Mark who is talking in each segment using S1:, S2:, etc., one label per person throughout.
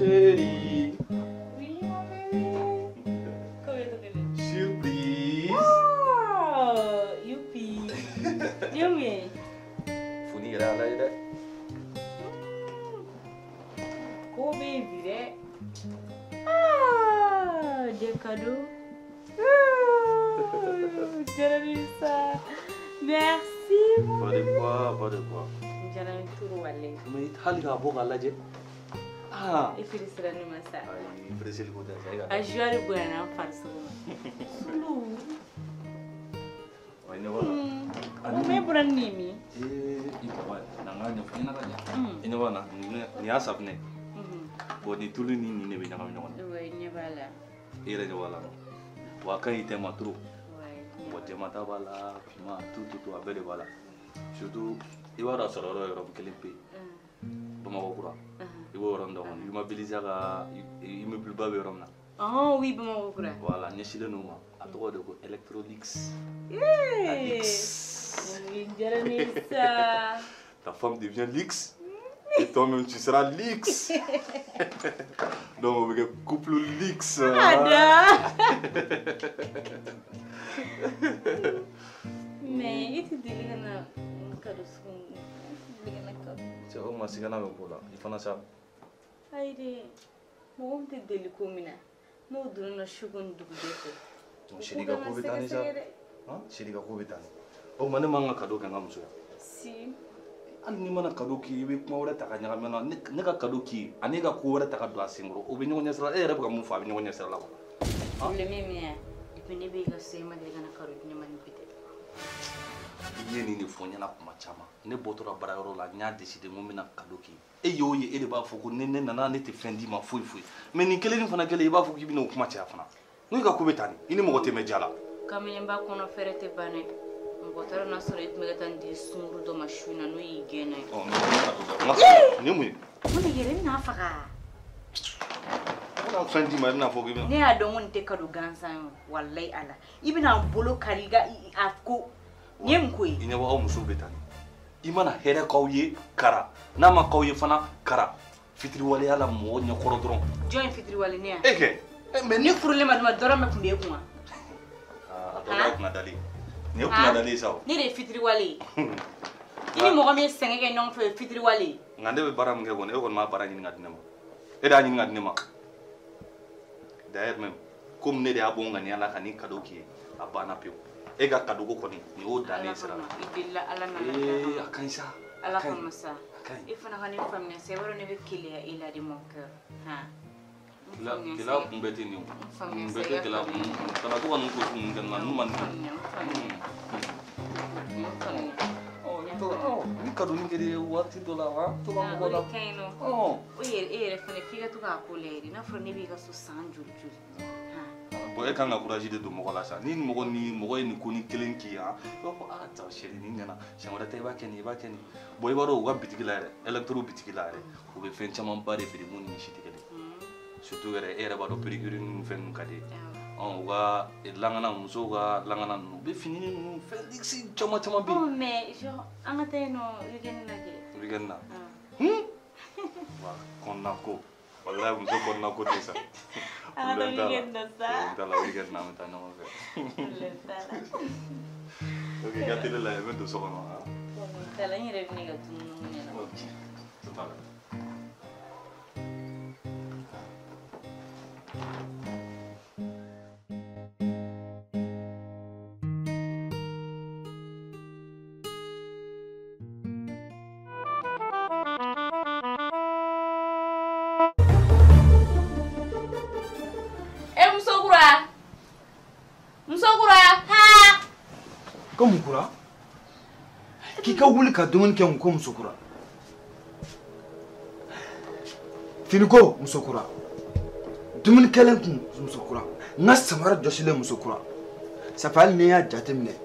S1: Chérie.
S2: Oui, mon bébé. Comment tu
S1: Surprise.
S2: Wow, youpi. Yummy.
S1: Funi yɛrɛ y'a lajɛ dɛ.
S2: Ko bɛ yen bi dɛ. Ah, des cadeaux. Diyara ne ye sa. Merci.
S1: Pas de quoi, pas de quoi.
S2: Diyara n ye trop walayi.
S1: Mais hali k'a bɔ k'a lajɛ. Ah.
S2: E felicitera ne ma sa.
S1: Ayi, feliciteli ko tɛ sa.
S2: A joie de bonyana n farisogo ma. Sulu.
S1: Wa i ɲɛ b'a la.
S2: Mun e bɔra ni nin ye min?
S1: Ee, i papa na n k'a ɲɛfɔ ɲɛna ka ɲɛ. I ɲɛ b'a la, nin y'a safunɛ ye. Bon, nin tulu ni nin de bɛ ɲagami ɲɔgɔn na.
S2: Oui, ɲɛ b'a la.
S1: I yɛrɛ ɲɛ b'a la. Wa a ka ɲi tɛ ma trop. Bon, jɛman ta b'a la, finman, tout tout tout, a bɛɛ de b'a la. Surtout, i b'a dɔn a sɔrɔ yɔrɔ ye yɔrɔ kelen pe. Bamakɔ kura. I b'o yɔrɔ min dɔn kɔni, Immobiliser ka immeuble ba bɛ yɔrɔ min na.
S2: Oh oui, Bamakɔ kura.
S1: Voilà, ɲɛsinnen don o ma. A tɔgɔ de ko Electrolux.
S2: La
S1: luxe.
S2: Diyara ne ye sa.
S1: Ta femme devient luxe. Et toi-même, tu seras luxe. Donc, on va couple luxe.
S2: Ada. Mais i tɛ deli ka na cadeau sugu ninnu. I tɛ deli ka na cadeau.
S1: Cɛ, o ma sigana bɛ ko la. I fana sa.
S2: Ayi dɛ, mɔgɔ min tɛ deli ko min na, n'o donna na su ko ni dugujɛ fɛ.
S1: Chérie ka ko bɛ taa ni sa. Han, chérie ka ko bɛ taa ni. O ma ne man ka cadeau kɛ n ka muso ye.
S2: Si.
S1: Hali n'i mana cadeau k'i ye, i bɛ kuma wɛrɛ ta ka ɲagami a la. Ne ka cadeau k'i ye, ani e ka ko wɛrɛ ta ka don a senkɔrɔ, o bɛ ɲɔgɔn ɲɛ sira la. E yɛrɛ bɛ ka mun fɔ, a bɛ ɲɔgɔn ɲɛ sira la quoi.
S2: Problème ye min ye, depuis ne bɛ i ka so, i ma deli ka na cadeau di ne ma ni bi tɛ.
S1: I ye nin de fɔ n ɲɛna kuma caman. Ne bɔtɔla baarayɔrɔ la, n y'a décidé n ko n bɛna cadeau k'i ye. E y'o ye, e de b'a fɔ ko ni ne nana ne tɛ fɛn d'i ma foyi foyi. Mais nin kelen nin fana kɛlen, i b'a fɔ k'i bɛna o kuma caya fana. N'o ka ko bɛ tan de, i ni mɔgɔ tɛ mɛn diya la.
S2: Kamalenba kɔnɔ fɛrɛ tɛ ban dɛ. Mɔgɔ taara n'a sɔrɔ e tun bɛ ka taa nin di sunkuru dɔ ma su in na n'o y'i gɛn n'a ye.
S1: Ɔ, nin ye mun ye?
S2: Mun de kɛra? I bɛna faga.
S1: N bɛna fɛn d'i ma, i bɛna fɔ k'i bɛna.
S2: Ne y'a dɔn ko nin tɛ cadeau gansan ye o, walayi Ala. I bɛna n bolo kari i ka a ko. Nin ye mun ko ye?
S1: I ɲɛ bɔ aw musow bɛ tan de. I mana hɛrɛ k'aw ye, kara. N'a ma k'aw ye fana, kara. Fitiriwaleya la mɔgɔ ɲɛkɔrɔ dɔrɔn.
S2: Jɔn ye fitiriwale ne ya?
S1: E kɛ. Mais
S2: ne furulen ma d'u ma, dɔrɔmɛ tun b'e kun wa?
S1: A tɔ kɛra kunnadali ye. Nin ye kunnadali ye sa o.
S2: Ne de ye fitiriwale ye. I ni mɔgɔ min ye sɛgɛn kɛ ɲɔgɔn fɛ, o ye fitiriwale ye.
S1: Nka ne bɛ baara min kɛ kɔni, e kɔni m'a baara ɲini ka di ne ma. E de y'a ɲini ka di ne ma. D'ailleurs même, komi ne de y'a bɔ n ŋaniya la ka nin cadeau k'i ye, a banna pewu. E ka cadeau ko kɔni, nin y'o dannen sira la.
S2: I delila Ala nana.
S1: Ee, a ka ɲi sa.
S2: Ala kama sa.
S1: A ka ɲi.
S2: E fana ka ne faamuya sa, i b'a dɔn ne bɛ keleya e la de mon cœur. Han.
S1: Gɛlɛya kun bɛɛ tɛ nin ye o. Nin bɛɛ tɛ gɛlɛya kun. Kana to ka ninnu ko sugu ninnu kɛ n na, ninnu man di ne ye. Ni cadeau nin kɛra waati dɔ la, han, to ka mɔgɔ la.
S2: O de ka ɲi nɔ. O yɛrɛ, e yɛrɛ fana f'i ka to k'a ko lajɛ de. N'a fɔra ne b'i ka so san joli joli.
S1: Bon, e kan ka courage de don mɔgɔ la sa. Ni mɔgɔ ni mɔgɔ ye nin ko ni kelen k'i ye, han, i b'a fɔ ah taa chérie nin ɲɛna. Siɲɛ wɛrɛ ta i b'a kɛ nin, i b'a kɛ nin. Bon, i b'a dɔn u ka bitigi la yɛrɛ, électro bitigi la yɛrɛ, u bɛ fɛn camanba de feere mun ni si tɛ kelen. Surtout yɛrɛ, e yɛrɛ b'a dɔn pédicure ninnu fɛn ninnu ka di ye. Ɔn, u ka langana, musow ka langana ninnu, u bɛ fini ninnu fɛn luxe caman caman bɛ yen.
S2: Oh mais genre an ka taa yen nɔ weekend na kɛ.
S1: Weekend na. Wa kɔnɔna ko. Walayi muso kɔnɔna ko tɛ sa.
S2: An ka taa weekend na sa.
S1: Problème t'a la, weekend na an bɛ taa ɲɔgɔn fɛ.
S2: Problème t'a la.
S1: Ok, i ka télé lajɛ, n bɛ don so kɔnɔ.
S2: Problème t'a la, n yɛrɛ bɛ ne ka dumuni ɲɛnabɔ.
S1: Ok, tout à l'heure.
S3: Ko mun kura? K'i ka wuli ka dumuni kɛ ko muso kura. Finiko muso kura. Dumuni kɛlen kun muso kura. N ka samara jɔsilen muso kura. Ça fait hali n'i y'a jateminɛ,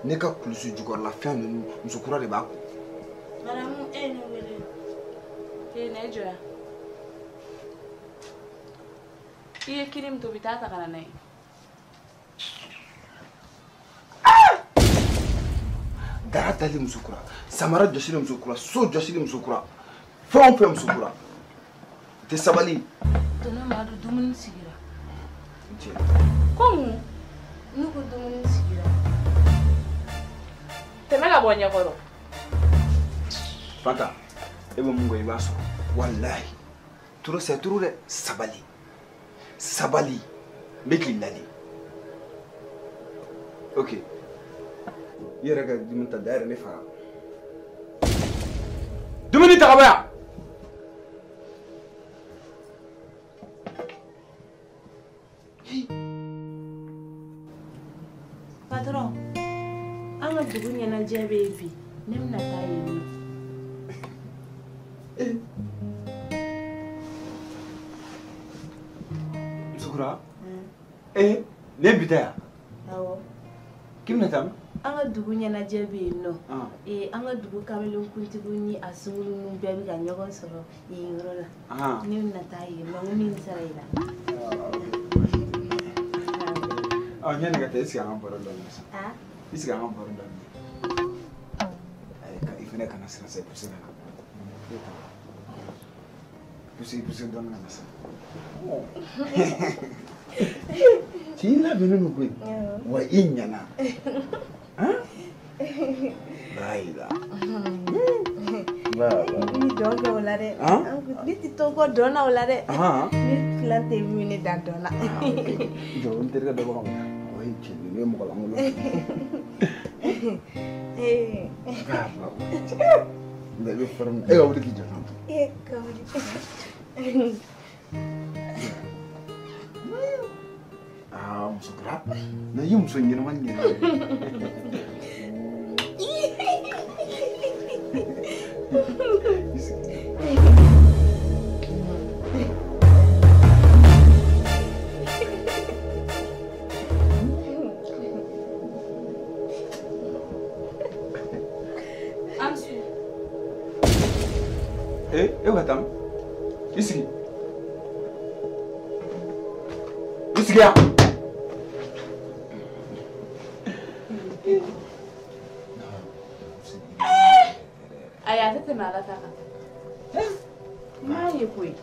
S3: ne ka kulusi jukɔrɔla fɛn ninnu muso kura de b'a kun.
S2: Madame, e ye ne wele.
S4: E ne jɔ yan. I ye kiri min tobi, taa ta ka na n'a ye.
S3: Dara dali muso kura, samara jɔsili muso kura, so jɔsili muso kura, fɛn o fɛn muso kura. Tɛ sabali.
S2: Tonton Madu dumuni sigira.
S3: Cɛ.
S4: Ko mun?
S2: Ne ko dumuni sigira.
S4: Tɛmɛ ka bɔ ɲɛkɔrɔ.
S3: Fanta, e bɛ mun kɛ i b'a sɔrɔ. Walahi. Trop c'est trop dɛ. Sabali. Sabali. N bɛ k'i ladi. Ok. I yɛrɛ ka dumuni ta da yɛrɛ ne faga. Dumuni ta ka bɔ yan.
S2: Patron, an ka dugu ɲɛnajɛ bɛ yen bi, ne bɛna taa yen nɔ.
S3: Musokura, ne bi taa yan?
S2: Awɔ.
S3: K'i bɛna taa min?
S2: An ka dugu ɲɛnajɛ bɛ yen nɔ. An ka dugu kamelenkuntigiw ni a sunkuruninw bɛɛ bɛ ka ɲɔgɔn sɔrɔ yen yɔrɔ la. Ne bɛna taa yen nɔ, n ko min sara i la.
S3: Ɲani ka taa i sigi an ka baro daminɛ sa. I sigi an ka baro daminɛ. I fana kana siran sa, i pousse ka na. I pousse dɔɔni ka na sa. Cɛ i labɛnnen don koyi. Wa i ɲɛna. Layi la.
S2: Ni dɔn kɛ o la dɛ. Ne tɛ to kɔ dɔn na o la dɛ. Ne filan tɛ min ne da dɔn na.
S3: Jɔ n terikɛ dɔ bɛ ka na. O ye cɛ ninnu ye mɔgɔ lankolon. Nka i bɛ fɛrɛ min e ka wuli k'i jɔ tan.
S2: Ka wuli.
S3: Muso kura. Na i ye muso ɲɛnama ɲɛna. E ka taa i sigi. I sigi yan.
S4: Ayi a tɛ tɛmɛ Ala ta kan. N m'a ye koyi.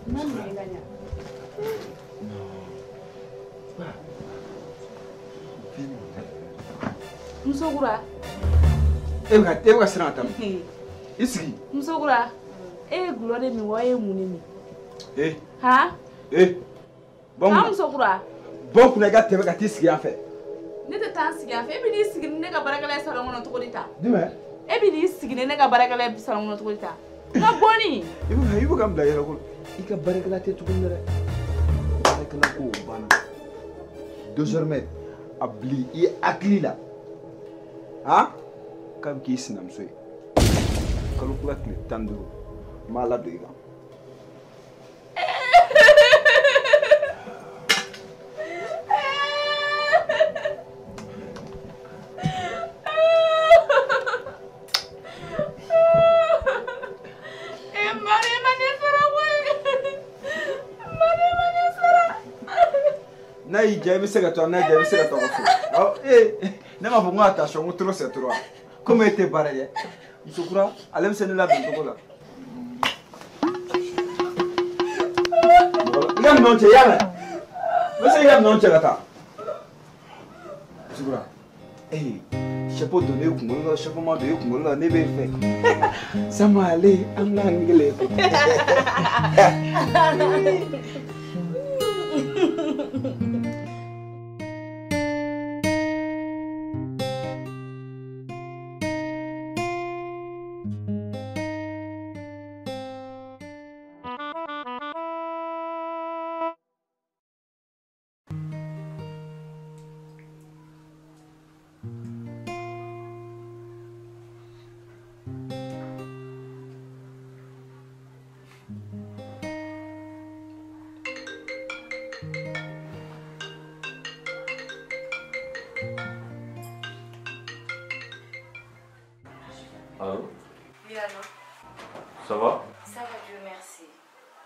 S4: N ma minɛ ka ɲa. Musokura.
S3: E bɛ ka siran ka taa min? I sigi.
S4: Musokura, e ye gulɔ de min wa e ye mun de min? Han?
S3: Bɔ n kunna.
S4: Musokura.
S3: Bɔ n kunna i ka tɛmɛ ka t'i sigi yan fɛ.
S4: Ne tɛ taa n sigi yan fɛ. E bɛ n'i sigi ni ne ka baarakɛla ye salon kɔnɔ cogo di tan?
S3: Jumɛn?
S4: E bɛ n'i sigi ni ne ka baarakɛla ye salon kɔnɔ cogo di tan? N ka bɔnni.
S3: I bɛ ka n bila yɛrɛ kɔnɔ. I ka baarakɛla tɛ tuguni dɛ. Baarakɛla ko o banna. Désormais, a bila i hakili la. Han? K'a bɛ k'i sinamuso ye. Kalo kura tile 15 n b'a ladon i kan. N'a y'i diya i bɛ se ka to, n'a y'i diya i bɛ se ka to ka so. Ne m'a fɔ n ko attention, n ko trop c'est trop. Komi e tɛ baara kɛ, muso kura ale bɛ se ne labɛn cogo la. I ka minɛnw cɛ, i y'a mɛn? N bɛ se k'i ka minɛnw cɛ ka taa. Muso kura, chapeau don e kunkolo la, chapeau ma don e kunkolo la, ne b'e fɛ. Sama ale, an k'an kelen.
S1: Allô?
S2: Oui, allô?
S1: Ça va?
S2: Ça va, Dieu merci.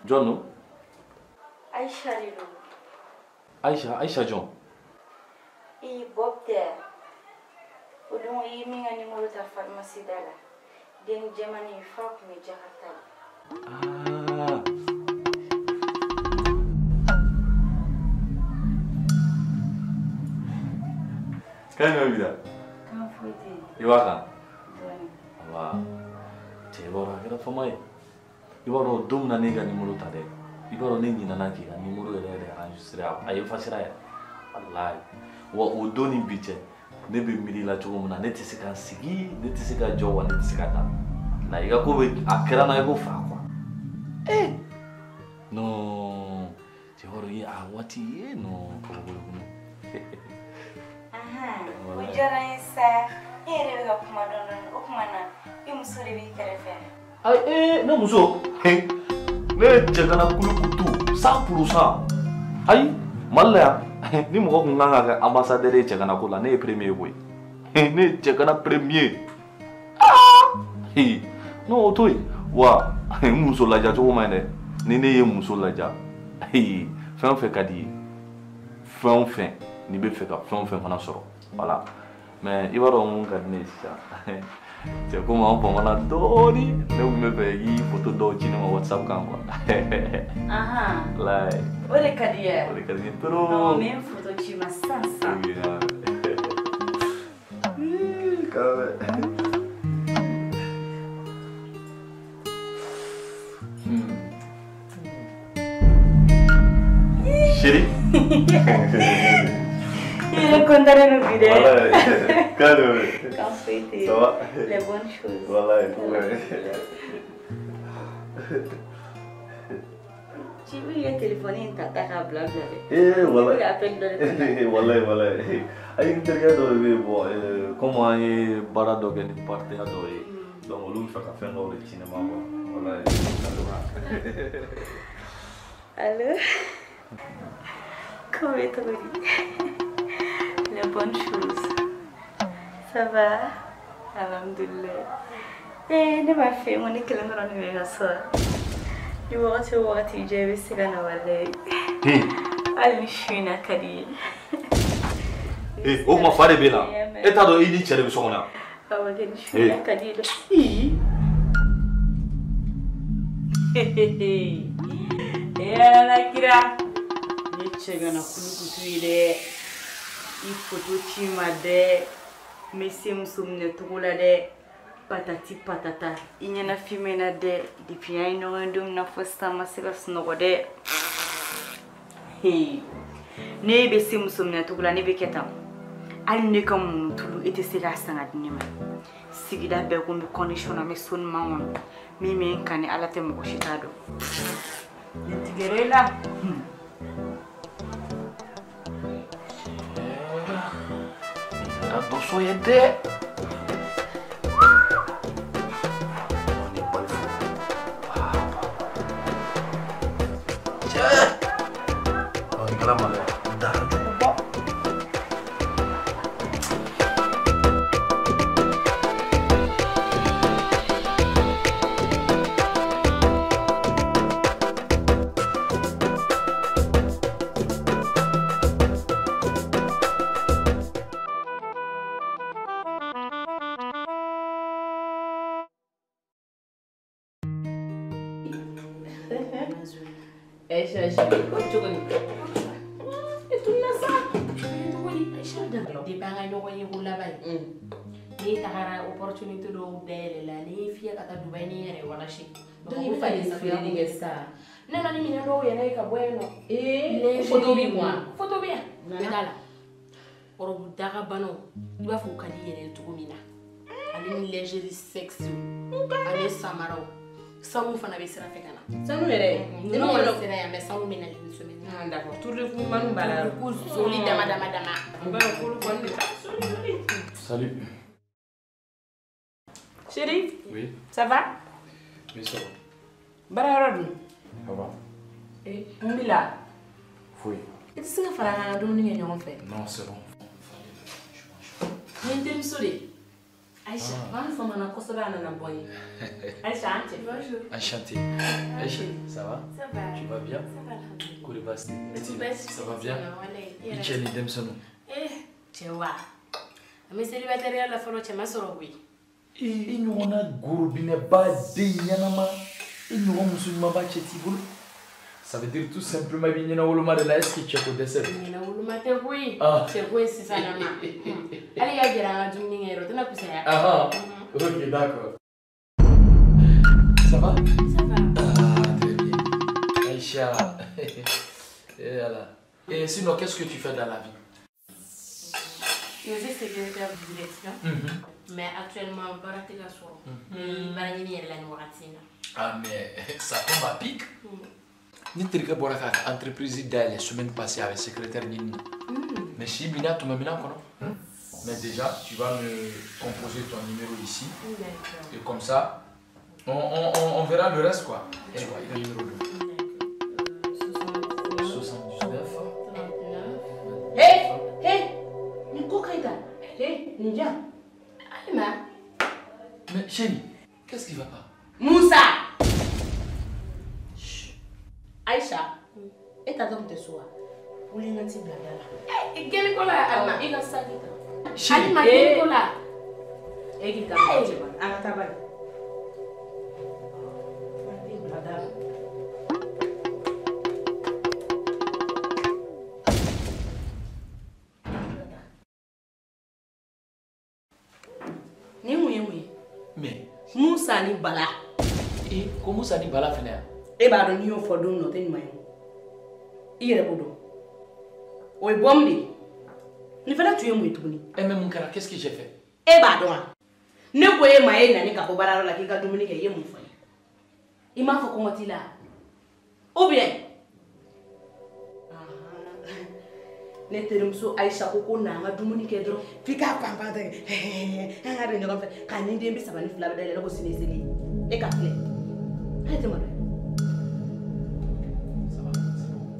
S1: John, non?
S2: Aïcha de don.
S1: Aïcha, Aïcha John.
S2: I Bob tɛ. O don i ye min ka numéro ta pharmacie da la. Den jɛmannin fa tun bɛ Jakarta de.
S1: Ah. Kan jumɛn b'i la?
S2: Kan foyi tɛ yen.
S1: I b'a kan?
S2: Dɔɔnin.
S1: Aba, cɛ i b'a dɔn a kɛra fama ye. I b'a dɔn don min na ne y'i ka numéro ta dɛ, i b'a dɔn ne ɲinɛna k'i ka numéro yɛrɛ yɛrɛ enregistré a effacé yɛrɛ. Walahi. Wa o don ni bi cɛ, ne bɛ miiri la cogo min na, ne tɛ se ka sigi, ne tɛ se ka jɔ, wa ne tɛ se ka da. Na i ka ko bɛ a kɛra n na i ko fa quoi. Eh! Non, cɛ b'a dɔn i a waati ye non kabako ye koyi.
S2: O diyara n ye sa. E yɛrɛ bɛ ka kuma dɔɔnin dɔɔnin, o tuma na i muso de b'i kɛrɛfɛ.
S1: Ayi, ne muso, ne ye cɛgana kulukutu 100%. Ayi, Mali la yan, ni mɔgɔ kun kan ka kɛ ambassadeur ye cɛgana ko la, ne ye premier ye koyi. Ne ye cɛgana premier. Ah! Non, o to yen. Wa n muso laja cogo man ɲi dɛ. Ni ne ye muso laja, fɛn o fɛn ka di i ye, fɛn o fɛn n'i bɛ fɛ ka fɛn o fɛn fana sɔrɔ, voilà. Mais i b'a dɔn mun ka di ne ye sisan? Cɛ komi an famana dɔɔni, ne tun bɛ fɛ i k'i photo dɔw ci ne ma WhatsApp kan quoi.
S2: Ahan.
S1: Walayi.
S2: O de ka di i ye?
S1: O de ka di n ye trop.
S2: Non, n bɛ n photo ci i ma sisan sisan.
S1: Ok. Quand même. Chérie.
S2: Il est content de nous vider.
S1: Voilà, calme.
S2: Quand c'était
S1: Ça va?
S2: Les bonnes choses.
S1: Voilà, tout va.
S2: Tu veux y téléphoner une tata à blabla.
S1: Eh, voilà.
S2: Tu appelles dans le
S1: Voilà, voilà. Ayi, n terikɛ dɔ de bɛ yen, bon, comme an ye baara dɔ kɛ ni partenaire dɔ ye, donc olu bɛ fɛ ka fɛn dɔw de ci ne ma quoi. Voilà.
S2: Allô? Comment est-ce? Les bonnes choses. Ça va? Alhamdulillah. Eh, ne m'a fait mon école dans le soir. Ni wagati o wagati jɛ bɛ se ka na walayi. Hali ni su in na ka di ye.
S1: Eh, o kuma fa de b'e la. E t'a dɔn i ni cɛ de bɛ so kɔnɔ yan.
S2: Awɔ kɛ ni su in na ka di ye dɛ. Ee Ala kira. Ne cɛgana kulukutu ye dɛ. I photo ci ma dɛ. N bɛ se muso minɛ cogo la dɛ. Patati patata. I ɲɛna filmé na dɛ. Depuis an ye ɲɔgɔn ye don min na fo sisan n ma se ka sunɔgɔ dɛ. Hey. Ne bɛ se muso minɛ cogo la, ne bɛ kɛ tan. Hali ne ka munu tulu e tɛ se k'a san ka di ne ma. Sigida bɛɛ ko n bɛ condition na, n bɛ so ɲuman kɔnɔ. Min bɛ n kan ni Ala tɛ mɔgɔ si t'a dɔn. Ne tigɛra e la.
S1: Nin kɛra dɔsɔ ye dɛ. Ni bali fo. Cɛ! Nin kɛra maloya ye. Dara juguba.
S4: Depuis an ka ɲɔgɔn ye ko laban ye, ne tagara opportunité dɔw dayɛlɛ la, ni ye fiyɛ ka taa Dubaï ni yɛrɛ walasi.
S5: Donc i bɛ ka nin feere de kɛ sisan.
S4: Ne nana ni minɛn dɔw yɛrɛ ye ka bɔ yen nɔ.
S5: Ee, photo b'i kun wa?
S4: Photo bɛ yan. Bɛɛ t'a la. Robe dagabanaw, i b'a fɔ u ka di i yɛrɛ ye cogo min na. Ale ni lingerie sexy, ale samaraw. Sanu fana bɛ sira fɛ ka na.
S5: Sanu yɛrɛ?
S4: Ninnu kɔni sera yan, mais sanu bɛ na une semaine.
S5: Ah d'accord, tour de cou ɲumanw b'a la.
S4: Ko zoli dama dama dama.
S5: N b'a dɔn k'olu kɔni de ta zoli zoli.
S6: Salut.
S5: Chérie?
S6: Oui.
S5: Ça va?
S6: Oui, ça va.
S5: Baara yɔrɔ dun?
S6: Ça va.
S5: Eh, mun b'i la?
S6: Foyi.
S4: I tɛ se ka fara an kan ka dumuni kɛ ɲɔgɔn fɛ?
S6: Non, c'est bon.
S4: Ni n terimuso de ye. Aïcha, an famana kosɛbɛ a nana bɔ n ye. Aïcha, an cɛ.
S2: Bonjour.
S6: Enchanté. Aïcha, ça va?
S2: Ça va.
S6: Tu vas bien?
S2: Ça va, alhamdoulilah.
S6: Kori baasi tɛ? Ça va bien? I cɛ ni denmisɛnninw?
S4: Eh, cɛ wa. An bɛ célibataire la fɔlɔ, cɛ ma sɔrɔ koyi.
S6: I ɲɔgɔnna gorobinɛba den ɲɛnama, i ɲɔgɔn muso ɲumanba cɛ t'i bolo. Ça veut dire tout simplement i bɛ ɲɛna woloma de la, est-ce que cɛ ko dɛsɛ don?
S4: Ɲɛna woloma tɛ koyi. Cɛ ko ye sisan nama. Hali ka gɛrɛ an ka dumuni kɛ yɔrɔ, o tɛna fisaya.
S6: Ah, ok, d'accord. Ça va?
S4: Ça va.
S6: Ah, très bien. Aïcha. Et voilà. Et sinon, qu'est-ce que tu fais dans la vie?
S4: Je suis secrétaire de direction. Mais actuellement, baara tɛ ka sɔrɔ. Baara ɲini yɛrɛ la nin wagati in na.
S6: Ah, mais ça tombe à pic. Ni terikɛ bɔra ka entreprise dayɛlɛ semaine passée avec secrétaire ɲini na. Mais si bina tun bɛ minɛn kɔnɔ. Mais déjà, tu vas me composer ton numéro ici. Et comme ça, on verra le reste, quoi. Tu vois, il y a le numéro 2. 79.
S4: 39. Hé! Hé! Ni ko ka ɲi ta. Hé, nin jan. Alima.
S6: Mais chérie, qu'est-ce qui va pas?
S2: Moussa! Aïcha, e tatɔ tun tɛ so wa? Wuli n ka t'i bila da la.
S4: Gɛlɛn ko la Alima.
S2: I ka saki ta.
S4: Alima gɛlɛn ko la.
S2: E k'i ka mɔgɔ cɛ bani. An ka taa bani. I bila da la. Nin mun ye mun ye?
S6: Mais.
S2: Musa ni Bala.
S6: Eh, ko Musa ni Bala fɛnɛ yan?
S2: E b'a dɔn n'i y'o fɔ don min na o tɛ ɲuman ye. I yɛrɛ b'o dɔn. O ye bɔmu de ye. Nin fana tun ye mun ye tuguni?
S6: Eh mais mun kɛra? Qu'est-ce que j'ai fait?
S2: E b'a dɔn wa? Ne ko e ma e nani ka bɔ baarayɔrɔ la k'i ka dumuni kɛ, i ye mun fɔ n ye? I m'a fɔ kɔngɔ t'i la? Ou bien? Ne terimuso Aïcha ko ko na an ka dumuni kɛ dɔrɔn f'i k'a panpan ta kɛ an ka don ɲɔgɔn fɛ k'a ni den 32 bɛ dayɛlɛ ne ko sini ye seli ye. E ka filɛ. Ale tɛ maloya.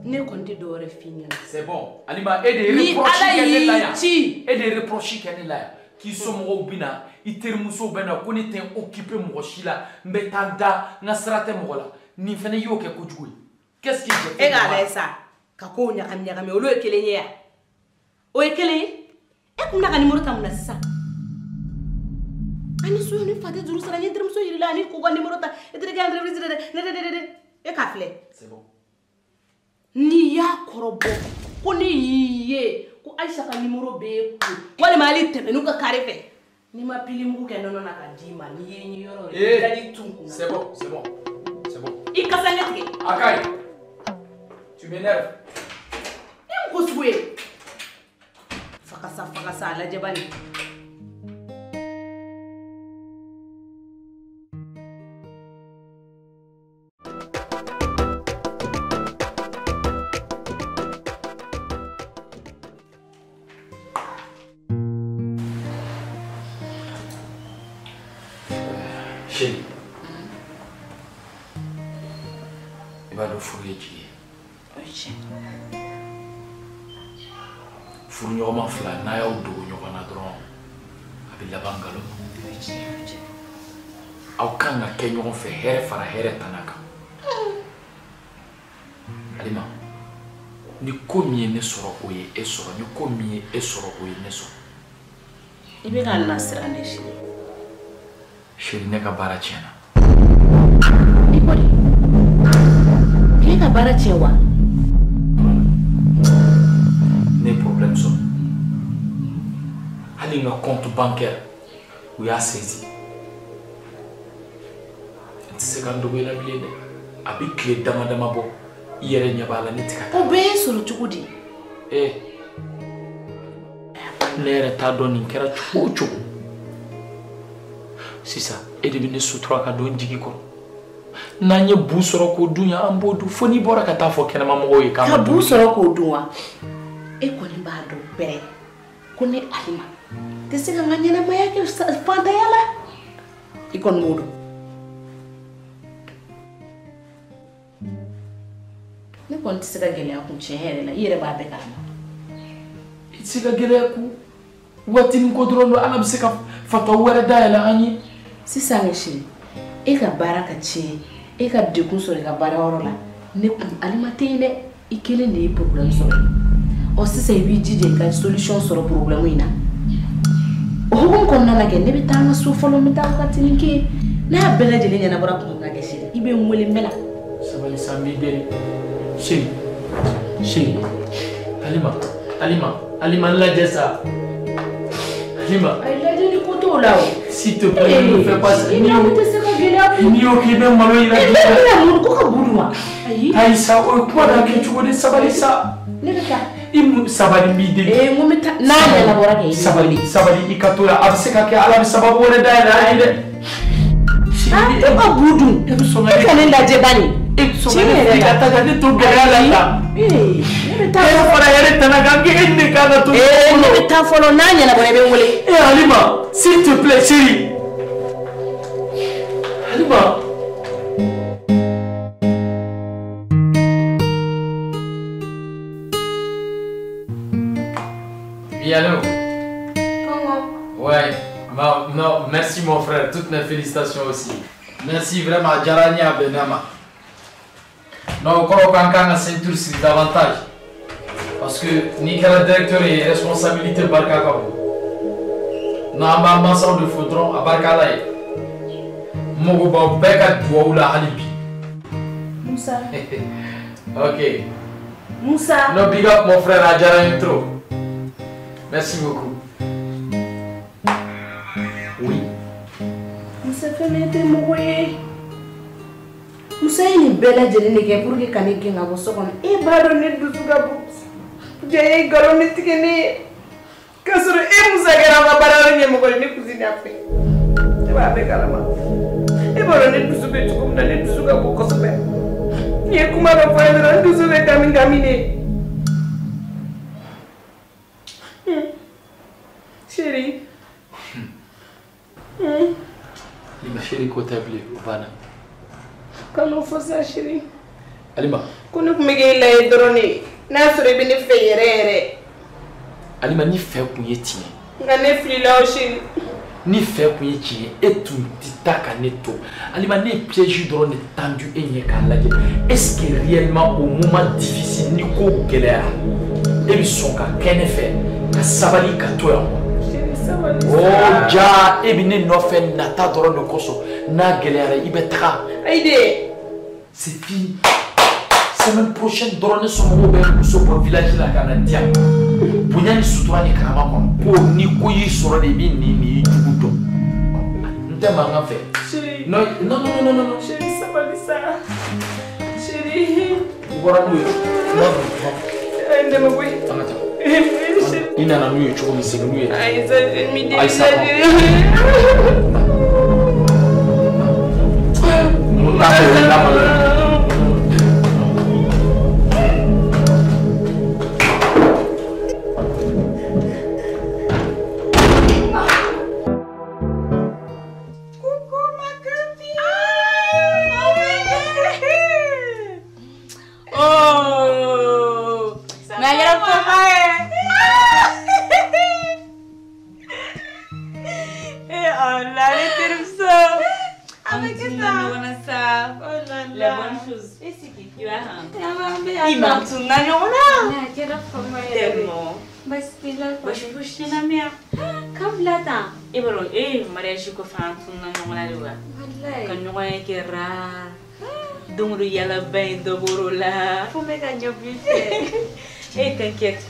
S2: Ne kɔni tɛ dɔwɛrɛ f'i ɲɛna.
S6: C'est bon. Alima, e de ye reproche kɛ ne la yan. E de ye reproche kɛ ne la yan. K'i somɔgɔw bɛ na, i terimusow bɛ na, ko ne tɛ n occuper mɔgɔ si la, n bɛ taa n da, n ka sira tɛ mɔgɔ la. Nin fana y'o kɛ kojugu ye. Qu'est-ce que j'ai fait?
S2: E k'a lajɛ sa, ka kow ɲagami ɲagami, olu ye kelen ye yan. O ye kelen ye. E kun bɛna ka numéro ta mun na sisan? Ani su ni fa tɛ juru sara, n ye terimuso yir'i la, ani ko ka numéro ta, e terikɛ entreprise dɛ, ne dɛ dɛ dɛ. E k'a filɛ.
S6: C'est bon.
S2: N'i y'a kɔrɔbɔ ko ne y'i ye ko Aïcha ka numéro b'e kun walima hali tɛmɛ n'u ka carré fɛ n'i ma pili mugu kɛ nɔnɔ na ka d'i ma n'i ye n ye yɔrɔ yɔrɔ i daji tun kun na.
S6: C'est bon, c'est bon, c'est bon.
S2: I kasa ɲɛ tigɛ.
S6: Akayi, tu m'énerves.
S2: E mun ko sugu ye? Fakasa fakasa a lajɛ bani.
S6: Chérie, i b'a dɔn furu ye jigi ye.
S2: O ye tiɲɛ.
S6: Furuɲɔgɔnma fila n'a y'aw dogo ɲɔgɔn na dɔrɔn a bɛ laban nkalon ma.
S2: O ye tiɲɛ, o ye tiɲɛ.
S6: Aw kan ka kɛ ɲɔgɔn fɛ hɛrɛ fara hɛrɛ tana kan. Alima, ni ko min ye ne sɔrɔ o ye e sɔrɔ, ni ko min ye e sɔrɔ o ye ne sɔrɔ.
S2: I bɛ ka nasira ne si.
S6: Chérie, ne ka baara tiɲɛna.
S2: I ko di? K'e ka baara tiɲɛ wa?
S6: Ne ye problème sɔrɔ. Hali n ka compte bancaire, u y'a saisi. N tɛ se ka n dogo i la bilen dɛ. A bɛ tile dama dama bɔ. I yɛrɛ ɲɛ b'a la ne tɛ ka taa.
S2: O bɛɛ ye sɔrɔ cogo di?
S6: Eh, ne yɛrɛ t'a dɔn nin kɛra cogo o cogo. Sisan e de bɛ ne sutura ka don n jigi kɔrɔ. N'an ye bu sɔrɔ k'o dun yan, an b'o dun fo n'i bɔra ka taa fɔ kɛnɛma mɔgɔw ye k'an
S2: ka bu sɔrɔ k'o dun wa? E kɔni b'a dɔn bɛrɛ ko ne Alima tɛ se ka n ka ɲɛnamaya kɛ fantanya la. I kɔni b'o dɔn. Ne kɔni tɛ se ka gɛlɛya kun tiɲɛ yɛrɛ la, i yɛrɛ b'a bɛɛ kalama.
S6: I tɛ se ka gɛlɛya kun. Waati min ko dɔrɔn don, Ala bɛ se ka fatɔ wɛrɛ dayɛlɛ an ye.
S2: Sisan chérie, e ka baara ka tiɲɛ, e ka degun sɔrɔ i ka baarayɔrɔ la, ne kun Alima tɛ yen dɛ, i kelen de ye problème sɔrɔ. Ɔ sisan i b'i jija i ka solution sɔrɔ problème in na.
S4: O hukumu kɔnɔna na kɛ ne bɛ taa n ka so fɔlɔ n bɛ taa wagatinin kɛ n'a bɛɛ lajɛlen ɲɛnabɔra tuma min na kɛ chérie i bɛ n wele n bɛ na.
S6: Sabali sa n b'i deli chérie chérie Halima Halima Halima n lajɛ sa Halima.
S4: Ayi lajɛli ko t'o la o.
S6: S'il te plaît ne me fais pas ça.
S4: I ni tɛ se ka gɛlɛya.
S6: N'i y'o kɛ i bɛ malo yira.
S4: E bɛ mun ko ka bon wa. Ayi.
S6: Ayi sa o ye kuma da kɛ cogo di sabali sa.
S4: Ne bɛ taa.
S6: I mun sabali n b'i deli.
S4: Ee n ko n bɛ taa n'a ɲɛnabɔra kɛ.
S6: Sabali sabali i ka to la a bɛ se ka kɛ Ala bɛ sababu wɛrɛ dayɛlɛ an ye dɛ.
S4: Ah e ka bu dun.
S6: E bɛ sɔn ka
S4: e ka ne lajɛ bani.
S6: E bɛ sɔn ka ne fili ka taa ka ne to gɛlɛya la tan.
S4: Ee ne bɛ taa.
S6: E fana yɛrɛ tana kan k'e ne kan ka to.
S4: Ee ne bɛ taa fɔlɔ n'a ɲɛnabɔra i bɛ n wele.
S6: Ee Halima s'il te plaît chérie. Halima. Oui, allô?
S7: Comment?
S6: Ouais, non, non, merci mon frère, toutes mes félicitations aussi. Merci vraiment, Djarani Abenama. Non, encore quand on ceinture c'est davantage. Parce que Nicolas directeur est responsabilité barka kabo. Non, ma maman de faudron à barka laï. Mogo beka douaoula halibi.
S4: Moussa.
S6: Ok.
S4: Moussa.
S6: Non, big up mon frère à Djarani trop. Merci beaucoup. Oui.
S4: Moussa fɛn tɛ mɔgɔ ye. Musa ye nin bɛɛ lajɛlen de kɛ pour que ka ne gɛn ka bɔ so kɔnɔ. E b'a dɔn ne dusu ka bon. Ja e ye nkalon de tigɛ ne ye. K'a sɔrɔ e Musa kɛra an ka baarayɔrɔ ɲɛmɔgɔ ye ne cousine y'a fɛ. Ne b'a bɛɛ kalama. E b'a dɔn ne dusu bɛ cogo min na ne dusu ka bon kosɛbɛ. N'i ye kuma dɔ fɔ n ye dɔrɔn n dusu bɛ kami kami de. Chérie.
S6: Alima chérie ko tɛ bilen o banna.
S4: Kan'o fɔ sa chérie.
S6: Alima.
S4: Ko ne tun bɛ k'e lajɛ dɔrɔn de n'a sɔrɔ i bɛ ne fɛ yɛrɛ yɛrɛ.
S6: Alima ni fɛ kun ye tiɲɛ.
S4: Nka ne filila o chérie.
S6: Ni fɛ kun ye tiɲɛ e tun tɛ taa ka ne to. Alima ne ye piège dɔrɔn de tendu e ɲɛ k'a lajɛ. Est-ce que réellement au moment difficile ni ko gɛlɛyara e bɛ sɔn ka kɛ ne fɛ ka sabali ka to yan. Oh ja e bɛ ne nɔfɛ nata dɔrɔn de kosɔn n'a gɛlɛyara i bɛ taga.
S4: Ayi de.
S6: C'est fini. Semaine prochaine dɔrɔn ne somɔgɔw bɛ muso bɔ village la ka na di yan. Bonya ni sutura ni karama kɔnɔ. Ko ni ko y'i sɔrɔ de i bɛ nin nin jugu dɔn. N tɛ mankan fɛ.
S4: Chérie.
S6: Non non non non non.
S4: Chérie sabali sa. Chérie.
S6: U bɔra n'u ye. Non non.
S4: N dɛmɛ koyi.
S6: An ka taa. I nana n'u ye cogo min segin n'u ye.
S4: Ayi sa mi
S6: Ayi sa. Mun t'a fɛ o ye lamalo ye.
S2: Coucou ma copine. Oh. Mais elle
S5: La bonne chose.
S2: Et c'est qui?
S5: Il m'a tout tellement. E b'a dɔn e ye mariage kɔfɛ an tununa ɲɔgɔn na de wa? Ka ɲɔgɔn ye kɛ rare. Don o don yalaba in dɔ bɔr'o la.
S2: Fo n bɛ ka ɲɛ b'i fɛ.
S5: Eh t'inquiète.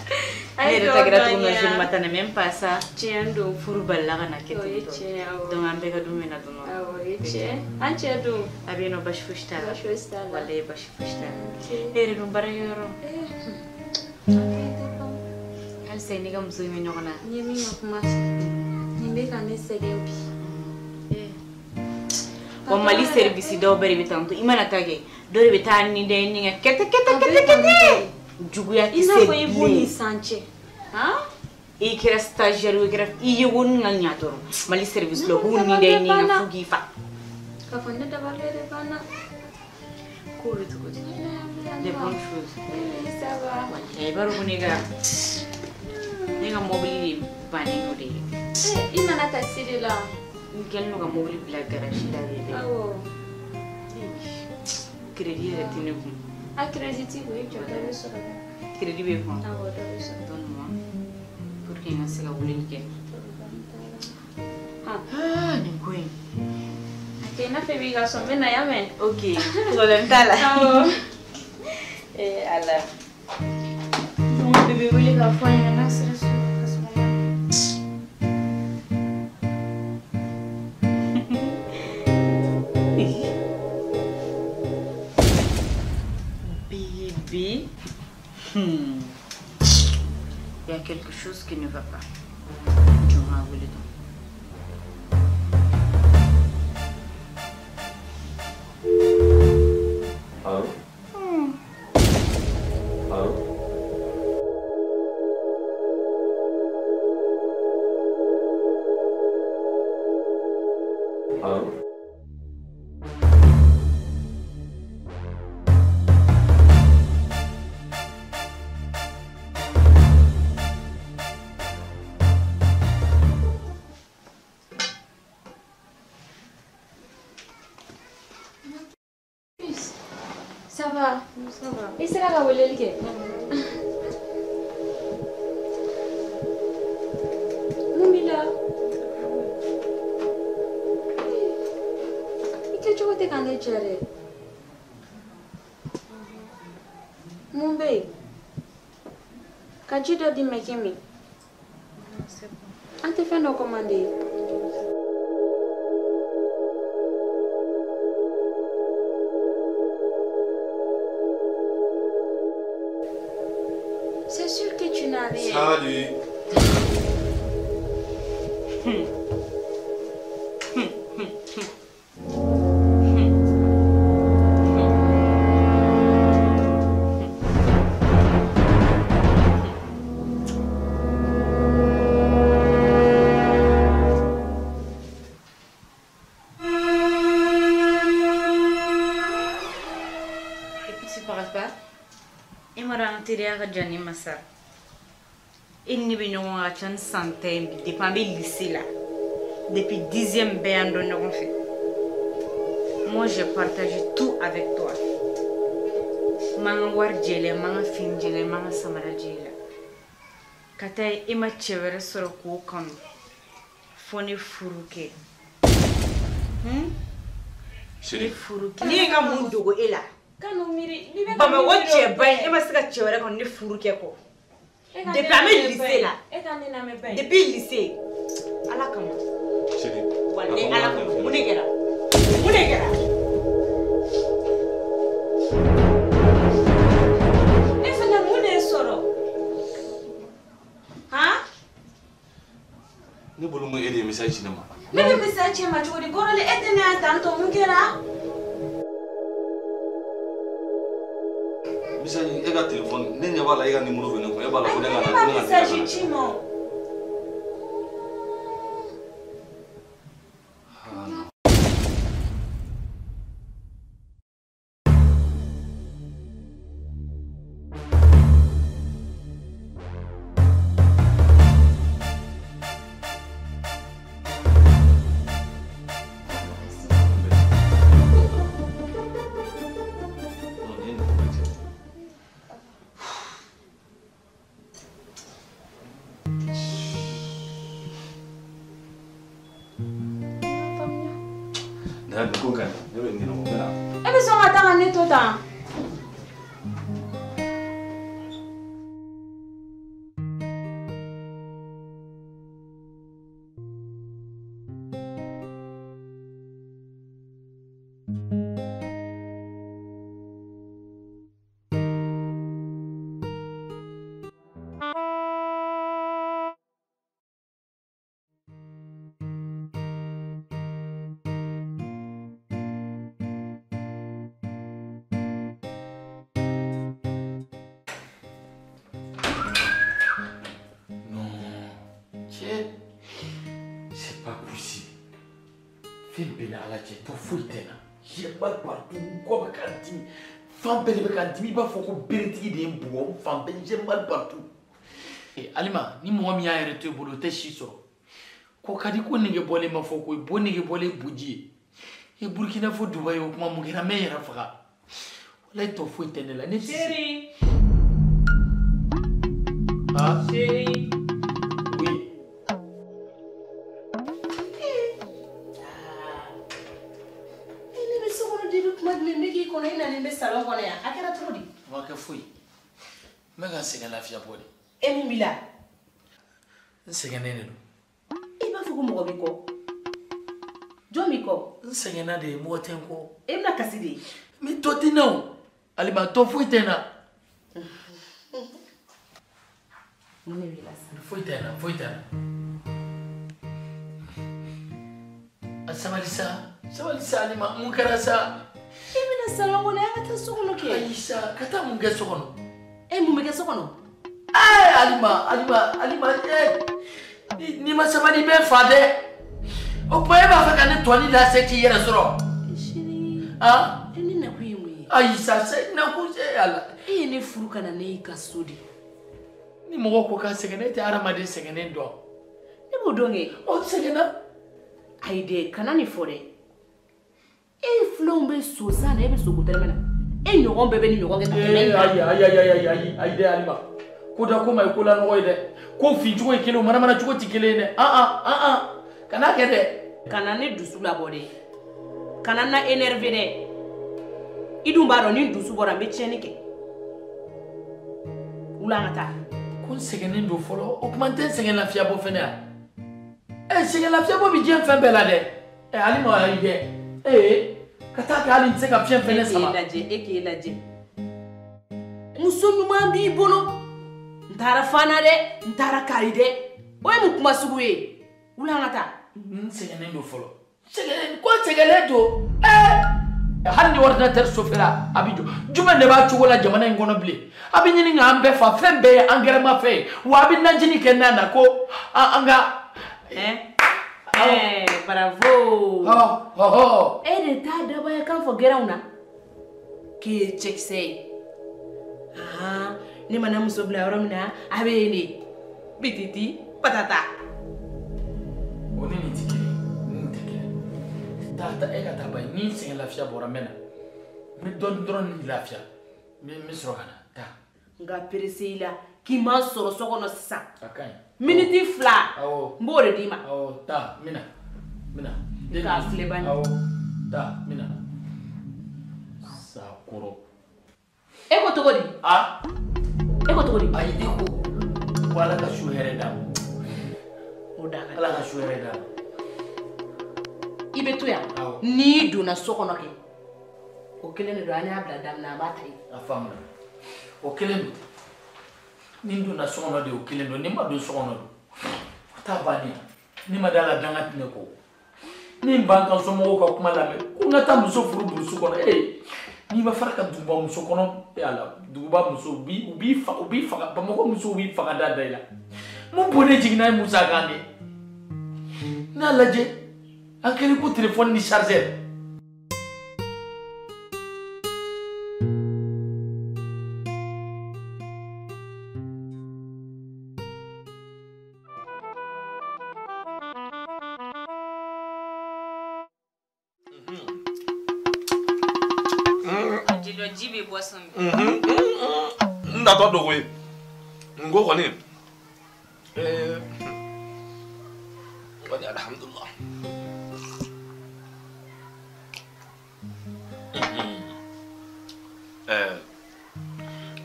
S5: Ne yɛrɛ ta kɛra cogo min na je ne m'attendais même pas à ça.
S2: Tiɲɛ don.
S5: Furu balila ka na kɛ
S2: O
S5: ten
S2: ye
S5: tɔ.
S2: tiɲɛ ye awɔ.
S5: Donc an bɛɛ ka don min na dɔrɔn.
S2: Awɔ o ye tiɲɛ. An cɛ dun?
S5: A bɛ yen nɔ basi fosi t'a la.
S2: Basi fosi t'a la.
S5: Walayi basi fosi t'a la. E yɛrɛ dun baarakɛyɔrɔ. Halisa i n'i ka muso in bɛ ɲɔgɔn na.
S7: N ye min ka kuma fɔ nin bɛ ka ne sɛgɛn bi.
S5: Wa Mali service dɔw bɛɛ de bɛ tan to i mana taa kɛ dɔ de bɛ taa ni dɛ ni ka kɛtɛ kɛtɛ kɛtɛ kɛtɛ juguya
S7: I
S5: kisɛ
S7: n'a fɔ i b'u ni
S5: bilen.
S7: san cɛ.
S5: I kɛra stagiaire o i kɛra i ye ko ni ka ɲa dɔrɔn Mali service la u b'u ni dɛ ni ka fo k'i fa.
S7: K'a fɔ ne dabali yɛrɛ banna.
S5: K'o bɛ cogo di? Les bonnes choses.
S7: Oui, ça va.
S5: Walayi i b'a dɔn ko ne ka mobili de bannen don de.
S7: I nana taxi de la.
S5: N kɛlen don ka mobili bila garage la de dɛ.
S7: Awɔ.
S5: Crédit yɛrɛ tɛ ne kun.
S7: A crédit t'i kun i jɔ dɔ bɛ sɔrɔ.
S5: Crédit bɛ kun.
S7: Awɔ dɔ bɛ sɔrɔ.
S5: Donne-moi pour que n ka se ka weleli kɛ. Ah, nin ko in.
S7: Ok, n'a fɛ b'i ka so, n bɛ na, y'a mɛn?
S5: Ok, problème t'a la.
S7: Awɔ.
S5: Eh Ala.
S7: Donc bébé wele k'a fɔ a ɲɛna n'a sera so ka sɔrɔ.
S5: Bébé. Il y a quelque chose qui ne va pas. Tu m'as voulu donc.
S1: Allô? Allô? Allô?
S7: Ça va? Ça va. I sera ka weleli kɛ? Mun b'i la? I kɛcogo tɛ ka ne diya dɛ. Mun bɛ yen? Ka ji dɔ di ma k'i min. An tɛ fɛn dɔ commander. C'est sûr que tu n'as rien.
S1: Salut.
S5: Et puis tu parles pas? E ma dɔn an teriya ka jan ne ma sa. E ni ne bɛ ɲɔgɔn kan ka ca ni san 10 ye bi depuis an bɛ lycée la. Depuis 10e bɛɛ y'an dɔn ɲɔgɔn fɛ. Moi j'ai partagé tout avec toi. N m'an ka wari jɛlen, n m'an ka fini jɛlen, n m'an ka samara jɛlen. Ka taa ye e ma cɛ wɛrɛ sɔrɔ k'o kanu fo ne furu kɛ. Ne furu kɛ. Ne ye n ka mun dogo e la? Bamakɔ cɛba in e ma se ka cɛ wɛrɛ kɔni ne furu kɛ kɔ. Depuis an bɛ lycée la. Depuis lycée. Ala kama. Walayi Ala kama mun de kɛra? Mun de kɛra?
S7: E fana mun de sɔrɔ? Han?
S1: Ne bolo ko e de ye message ci ne ma.
S7: Ne bɛ message ci e ma cogo di? Kɔrɔlen e tɛ ne yan tantɔ mun kɛra?
S1: Message e ka téléphone ne ɲɛ b'a la e ka numéro bɛ ne kun e b'a la ko ne ka na
S7: Ne ma message ci ma o. E bɛ sɔn ka taa ka ne to tan?
S6: C'est pas possible. Fɛn bɛɛ ni Ala cɛ tɔ foyi tɛ n na. J'ai mal partout, n kɔ bɛ ka n dimi, fan bɛɛ de bɛ ka n dimi, i b'a fɔ ko beretigi de ye n bugɔ, n fan bɛɛ, j'ai mal partout. Alima, ni mɔgɔ min y'a yɛrɛ to i bolo, o tɛ si sɔrɔ. Ko ka di ko nege bɔlen ma fɔ koyi, bo nege bɔlen boji ye. E Burukina fo Dubayi o kuma mun kɛra, n bɛ n yɛrɛ faga. Walayi tɔ foyi tɛ ne la, ne tɛ se.
S5: Chérie.
S6: Ah?
S5: Chérie.
S6: Oui.
S4: kɔnɔ i nalen bɛ salon kɔnɔ yan a kɛra cogo di?
S6: A ma kɛ foyi. N bɛ ka n sɛgɛn lafiya bɔ de.
S4: E mun b'i la?
S6: N sɛgɛnnen de don.
S4: I b'a fɔ ko mɔgɔ b'i kɔ. Jɔn b'i kɔ?
S6: N sɛgɛnna de, mɔgɔ tɛ n kɔ.
S4: E bɛna kasi de.
S6: N tɔ tɛ n na o. Alima tɔ foyi tɛ n na.
S4: Mun de b'i la sisan?
S6: Foyi tɛ n na, foyi tɛ n na. A sabali sa, sabali sa Alima, mun kɛra sa?
S4: I bɛna salon kɔnɔ an ka taa so kɔnɔ kɛ.
S6: Ayi sa, ka taa mun kɛ so kɔnɔ?
S4: E mun bɛ kɛ so kɔnɔ?
S6: Ee Alima, Alima, Alima, ee n'i ma sabali i bɛ n fa dɛ. O tuma e b'a fɛ ka ne tɔni lase k'i yɛrɛ sɔrɔ.
S4: Chérie.
S6: Han?
S4: E ne nakun ye mun ye?
S6: Ayi sa, nakun ala.
S4: E ye ne furu ka na ne y'i ka so de.
S6: Ni mɔgɔ ko k'a sɛgɛn, e tɛ hadamaden sɛgɛnnen dɔn.
S4: Ne b'o dɔn kɛ.
S6: O sɛgɛnna.
S4: Ayi dɛ, kana nin fɔ dɛ. E filanw bɛ so san na, e bɛ sogo tɛrɛmɛ na. E ɲɔgɔn bɛɛ bɛ ni ɲɔgɔn kɛ ka tɛmɛ.
S6: Ayi ayi ayi ayi ayi ayi dɛ Alima. Ko da ko ma ye ko lanɔgɔ ye dɛ. Ko fin cogo ye kelen, manamana cogo tɛ kelen ye dɛ. An an an an. Kana kɛ dɛ.
S4: Kana ne dusu labɔ dɛ. Kana na énervé dɛ. I dun b'a dɔn ni dusu bɔra n bɛ tiɲɛni kɛ. Wula an ka taa.
S6: Ko n sɛgɛnnen don fɔlɔ, o tuma n tɛ n sɛgɛn lafiya bɔ fɛnɛ yan. Ɛ sɛgɛn lafiya bɔ bɛ diɲɛ fɛn bɛɛ la dɛ. Ɛ Alima ayi dɛ. Ee ka taa kɛ hali n tɛ se ka fiɲɛ fɛnɛ sama.
S4: E k'e lajɛ, e k'e lajɛ. Muso ɲuman b'i bolo. N taara Fana dɛ, n taara Kayi dɛ. O ye mun kuma sugu ye? Wula an ka taa.
S6: N sɛgɛnnen don fɔlɔ. Sɛgɛnnen ko sɛgɛnnen don. Ɛɛ hali ni ordinateur sofɛra a bɛ jɔ. Jumɛn de b'a cogo la jamana in kɔnɔ bilen? A bɛ ɲini k'an bɛɛ fa, fɛn bɛɛ ye angɛrɛ ma fɛn ye. Wa a bɛ najini kɛ nan na ko an ka.
S4: Ɛɛ bravo.
S6: Hɔ hɔ hɔ.
S4: E de t'a dabaya kan fɔ gɛrɛnw na. K'e ye cɛkisɛ ye. Ahan ne mana muso bila yɔrɔ min na a bɛ yen de. Bititi patata.
S6: O ni nin tɛ kelen ye, nin tɛ kelen ye. Taa taa e ka taa ba ye, ni n sɛgɛn lafiya bɔra n bɛ na. N bɛ dɔɔnin dɔrɔn ni lafiya. N bɛ sɔrɔ ka na taa.
S4: Nka perese i la k'i ma sɔrɔ so kɔnɔ sisan.
S6: A ka ɲi.
S4: Miniti 2.
S6: Awɔ.
S4: N b'o de d'i ma.
S6: Awɔ taa n bɛ na. N bɛ na.
S4: K'a filɛ bani.
S6: Awɔ taa n bɛ na. Sakɔrɔ.
S4: E ko cogo di?
S6: A?
S4: E ko cogo di?
S6: Ayi e ko ko Ala ka su hɛrɛ d'a ma.
S4: O da ka
S6: Ala ka su hɛrɛ d'a ma.
S4: I bɛ to yan.
S6: Awɔ.
S4: N'i donna so kɔnɔ kɛ. O kelen de don, an y'a bila daminɛ an b'a ta yen.
S6: A faamuna. O kelen don. Ni n donna so kɔnɔ de o kelen don, ni n ma don so kɔnɔ don. O t'a bannen ye. Ni ma da la danga tɛ ne kɔ. Ni n ban ka somɔgɔw ka kuma lamɛn ko n ka taa muso furu burusi kɔnɔ ee n'i ma fara ka duguba muso kɔnɔ e Ala duguba muso u b'i faga u b'i faga Bamakɔ musow b'i faga da da i la. Mun bɔnnen jiginna ye Musa kan de. N'a lajɛ an kɛlen ko téléphone ni chargeur.
S5: Ji bɛ boisson
S8: min. N natɔ don koyi. N ko kɔni kɔni alhamdulilah.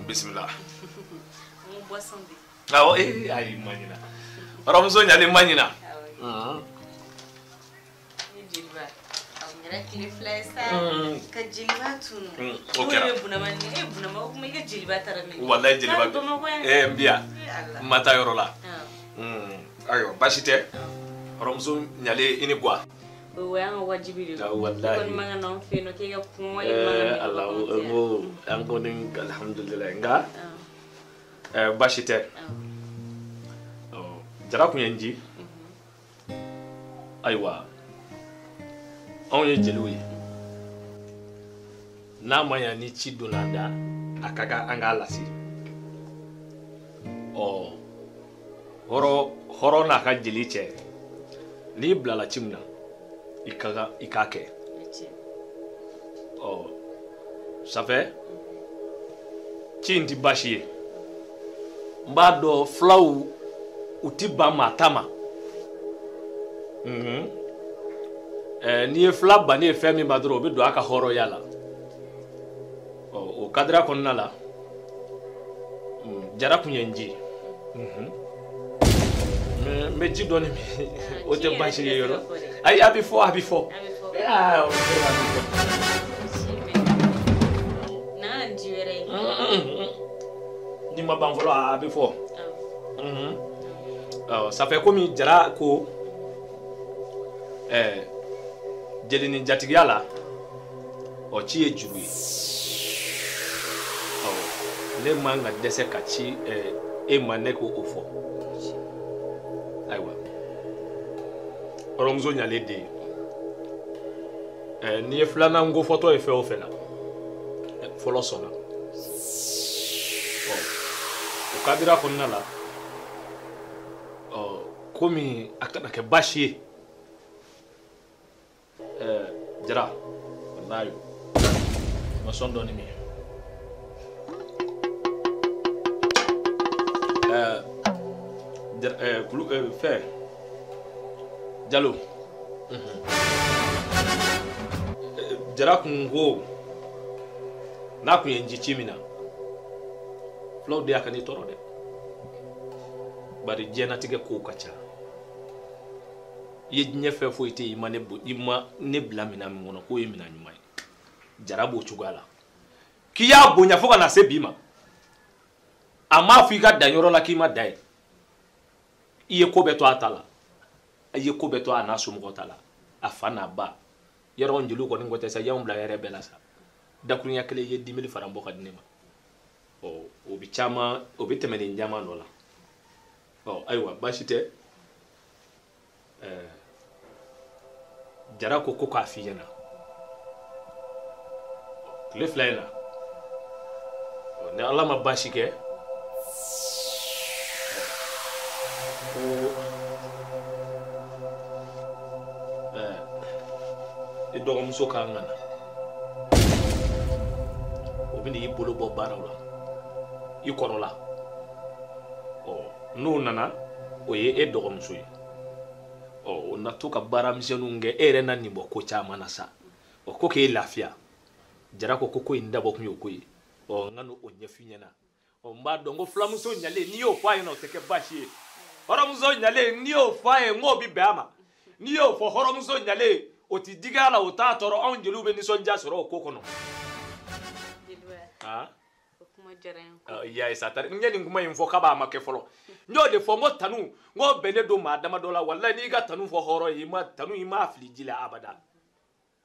S8: Bisimila.
S5: N ko boisson bɛ.
S8: Awɔ ee ayi n ma ɲina. Hɔrɔnmuso ɲalen ma ɲina.
S5: Ni jeliba. Yɛrɛ tile 2 ye sa ka jeliba tunu.
S8: O kɛra.
S5: E Bunama e Bunama o kuma i ka jeliba taara min?
S8: Walayi jeliba. Ee n bi yan. N ma taa yɔrɔ la. Ayiwa baasi tɛ. Hɔrɔnmuso ɲalen i ni guwa.
S5: O y'an ka wajibi de ye.
S8: Walayi.
S5: E kɔni man ka na anw fɛ yen nɔ k'e ka kuma wali man ka
S8: Ala n ko an kɔni alihamudulilayi nka baasi tɛ. Jara kun ye n ji. Ayiwa. Anw ye jeliw ye. N'a ma ɲa ni ci donna an da a ka kan an k'a lase. Ɔ hɔrɔn n'a ka jeli cɛ n'i bilala ci min na i ka kan i k'a kɛ. Ɔ ça fait ci in ti baasi ye. N b'a dɔn filaw u ti ban maa ta ma. N'i ye fila bannen ye fɛn min ma dɔrɔn o bɛ don a ka hɔrɔnya la. O kadira kɔnɔna la Jara kun ye n ji n bɛ ji dɔɔni min o tɛ baasi ye yɔrɔ ayi a bɛ fɔ a bɛ fɔ aa o tɛ a bɛ fɔ.
S5: N'a ji wɛrɛ ye.
S8: Ni ma ban fɔlɔ a bɛ fɔ. Awɔ ça fait komi Jara ko jeli ni jatigiya la ɔ ci ye juru ye. Ne man ka dɛsɛ ka ci e ma ne ko o fɔ ayiwa hɔrɔnmuso ɲalen den ye n'i ye filanan ko fɔtɔ ye fɛn o fɛn na fɔlɔ sɔnna ɔ o kadira kɔnɔna la ɔ komi a kana kɛ baasi ye Jara walayi ma sɔn dɔɔni min. Fɛn Jalo Jara kun ko n'a kun ye n ji ci min na fulaw de y'a ka n'i tɔɔrɔ dɛ bari diɲɛnatigɛ kow ka ca i ye diɲɛ fɛn foyi tɛ yen i ma ne bila minɛn min kɔnɔ k'o ye minɛn ɲuman ye Jara b'o cogoya la k'i y'a bonya fo ka na se bi ma a m'a fɔ i ka dan yɔrɔ la k'i ma dan ye i ye ko bɛɛ to a ta la i ye ko bɛɛ to a n'a somɔgɔw ta la a fa n'a ba yɔrɔ jeliw kɔni ko tɛ sa y'anw bila yɛrɛ bɛɛ la sa dakurunya kelen i ye 10 000 faran bɔ ka di ne ma ɔ o bɛ caman o bɛ tɛmɛ nin caman dɔ la ɔ ayiwa baasi tɛ Jara ko k'a f'i ɲɛna tile 2 in na ni Ala ma baasi kɛ ko i dɔgɔmuso kan ka na o bɛ n'i bolo bɔ baaraw la i kɔrɔ la ɔ n'o nana o ye e dɔgɔmuso ye ɔ o na to ka baara misɛnninw kɛ e yɛrɛ na nin bɔ ko caman na sa ɔ ko k'e lafiya Jara ko ko in dabɔ kun ye o ko ye ɔ n ka n'o ɲɛf'i ɲɛna ɔ n b'a dɔn ko fulamuso ɲalen n'i y'o fɔ a ɲɛna o tɛ kɛ baasi ye hɔrɔnmuso ɲalen n'i y'o fɔ a ye n k'o bɛ bɛn a ma n'i y'o fɔ hɔrɔnmuso ɲalen o ti digi a la o t'a tɔɔrɔ anw jeliw bɛ nisɔndiya sɔrɔ o ko kɔnɔ.
S5: Jeliba o kuma diyara n ye.
S8: I y'a ye sa n ye nin kuma in fɔ k'a ma kɛ fɔlɔ n y'o de fɔ n ko tanu n ko bɛnnen don maa damadɔ la walayi n'i ka tanu fɔ hɔrɔn ye i ma tanu i m'a fili ji la abada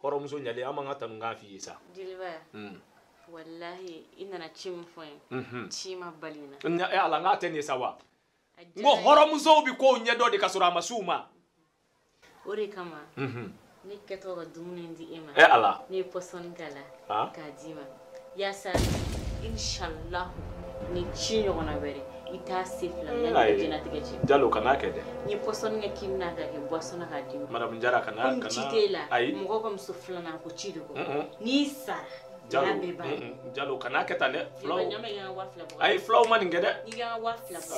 S8: hɔrɔnmuso ɲalen an b'an ka tanu kan f'i ye sa.
S5: Jeliba walahi i nana ci min fɔ n ye ci ma bali n
S8: na. Ala n k'a tɛ nin ye sa wa. N ko hɔrɔnmusow bɛ kow ɲɛdɔn de ka sɔrɔ a ma s'u ma.
S5: O de kama ne kɛtɔ ka dumuni di e ma.
S8: Ala.
S5: Ne ye pɔsɔni k'a la k'a d'i ma yaasa inshallah ni ci ɲɔgɔnna wɛrɛ i t'a se fila la yanni diɲɛlatigɛ cɛ.
S8: Jalo kana kɛ dɛ.
S5: N ye pɔsɔni kɛ k'i bɛna k'a kɛ boisson na k'a d'i ma.
S8: Madame Jara kana
S5: kana. Ci t'e la.
S8: Ayi.
S5: Mɔgɔw ka muso filanan ko ci de kɔ. N'i sara.
S8: Jalo Jalo kana kɛ tan dɛ. Fulaw ayi fulaw ma nin kɛ dɛ.
S5: I ka 2000 bɔ.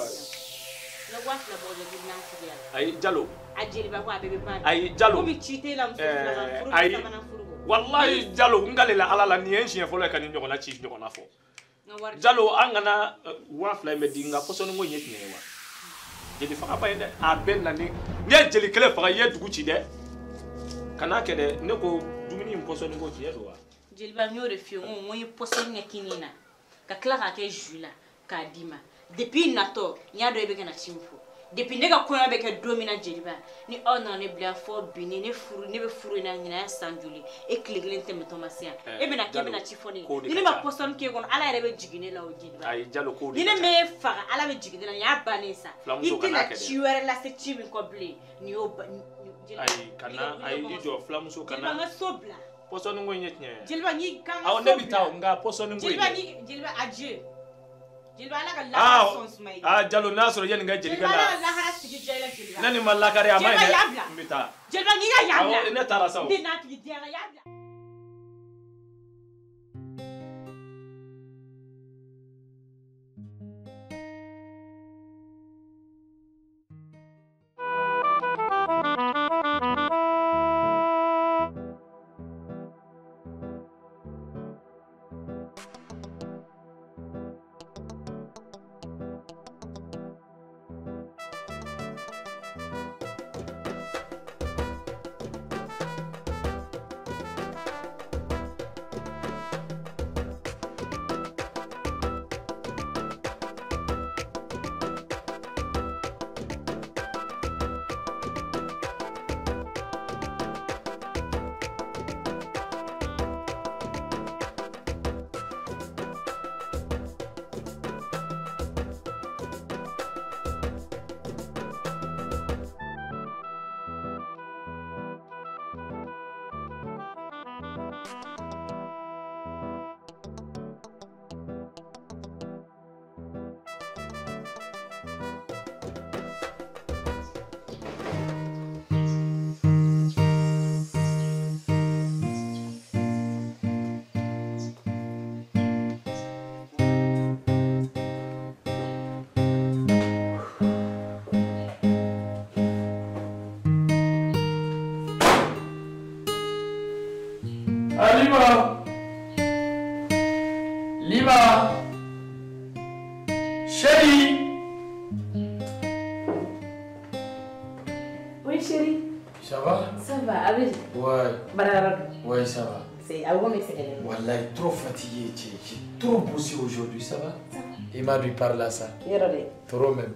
S5: Ne 2000 bɔ k'i bɛna sigi yan.
S8: Ayi Jalo.
S5: A jeliba ko a bɛɛ bɛ ban.
S8: Ayi Jalo.
S5: Komi ci t'e la muso filanan furu sabanan furu kɔ.
S8: Walayi Jalo n kalela Ala la nin ye n siɲɛ fɔlɔ ye ka nin ɲɔgɔnna ci ɲɔgɔnna fɔ. Jalo an kana 2000 in bɛ di nka pɔsɔni ko in ye tiɲɛ ye wa. Jeli faga ba ye dɛ a bɛɛ na ni n'i ye jeli kelen faga i ye dugu ci dɛ. Kana kɛ dɛ ne ko dumuni in pɔsɔni ko tiɲɛ don wa.
S5: Jeliba n y'o de f'i ye n ko n ye pɔsɔni kɛ kini na ka tila k'a kɛ jus la k'a d'i ma depuis natɔ n y'a dɔn e bɛ ka na ci min fɔ depuis ne ka kɔɲɔ bɛ kɛ don min na jeliba ni aw nana ne bila fɔ bi ni ne furu ne bɛ furu in na ɲinan ya san joli e tile kelen tɛmɛtɔ ma se yan e bɛna k'e bɛna ci fɔ ne ye ni ne ma pɔsɔni k'e kɔnɔ Ala yɛrɛ bɛ jigin ne la o jeliba
S8: ayi Jalo ko
S5: ni ne m'e faga Ala bɛ jigin ne la nin y'a bannen sa i tɛna ci wɛrɛ lase ci min kɔ bilen nin y'o
S8: ayi kana ayi i jɔ fulamuso kana
S5: jeliba n ka so bila
S8: pɔsɔni ko in ye tiɲɛ ye
S5: jeliba n'i kan ka
S8: awɔ ne bɛ taa nka pɔsɔni ko in
S5: jeliba adieu jeliba Ala ka lahara sɔn suma i
S8: ye. Jalo n'a sɔrɔ yanni n ka jelikɛ la
S5: jeliba Ala ka lahara sigi diya i la jeliba
S8: ne ni ma lakari a ma ɲi dɛ
S5: jeliba y'a bila
S8: n bɛ taa
S5: jeliba n'i ka yan bila
S8: awɔ ne taara sa o
S5: n tɛ n'a tigi diya la y'a bila.
S4: va, Abid?
S6: Ouais.
S4: Barara.
S6: Ouais, ça va.
S4: C'est à vous, mais c'est
S6: Wallahi, trop fatigué, j'ai trop bossé aujourd'hui, ça va?
S4: Ça va.
S6: Il m'a dû parler à ça. Trop même.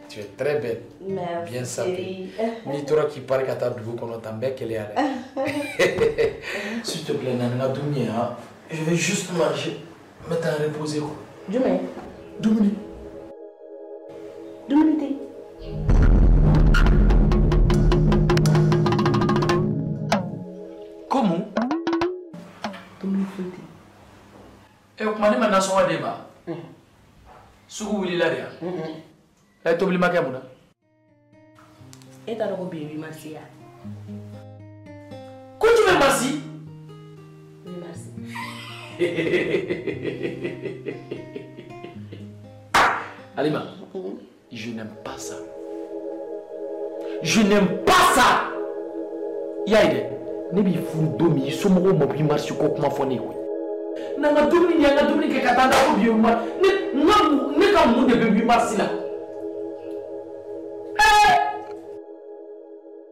S6: Tu es très belle.
S4: Merci.
S6: Bien sapée. Ni toi qui parles à ta dugu qu'on entend bien qu'elle est allée. S'il te plaît, Nana, hein. Je vais juste manger. Maintenant, reposer quoi.
S4: Demain.
S6: Dumuni.
S4: Dumuni.
S6: Comment?
S4: Dumuni foyi.
S6: Eh, kuma ne ma nasɔngɔ d'e ma. Sugu wulila de ya. E tobili ma kɛ mun na?
S4: E t'a dɔn ko bi ye 8 mars ya?
S6: Ko jumɛn mars?
S4: 8 mars.
S6: Alima, je n'aime pas ça. Je n'aime pas ça. I y'a ye dɛ, ne b'i furu don min i somɔgɔw ma 8 mars ko kuma fɔ ne ye koyi. N'an ka dumuni an ka dumuni kɛ ka taa da ko bi ye 8 mars. Ne ka mun de bɛ 8 mars la?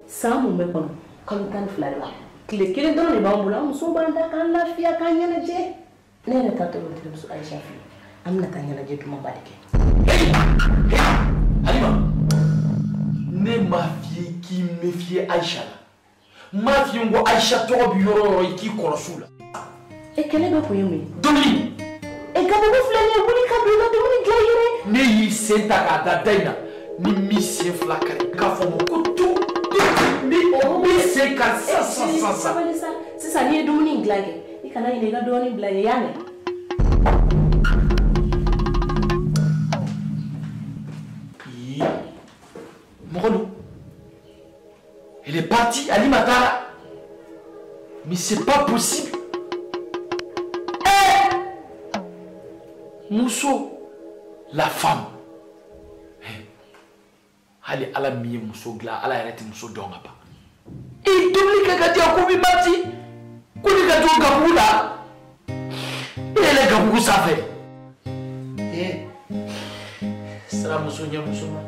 S4: San mun bɛ kɔnɔ kalo 12 de b'a tile kelen dɔrɔn de b'an bolo an musow b'an da k'an lafiya k'an ɲɛnajɛ ne yɛrɛ taatɔ bɛ terimuso Aïcha fɛ yen an bɛna taa ɲɛnajɛ dumanba de kɛ.
S6: Halima, ne m'a f'i ye k'i méfier Aïcha la n m'a f'i ye n ko Aïcha tɔgɔ bɛ yɔrɔ o yɔrɔ i k'i kɔlɔsi u la.
S4: E kɛlɛ bɛ kun ye mun ye?
S6: Dumuni.
S4: E gabugu filɛ nin ye wuli ka don i ka dumuni dilan i yɛrɛ.
S6: Ne y'i sen ta k'a da da in na ni m'i sen fila kari k'a fɔ n ma ko tu. C'est ka sa.
S4: Sisan n'i ye dumuni in dilan kɛ i kana ɲinɛ i ka dɔɔnin bila yen i y'a mɛn.
S6: Ii mɔgɔ don. Elle est partie, Alima taara. Mais c'est pas possible. Eh! Muso, la femme. Hali Ala min ye muso dilan, Ala yɛrɛ tɛ muso dɔn ka ban. I dumuni kɛ ka di yan ko b'i mati ko ne ka to gabugu la e yɛlɛ gabugu sanfɛ. Ee sira muso ɲɛ muso ma.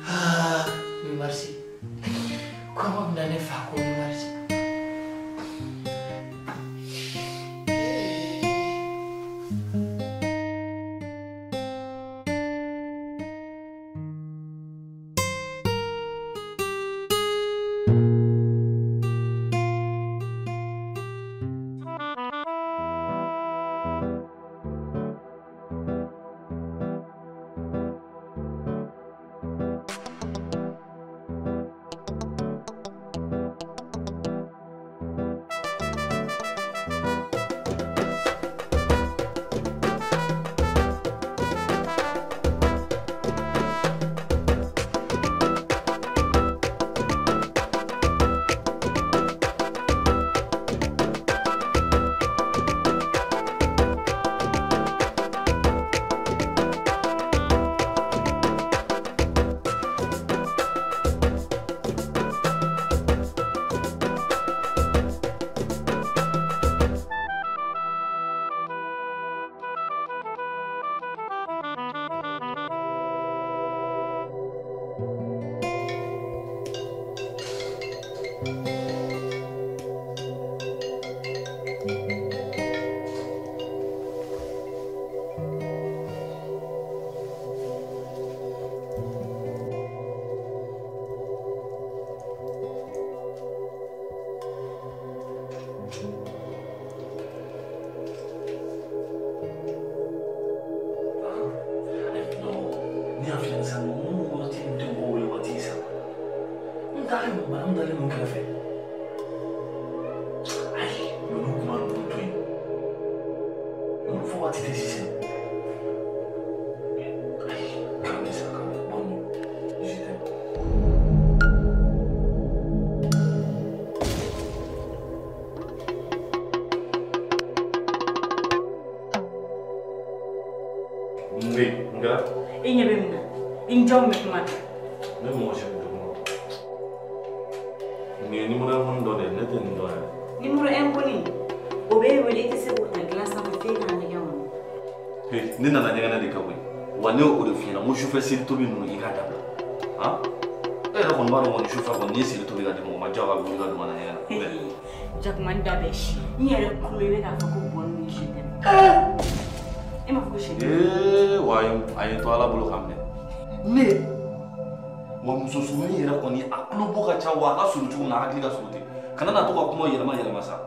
S6: Aa merci. Kɔngɔ bɛna ne fa ko merci.
S5: E ɲɛ bɛ min na i ni jɔn bɛ kuma na.
S1: Ne mɔgɔ si tɛ kuma. Nin ye numéro 1 dɔ de ye, ne tɛ nin dɔn yɛrɛ.
S5: Numéro 1 kɔni o b'e wele i tɛ se k'o ta dilan sanfɛ f'e ka na ɲɛgɛn kɔnɔ.
S1: Ne nana ɲɛgɛnɛ de kɛ koyi. Wa ne y'o de f'i ɲɛna n ko sufɛ seli tobi ninnu i k'a dabila. Han? E yɛrɛ kɔni b'a dɔn kɔni sufɛ kɔni n'i ye seri tobi ka di mɔgɔ ma diyagoya a bɛ wuli ka don ka na ɲɛgɛn na.
S5: Jakuma n da bɛ si. N yɛrɛ kulo i bɛ k'a fɔ ko bɔnni ni si tɛ. E m'a fɔ ko si tɛ.
S1: Ee wa a ye n to Ala bolo ka minɛ. Ne wa muso surunin yɛrɛ kɔni a tulo bɔ ka ca wa a ka surun cogo min na a hakili ka surun ten. Kana na to ka kuma yɛlɛma yɛlɛma sa.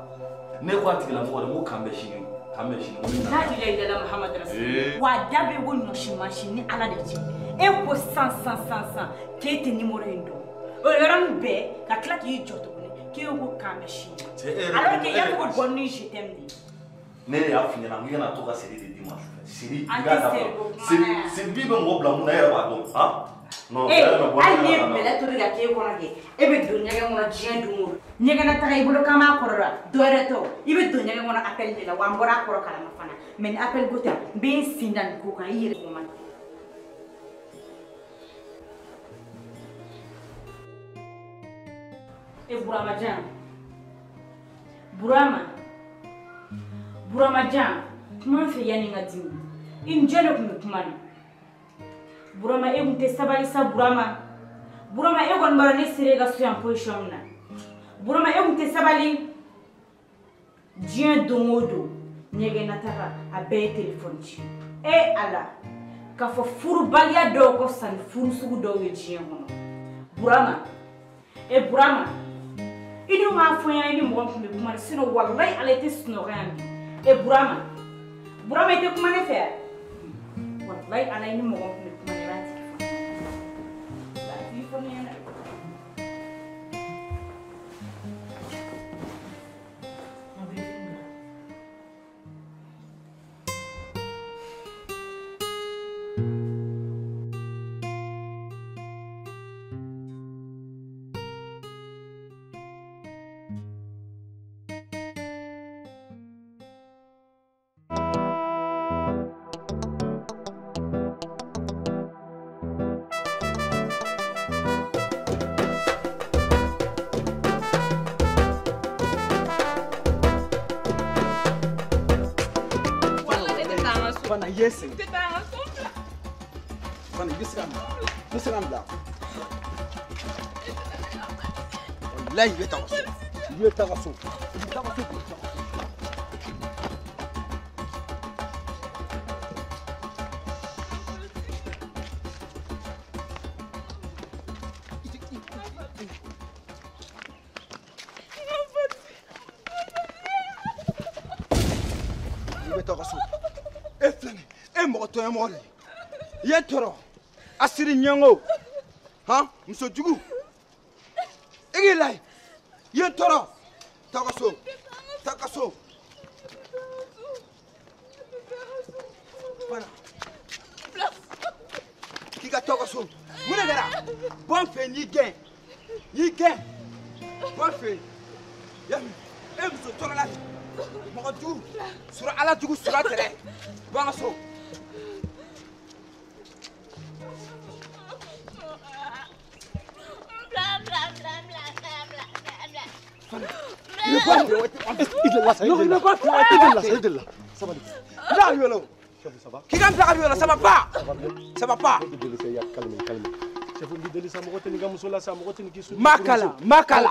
S1: Ne ko a tigilamɔgɔ de n ko k'an bɛn sini. K'an bɛn sini.
S5: La ilaha illallah Muhammad rasulullah. Wa da bɛ ko ɲɔsi mansin ni Ala de cɛ. E ko san k'e tɛ numéro in dɔn. O yɔrɔnin bɛɛ ka tila k'i jɔ tuguni k'e ko k'an bɛ sini. Alors que i y'a fɔ ko bonne nuit je t'aime de.
S1: Ne de y'a f'i ɲɛna k'i kana to ka seri de d'i ma sufɛ. Seri i k'a dabila. Seri bi bɛ mɔgɔ bila mun na e yɛrɛ b'a dɔn. Han? Non,
S5: hali n'i ye bɛlɛ tobi ka k'e kɔnɔ kɛ, e bɛ don ɲɛgɛn kɔnɔ diɲɛ don o don. Ɲɛgɛnna taga i bolo k'an b'a kɔrɔ la, dɔ wɛrɛ tɛ o. I bɛ don ɲɛgɛn kɔnɔ appel de la wa n bɔra a kɔrɔ kalama fana. Mais ni appel ko tɛ, n bɛ n sen da nin ko kan i yɛrɛ ko man. E Burama jan, Burama jan, kuma n fɛ yanni n ka dimi. I ni jɔn de tun bɛ kuma na? Burama e kun tɛ sabali sa Burama. Burama e kɔni b'a dɔn ne sera e ka so yan position min na. Burama e kun tɛ sabali. Diɲɛ don o don ɲɛgɛnnataga a bɛɛ ye telefɔni ci. E Ala k'a fɔ furubaliya dɔw ka fisa ni furu sugu dɔw ye diɲɛ kɔnɔ. Burama e Burama i dun k'a fɔ n ɲɛna i ni mɔgɔ min tun bɛ kuma na sinon walayi Ala i tɛ sunɔgɔ yan bi. E Burama Burama i tɛ kuma ne fɛ yan? Walayi Ala i ni mɔgɔ min tun bɛ kuma na i b'a tigi fɔ. I b'a tigi fɔ ne ɲɛna.
S3: Fana i ye sɛgɛn. Fana i bɛ se ka n bila. I bɛ se ka n bila. Walayi i bɛ taa ka so. I bɛ taa ka so. I bɛ taa ka so. I bɛ taa ka so. E filɛ nin ye, e mɔgɔ tɔɲɔmɔgɔ de ye. I ye n tɔɔrɔ. A siri ɲɛngo. Han muso jugu. I k'i layɛ. I ye n tɔɔrɔ. Taa ka so. Taa ka so. Fana. K'i ka taa ka so. Mun de kɛra? Bɔ n fɛ yen n y'i gɛn. N y'i gɛn. Bɔ n fɛ yen. I y'a mɛn? E muso tɔɔrɔla de. Mɔgɔ jugu. Sura Ala jugu sura tɛrɛ. Bɔ an ka so. Ça va pas. Ça va pas. Makala, makala.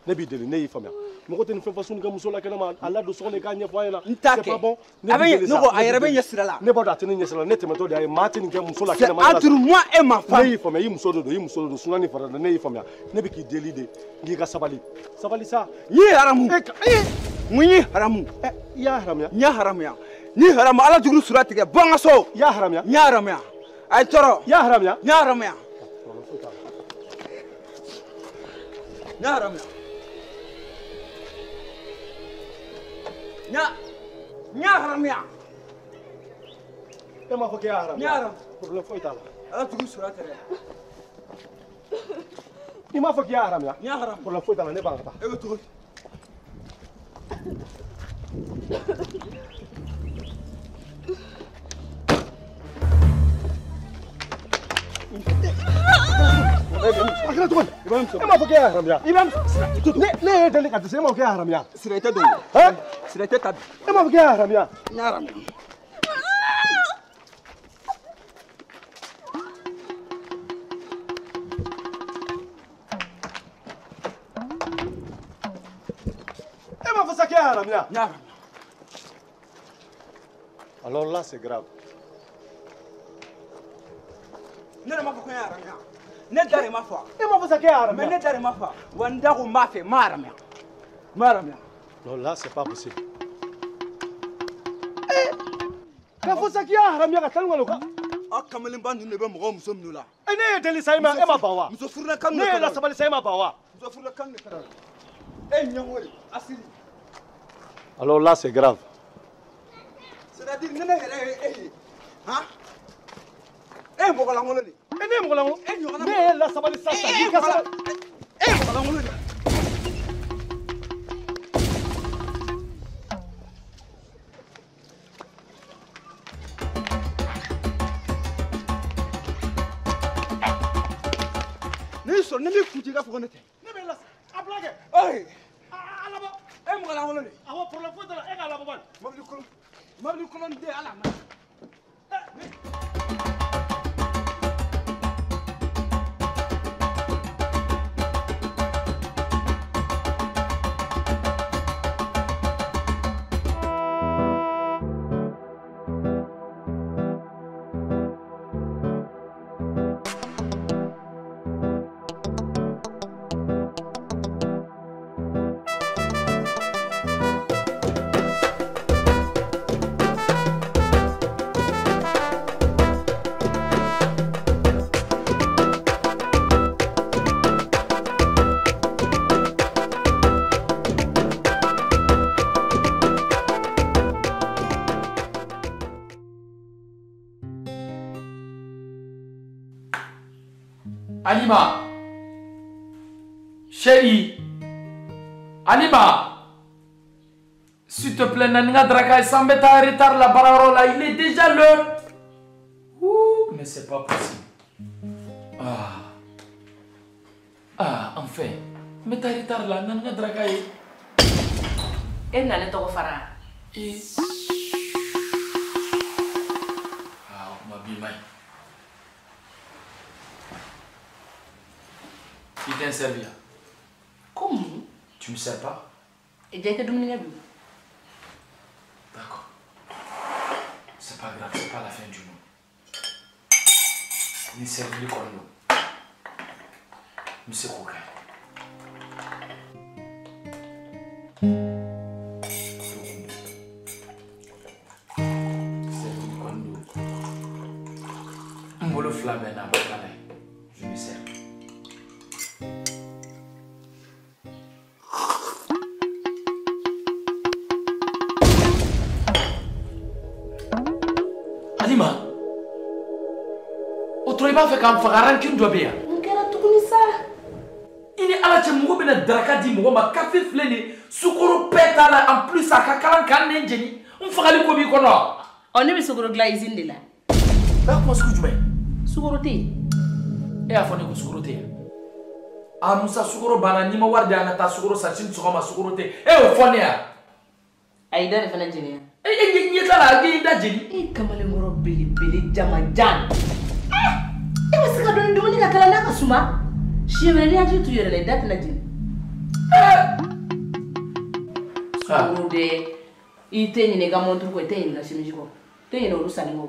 S8: Ne b'i deli ne y'i faamuya mɔgɔ tɛ nin fɛn façon ka muso la kɛnɛma a ladon so kɔnɔ i k'a ɲɛfɔ a ɲɛna c'est pas bon. Ne b'i deli sa
S3: a yɛrɛ bɛ ɲɛ sira la.
S8: Ne b'a dɔn a tɛ ne ɲɛ sira la ne tɛmɛtɔ de y'a ye maa tɛ nin kɛ muso la kɛnɛma.
S3: C'est entre moi et ma femme.
S8: Ne y'i faamuya i muso de don i muso de don suna ni farada ne y'i faamuya ne bɛ k'i deli de n k'i ka sabali sabali sa.
S3: N y'i haramu. Mun y'i haramu?
S8: I y'a haramuya.
S3: N y'a haramuya. N'i haramu Ala jugu sura tigɛ bɔ n ka so.
S8: I y'a haramuya.
S3: N y'a haramuya. A ye tɔɔrɔ.
S8: I y'a haramuya.
S3: N y'a haramuya. N y'a haramuya. N y'a haramuya.
S8: E m'a fɔ k'e y'a haramuya.
S3: N y'a haramu.
S8: Problème foyi t'a la.
S3: Ala jugu sura tɛrɛ.
S8: I m'a fɔ k'i y'a haramuya.
S3: N y'a haramu.
S8: Problème foyi t'a la ne b'a ka taa.
S3: E bɛ cogo di?
S8: A kɛra cogo di? E m'a fɔ k'e y'a haramuya.
S3: I b'a
S8: ne ye deli ka dɛsɛ e m'a fɔ k'e y'a haramuya.
S3: Sira i tɛ don. Sira i tɛ ta bi.
S8: E m'a fɔ k'e y'a haramuya.
S3: N y'a haramuya.
S9: sa k'e y'a haramuya.
S3: N y'a haramuya.
S9: Alors là, c'est grave.
S3: Ne de m'a fɔ ko n y'a haramuya. Ne da de m'a fɔ.
S9: E m'a fɔ sa k'e y'a haramuya.
S3: Mais ne da de m'a fɔ. Wa n da ko n b'a fɛ, n m'a haramuya. N m'a haramuya.
S9: Non, là, c'est pas possible. Eh! K'a fɔ sa k'i y'a haramuya ka taa ni ka.
S3: Aw kamalenba ninnu de bɛ mɔgɔw muso minɛ u la.
S9: E ne ye deli sa e ma ban wa?
S3: Muso furula kan de.
S9: Ne ye lasabali sa e ma ban wa?
S3: Muso furula kan de kɛra. E ɲɛngo de asili.
S9: Alors là, c'est grave.
S3: C'est-à-dire ne yɛrɛ ye e ye, han? E ye mɔgɔ lankolon de.
S9: E ne ye mɔgɔ lankolon.
S3: E ɲɔgɔnna.
S9: Ne ye lasabali sa sa.
S3: E ye mɔgɔ e ye mɔgɔ lankolon de. N'i sɔrɔ ni min kun t'i ka fɔ ko ne tɛ.
S9: Ne bɛ la a bila kɛ.
S3: Oye.
S9: A labɔ.
S3: E ye mɔgɔ lankolon de.
S9: Awɔ problème foyi t'a la e k'a labɔ bani.
S3: Mobili kolon den ala ma.
S6: Alima, chérie, Alima, s'il te plaît, Naninga Draka, s'embête à retard la barre là, il est déjà l'heure. Ouh, mais c'est pas possible. Ah, ah, enfin, mais t'as retard là, Naninga Draka.
S4: Et n'allez pas faire.
S6: Ah, on m'a bien. Il t'a servi.
S4: Comment?
S6: Tu me sers pas?
S4: Et bien que Dominique.
S6: D'accord. C'est pas grave, c'est pas la fin du monde. Ni servi comme nous. Monsieur Coquin. Servi comme nous. Mbolo flamme n'a pas. Je me sers. Alima, o tora i b'a fɛ k'an faga rancune dɔ bɛ yan.
S4: Mun kɛra tuguni sa?
S6: I ni Ala cɛ mɔgɔ bɛna daraka di mɔgɔ ma kafe filɛ nin ye sukaro bɛɛ t'a la en plus a ka kalan k'an nɛn jeni n fagali ko b'i kɔnɔ.
S4: Ɔ ne bɛ sukaro dilan usine de la.
S6: O y'a kuma sugu jumɛn?
S4: Sukaro tɛ yen.
S6: E y'a fɔ ne ko sukaro tɛ yen. A Musa sukaro banna n'i ma wari di an ka taa sukaro san sini sɔgɔma sukaro tɛ yen e y'o fɔ ne ye.
S4: A y'i da de fana jeni.
S6: E ɲɛ t'a la i da jeni.
S4: E kamalenkɔrɔ belebele jamajan. E bɛ se ka dɔɔni dumuni ka kala n'a ka suma. Siɲɛ wɛrɛ n'i hakili t'u yɛrɛ la i da tɛna jeni. Sukaro dɛ i tɛ ɲinɛ i ka montre kɔ i tɛ ɲinɛ i ka chemise kɔ i tɛ ɲinɛ olu sanni kɔ.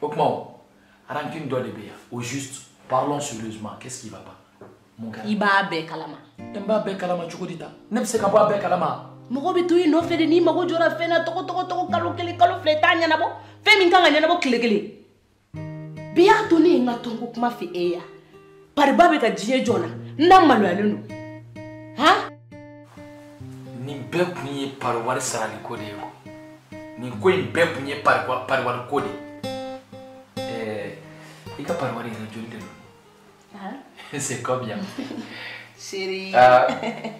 S6: O kuma o rancune dɔ de bɛ yan au juste parlons sérieusement qu'est-ce qui va pas? Mun kɛra?
S4: I b'a bɛɛ kalama.
S6: N b'a bɛɛ kalama cogo di tan? Ne bɛ se ka bɔ a bɛɛ kalama?
S4: Mɔgɔ bɛ to i nɔfɛ de n'i mago jɔra fɛn na tɔgɔ tɔgɔ tɔgɔ kalo kelen kalo fila i t'a ɲɛnabɔ fɛn min kan ka ɲɛnabɔ tile kelen bi y'a to ne ye n ka tɔnko kuma f'i e ye pariba bɛ ka diɲɛ jɔ n na n da maloyalen don han.
S6: Nin bɛɛ kun ye pari wari sarali ko de ye o nin ko in bɛɛ kun ye pari wari ko de ye ɛɛ i ka pari wari yɛrɛ joli de don? C'est combien?
S4: Chérie.
S6: Ah,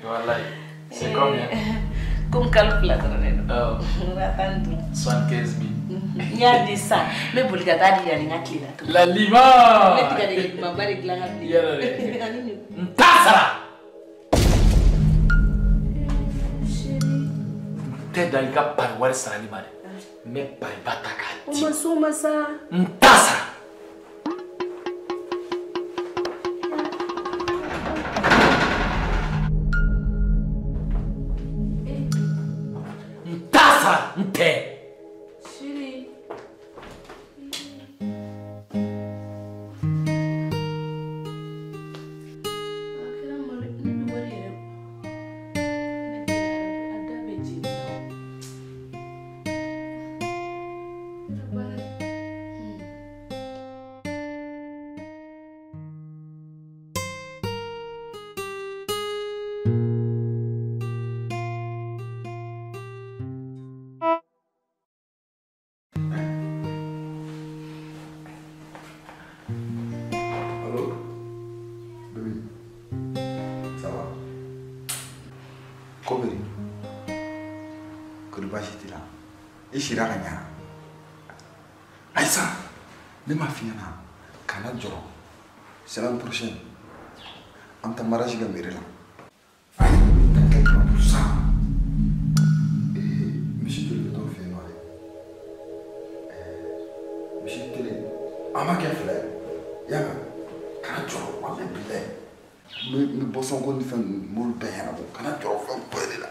S6: wallahi. C'est combien?
S4: Comme kalo fila dɔrɔn de don. 15
S6: 75 000.
S4: N y'a di sisan n bɛ boli ka taa di yanni n ka tile la tuguni.
S6: La lima.
S4: N bɛ tigadɛgɛ dumanba de dilan ka bila.
S6: Yɛrɛ dɛ. N t'a sara.
S4: Chérie.
S6: N tɛ dan i ka pari wari sarali ma dɛ. N bɛ pariba ta k'a di.
S4: O ma s'o ma sa.
S6: N t'a sara.
S3: I sira ka ɲa. Ayisa, ne m'a f'i ɲɛna kana jɔrɔ. Semaine prochaine, an bɛ taa mariage kɛ mairie la. Ayi, t'inquiète pas pour ça. Misi joli bɛ t'o fɛ yen nɔ dɛ? Misi kelen, an b'a kɛ fila ye. I y'a mɛn? Kana jɔrɔ, walayi bilayi. N bɛ boisson ko ni fɛn ninnu, n b'olu bɛɛ ɲɛnabɔ. Kana jɔrɔ fɛn foyi de la.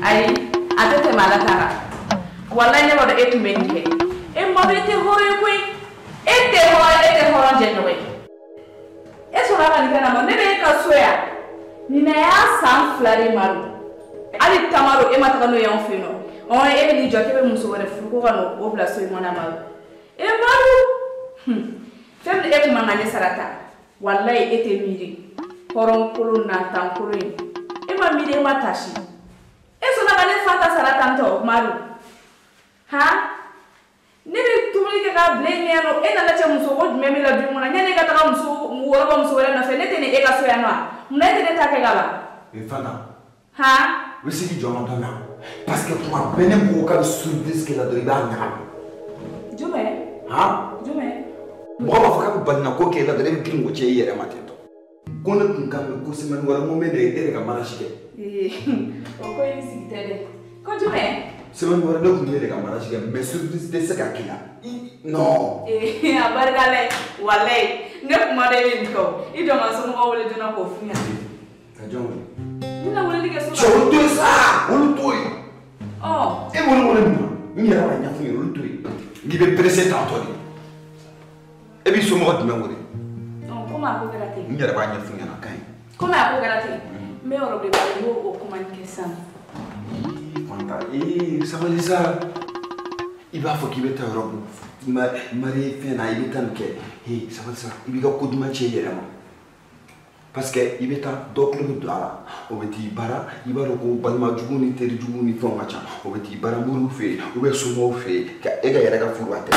S4: Ayi, a tɛ tɛmɛ Ala ta kan. Walayi ne b'a dɔn e tun bɛ nin kɛ. E Madu, e tɛ hɔrɔn ye koyi. E tɛ hɔrɔn, e tɛ hɔrɔn jɛɲɔgɔn ye. E sɔrɔla ka nin kɛ na ma, ne bɛ e ka so yan. Ɲinɛ y'a san 2 de Madu. Hali tamaro e ma taga n'o ye anw fɛ yen nɔ. Ɔn e bɛ n'i jɔ k'e bɛ muso wɛrɛ furu ko ka n'o bila so in kɔnɔ Madu. E Madu, fɛn min e tun man ka ne sara ta. Walayi e tɛ miiri. Hɔrɔn kolon nantan kolon in. E ma miiri, e ma tasi. E sɔnna ka ne fa ta sara tantɔ Madu. Han? Ne bɛ dumuni kɛ k'a bila e ɲɛ yan nɔ, e nana cɛ muso ko jumɛn bɛ la du kɔnɔ? Yanni e ka taga muso wɛrɛ bɔ muso wɛrɛ nɔfɛ, ne tɛ ni e ka so yan nɔ wa? Munna e tɛ ne ta kɛ ka ban?
S3: E Fanta.
S4: Han?
S3: U bɛ se k'i jɔ n ka dɔ la. Parce que tuma bɛɛ ne ko k'a bɛ surprise kɛ la dɔrɔn i b'a ɲagami.
S4: Jumɛn?
S3: Han?
S4: Jumɛn?
S3: Mɔgɔ b'a fɔ k'a bɛ balinako kɛ e la dɔrɔn e bɛ girin k'o cɛ i yɛrɛ ma ten tɔ. Ko ne tun kan bɛ ko semaine wɛrɛ n ko n bɛ na e de ka mariage kɛ.
S4: O ko in sigi tɛ dɛ. Ko jumɛn?
S3: Semaine wɛrɛ ne tun bɛ e de ka mariage kɛ mais surprise tɛ se ka k'i la. Non.
S4: A barika la ye, walayi ne kuma dɔ e bɛ nin kɛ o. I jɔ n ka somɔgɔw wele joona k'o f'u ɲɛna.
S3: Ka jɔn wele?
S4: N bɛna weleli kɛ so la.
S3: Cɛ olu to yen sa, olu to yen.
S4: Ɔ.
S3: E b'olu wele mun na? N yɛrɛ b'a ɲɛf'u ɲɛna, olu to yen. N'i bɛ pressé tantɔ de. E b'i somɔgɔ jumɛn wele?
S4: Ɔ komi a ko kɛra ten.
S3: N yɛrɛ b'a ɲɛf'u ɲɛna, a ka ɲi.
S4: Komi a ko kɛra ten, n bɛ yɔrɔ de b'a ye, n b'o kuma nin kɛ sisan.
S3: Fanta, ee sabali sa. I b'a fɔ k'i bɛ taa yɔrɔ marié fɛn na, i bɛ taa nin kɛ. Ee sabali sa, i b'i ka ko duman cɛ i yɛrɛ ma. Parce que i bɛ taa dɔ tulo bɛ don a la, o bɛ t'i bara, i b'a dɔn ko balima jugu ni teri jugu ni fɛnw ka ca, o bɛ t'i bara moriw fɛ yen, ou bien somɔgɔw fɛ yen, ka e ka yɛrɛ ka furu a tɛ.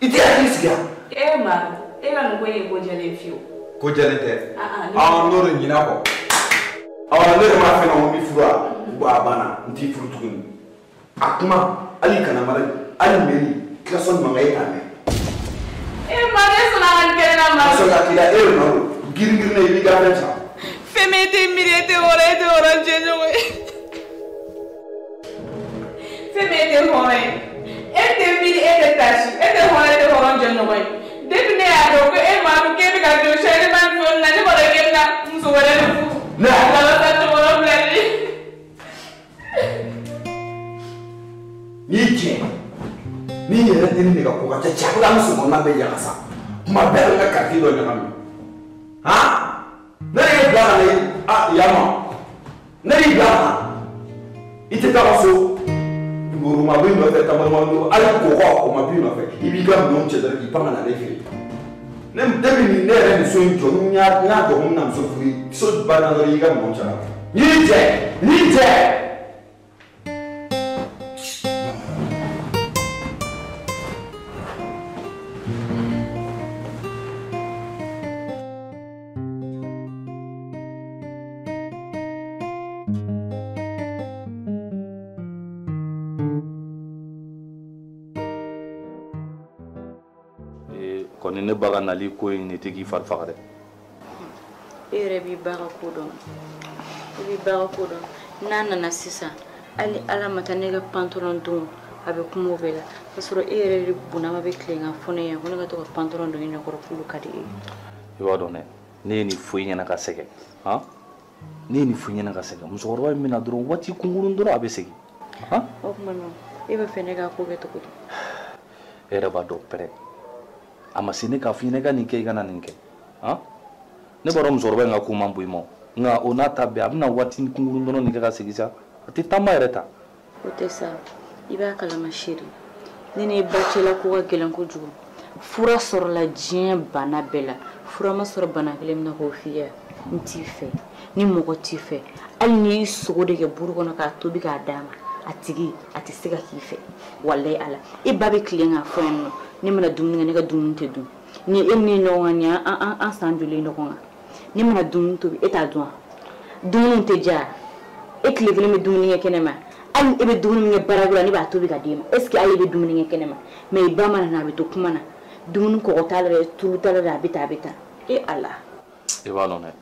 S3: I tɛ hakili sigi yan.
S4: E Madu, e ka nin ko in ye ko jɛlen ye fiyewu.
S3: Ko jɛlen tɛ? Awɔ, n'o de ɲin'a kɔ. Awɔ, ne yɛrɛ m'a fɛ ko n b'i furu wa? Bon a banna, n t'i furu tuguni. A kuma, hali kana mara, hali mairie, klaxon mankan e t'a mɛn.
S4: E Madu, e sɔnna ka nin kɛ ne la Madu.
S3: Ka sɔrɔ ka k'i la, e Madu, girin girin na i b'i ka fɛn san.
S4: Fɛn min e tɛ miiri, e tɛ hɔrɔn, e tɛ hɔrɔn jɛɲɔgɔn ye. Fɛn min e tɛ hɔrɔn ye, e tɛ miiri, e tɛ tasi, e tɛ hɔrɔn, e tɛ hɔrɔn jɛɲɔgɔn ye. Depuis ne y'a dɔn ko e Madu k'e bɛ ka don changement ni fɛnw na, ne b'a dɔn k'e bɛna muso wɛrɛ de furu.
S3: Ne
S4: Ala sa cɛkɔrɔba filɛ nin ye.
S3: N'i tiɲɛ, n'i yɛrɛ tɛ ne ka ko ka ca, cɛ a bɛ ka an sokɔnɔna bɛɛ yaga sa. Kuma bɛɛ bɛ n ka quartier dɔ ɲagami. Han? Ne de y'e bila ka na a yan nɔ. Ne de y'i bila ka na. I tɛ taa ka so. Woro ma b'i nɔfɛ, tamaro ma b'i nɔfɛ, hali kɔkɔ o ma b'i nɔfɛ. I b'i ka minɛnw cɛ dɔrɔn k'i pan ka na ne fɛ yen. Ne depuis ni ne yɛrɛ nin so in jɔ, n y'a dɔn ko n bɛna muso furu, so banna dɔrɔn i y'i ka minɛnw cɛ ka na. N y'i jɛ, n y'i jɛ.
S1: Kɔni ne ba ka nali ko in ne tɛ k'i fari faga dɛ.
S5: E yɛrɛ b'i ba ka ko dɔn. I b'i ba ka ko dɔn. N'a nana sisan, hali Ala ma taa ne ka pantalon don, a bɛ kuma o bɛɛ la. K'a sɔrɔ e yɛrɛ de bonnama bɛ tilen ka fɔ ne ɲɛna ko ne ka to ka pantalon don i ɲɛkɔrɔ k'olu ka di e ye.
S1: I b'a dɔn dɛ, ne ye nin fɔ i ɲɛna ka sɛgɛn. Han? Ne ye nin fɔ i ɲɛna ka sɛgɛn. Musokɔrɔba in bɛna dɔrɔn waati kunkurun dɔrɔn a bɛ segin. Han?
S5: O tuma na, e bɛ fɛ ne k'a ko kɛ cogo di?
S1: E yɛrɛ b'a dɔn pɛrɛ. A ma se ne k'a f'i ɲɛna i ka nin kɛ i kana nin kɛ. Han? Ne b'a dɔn musokɔrɔba in ka ko man bon i ma. Nka o n'a ta bɛɛ a bɛna waati kunkurun dɔrɔn nin kɛ ka segin sa. A tɛ taama yɛrɛ ta.
S5: O tɛ sa. I b'a kalama chérie. Ne ni ba cɛla ko ka gɛlɛn kojugu. Fura sɔrɔla diɲɛ bana bɛɛ la. Fura ma sɔrɔ bana kelen min na k'o f'i ye. N t'i fɛ. Ni mɔgɔ t'i fɛ. Hali n'i y'i sogo de kɛ buru kɔnɔ k'a tobi k'a d'a ma. A tigi a tɛ se ka k'i fɛ. Walayi Ala. E ba bɛ tilen k'a fɔ yan nɔ. Ne mana dumuni kɛ, ne ka dumuni tɛ dun. Ni e ni ɲɔgɔn kan nin an san joli ɲɔgɔn kan. Ne mana dumuni tobi, e t'a dun wa? Dumuni tɛ diya. E tile kelen bɛ dumuni kɛ kɛnɛ ma. Hali e bɛ dumuni min kɛ baarayɔrɔ la ne b'a tobi ka d'e ma. Est ce que hali e bɛ dumuni kɛ kɛnɛ ma? Mais i ba mana na a bɛ to kuma na. Dumuni kɔgɔ t'a la dɛ, tulu t'a la dɛ, a bɛ tan a bɛ tan. E Ala.
S1: I b'a dɔn dɛ,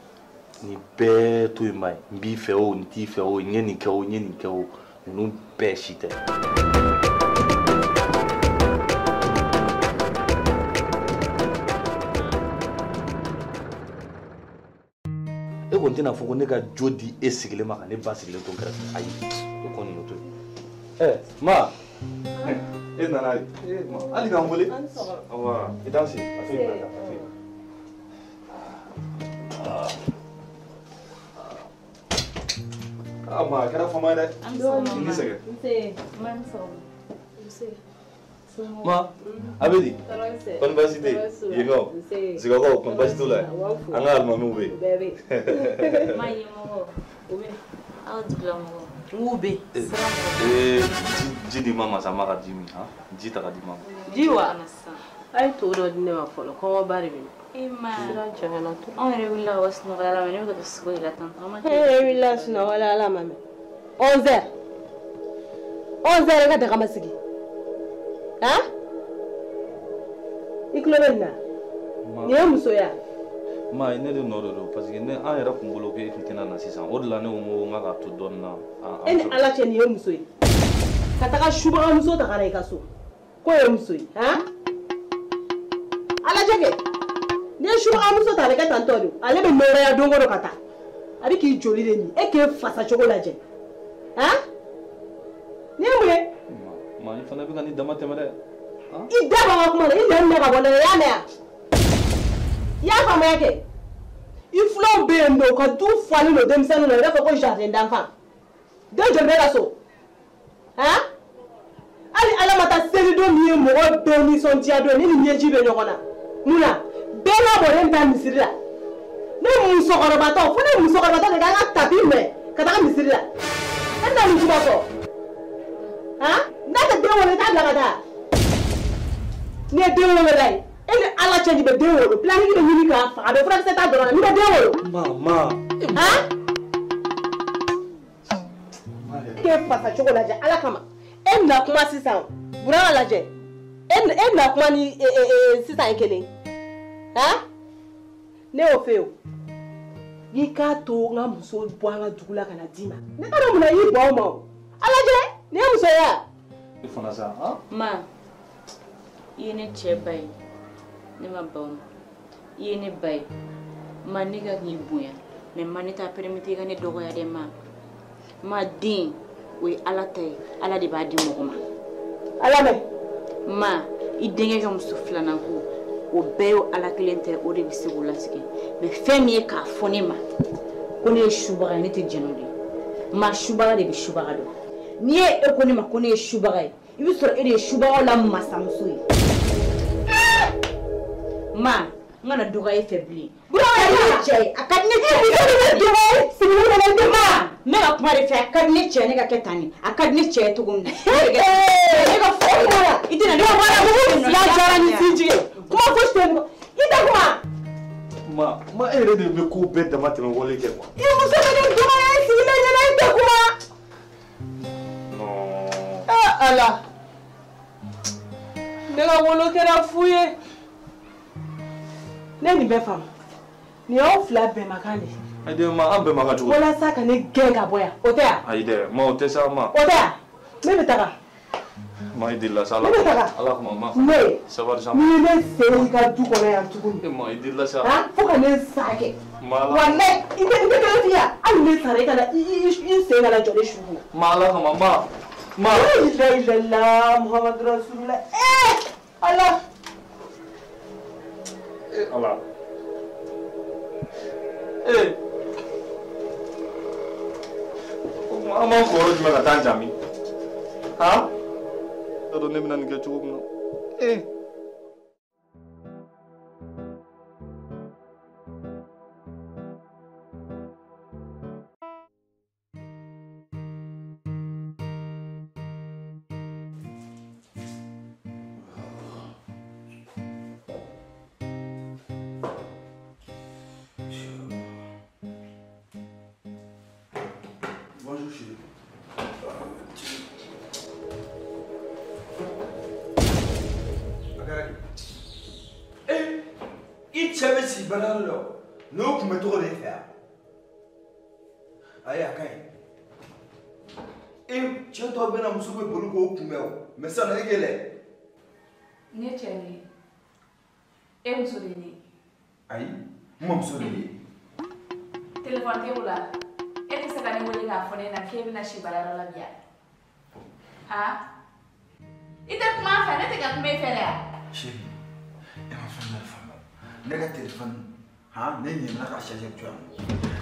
S1: nin bɛɛ to yen ba ye. N b'i fɛ o, n t'i fɛ o, n ye nin kɛ o, n ye nin kɛ o, ninnu bɛɛ si tɛ. E kɔni tɛna fɔ ko ne ka jo di e sigilen ma ka ne ba sigilen to n kɛrɛfɛ. Ayi, o kɔni o to yen. Ɛ ma, e nana ye. Ma, hali k'an wele. Awa, i t'an sigi. A to yen, a to yen. Ah, ma, a kɛra fama ye dɛ. I ni sɛgɛn. Ma, a bɛ di? Kɔni baasi tɛ yen? Yen nɔ? Sigakaw kɔni baasi t'u la yen? An ka alimamiw bɛ yen.
S5: Ma ɲɛmɔgɔ, u bɛ aw dugulamɔgɔw. N bɛ yen.
S1: Ee, ji di ma masa ma ka ji min, han? Ji ta ka di ma.
S4: Ji wa? A ye to dɔ di ne ma fɔlɔ, kɔngɔba de bɛ ne.
S5: E ma.
S4: Sira janyana to.
S5: Anw yɛrɛ wulila ka bɔ sunɔgɔya la, mais ne bɛ ka taa sugu de la tan.
S4: E yɛrɛ wulila sunɔgɔla la ma mɛ. 11 heures. 11 heures e ka daga ma sigi. Han? I tulo bɛ nin na? Nin ye musoya.
S1: Ma, ne de nɔ de don parce que ne an yɛrɛ kun bolo ko e tun tɛna na sisan. O de la ne ko n ko n ka k'a to dɔɔnin na.
S4: E ni Ala cɛ nin ye muso ye. Ka taga subagamuso ta ka na i ka so. K'o ye muso ye, han? Ala cɛ kɛ. N'i ye subagamuso ta a bɛ kɛ tan tɔ de. Ale bɛ nɔrɔya don o don ka taa. A bɛ k'i joli de min. E k'e fasa cogo lajɛ. Han? Nin ye mun ye?
S1: Ma, i fana bɛ ka nin dama tɛmɛ dɛ.
S4: I da bɔ n ka kuma na, i nɛn minɛ ka bɔ n da la, i y'a mɛn wa? I y'a faamuya kɛ? I filanw bɛ yen nɔ, u ka du falen don denmisɛnninw na, i b'a fɔ ko jardin d'enfant. Den joli bɛ ka so? Han? Hali Ala ma taa seli don min ye mɔgɔ bɛɛ nisɔndiya don, ne ni ɲɛji bɛ ɲɔgɔn na. Mun na? Bɛɛ n'a bɔlen bɛ taa misiri la. Ne musokɔrɔbatɔ, fo ne musokɔrɔbatɔ de k'an ka tapi minɛ ka taga misiri la. E bɛna mun kuma fɔ? Han? N'a tɛ den wolo, i t'a bila ka taa. N'i ye den wolo la ye, e ni Ala cɛ nin bɛ den wolo, planning bɛ ɲini k'a faga, a bɛ furakisɛ ta dɔrɔn na, n'i bɛ den wolo.
S1: Ma.
S4: Han? E k'e fasa cogo lajɛ Ala kama. E bɛna kuma sisan, Burama lajɛ. E bɛna kuma ni sisan ye kelen. Han? Ne y'o f'e ye o. I k'a to n ka muso bɔ an ka dugu la ka na d'i ma. Ne t'a dɔn mun na i y'i ban o ma o. A lajɛ, nin ye muso ye wa?
S1: E fana sa, han?
S5: Ma, i ye ne cɛ ba ye, ne ma ban o ma. I ye ne ba ye, ma ne ka k'i bonya, mais ma ne t'a permettre i ka ne dɔgɔya dɛ ma. Ma den, o ye Ala ta ye, Ala de b'a di mɔgɔ ma.
S4: Ala mɛn.
S5: Ma, i denkɛ ka muso filanan ko, o bɛɛ y'o Ala kelen tɛ, o de bɛ se k'o latigɛ. Mais fɛn min ye k'a fɔ ne ma ko ne ye subaga ye, ne tɛ jɛn n'o de ye. Ma subaga de bɛ subaga dɔn. N'i ye e ko ne ma ko ne ye subaga ye, i bɛ sɔrɔ e de ye subagaw la masamuso ye. Ma, n kana dɔgɔya e fɛ bilen. Burama cɛ ye, a ka di ne cɛ ye. Ma, n bɛ ka kuma de fɛ, a ka di ne cɛ ye ne ka kɛ tan de, a ka di ne cɛ ye cogo min na. Ne ka fɔ la, i tɛna ne ka
S4: fila jara ni sinji ye. Kuma fosi tɛ n i tɛ kuma.
S1: Ma, ma e yɛrɛ de bɛ ko bɛɛ dama tɛmɛ wale kɛ quoi.
S4: I muso bɛ ne dɔgɔya i sigilen ɲɛna i tɛ kuma.
S1: Non.
S4: Eh Ala. Ne ka wolo kɛra fu ye. Ne nin bɛɛ faamu. Nin y'aw fila bɛnbakan de ye.
S1: Ayi dɛ ma, an bɛnbakan cogo di?
S4: Walasa ka ne gɛn ka bɔ yan, o tɛ yan?
S1: Ayi dɛ, ma o tɛ sa ma.
S4: O tɛ yan? Ne bɛ taga.
S1: Ma i delila sa, Ala
S4: Ne bɛ taga.
S1: Ala kama ma.
S4: Ne.
S1: Sabali sa.
S4: N'i ye ne sen i ka du kɔnɔ yan tuguni.
S1: E ma i delila sa.
S4: Han, fo ka ne sa kɛ.
S1: Ma Ala.
S4: Walayi, i tɛ kelen f'i ye hali ne sara i kana i sen kana jɔ ne su kunna.
S1: Ma Ala kama ma. Ma.
S4: La ilaha illallah Muhammadu Rasulullah. Eh Ala.
S1: Eh Ala. Eh. An b'an kɔrɔ jumɛn ka taa jaabi? Han? T'a dɔn ne bɛna nin kɛ cogo min na. Eh.
S3: Bonjour Kɛra di? I cɛ bɛ si baarayɔrɔ la, n'o tun bɛ tɔgɔ de fɛ yan. Ayi, a ka ɲi. Cɛ dɔw bɛ na, muso bɛ boli k'o kunbɛn o, mais sisan e kɛlɛ.
S4: Ne cɛ de ye, e muso de ye ne ye.
S3: Ayi, n mamuso de ye.
S4: Telefɔni t'e bolo wa? E tɛ se ka ne wele k'a fɔ ne ɲɛna k'e bɛna si baarayɔrɔ la bi yan? Han? I tɛ kuma an fɛ, ne tɛ ka kuma e fɛ dɛ.
S3: Chérie, e ma fɛn dɔ de faamu. Ne ka telefɔni, han, ne ɲinɛna ka charger to yan.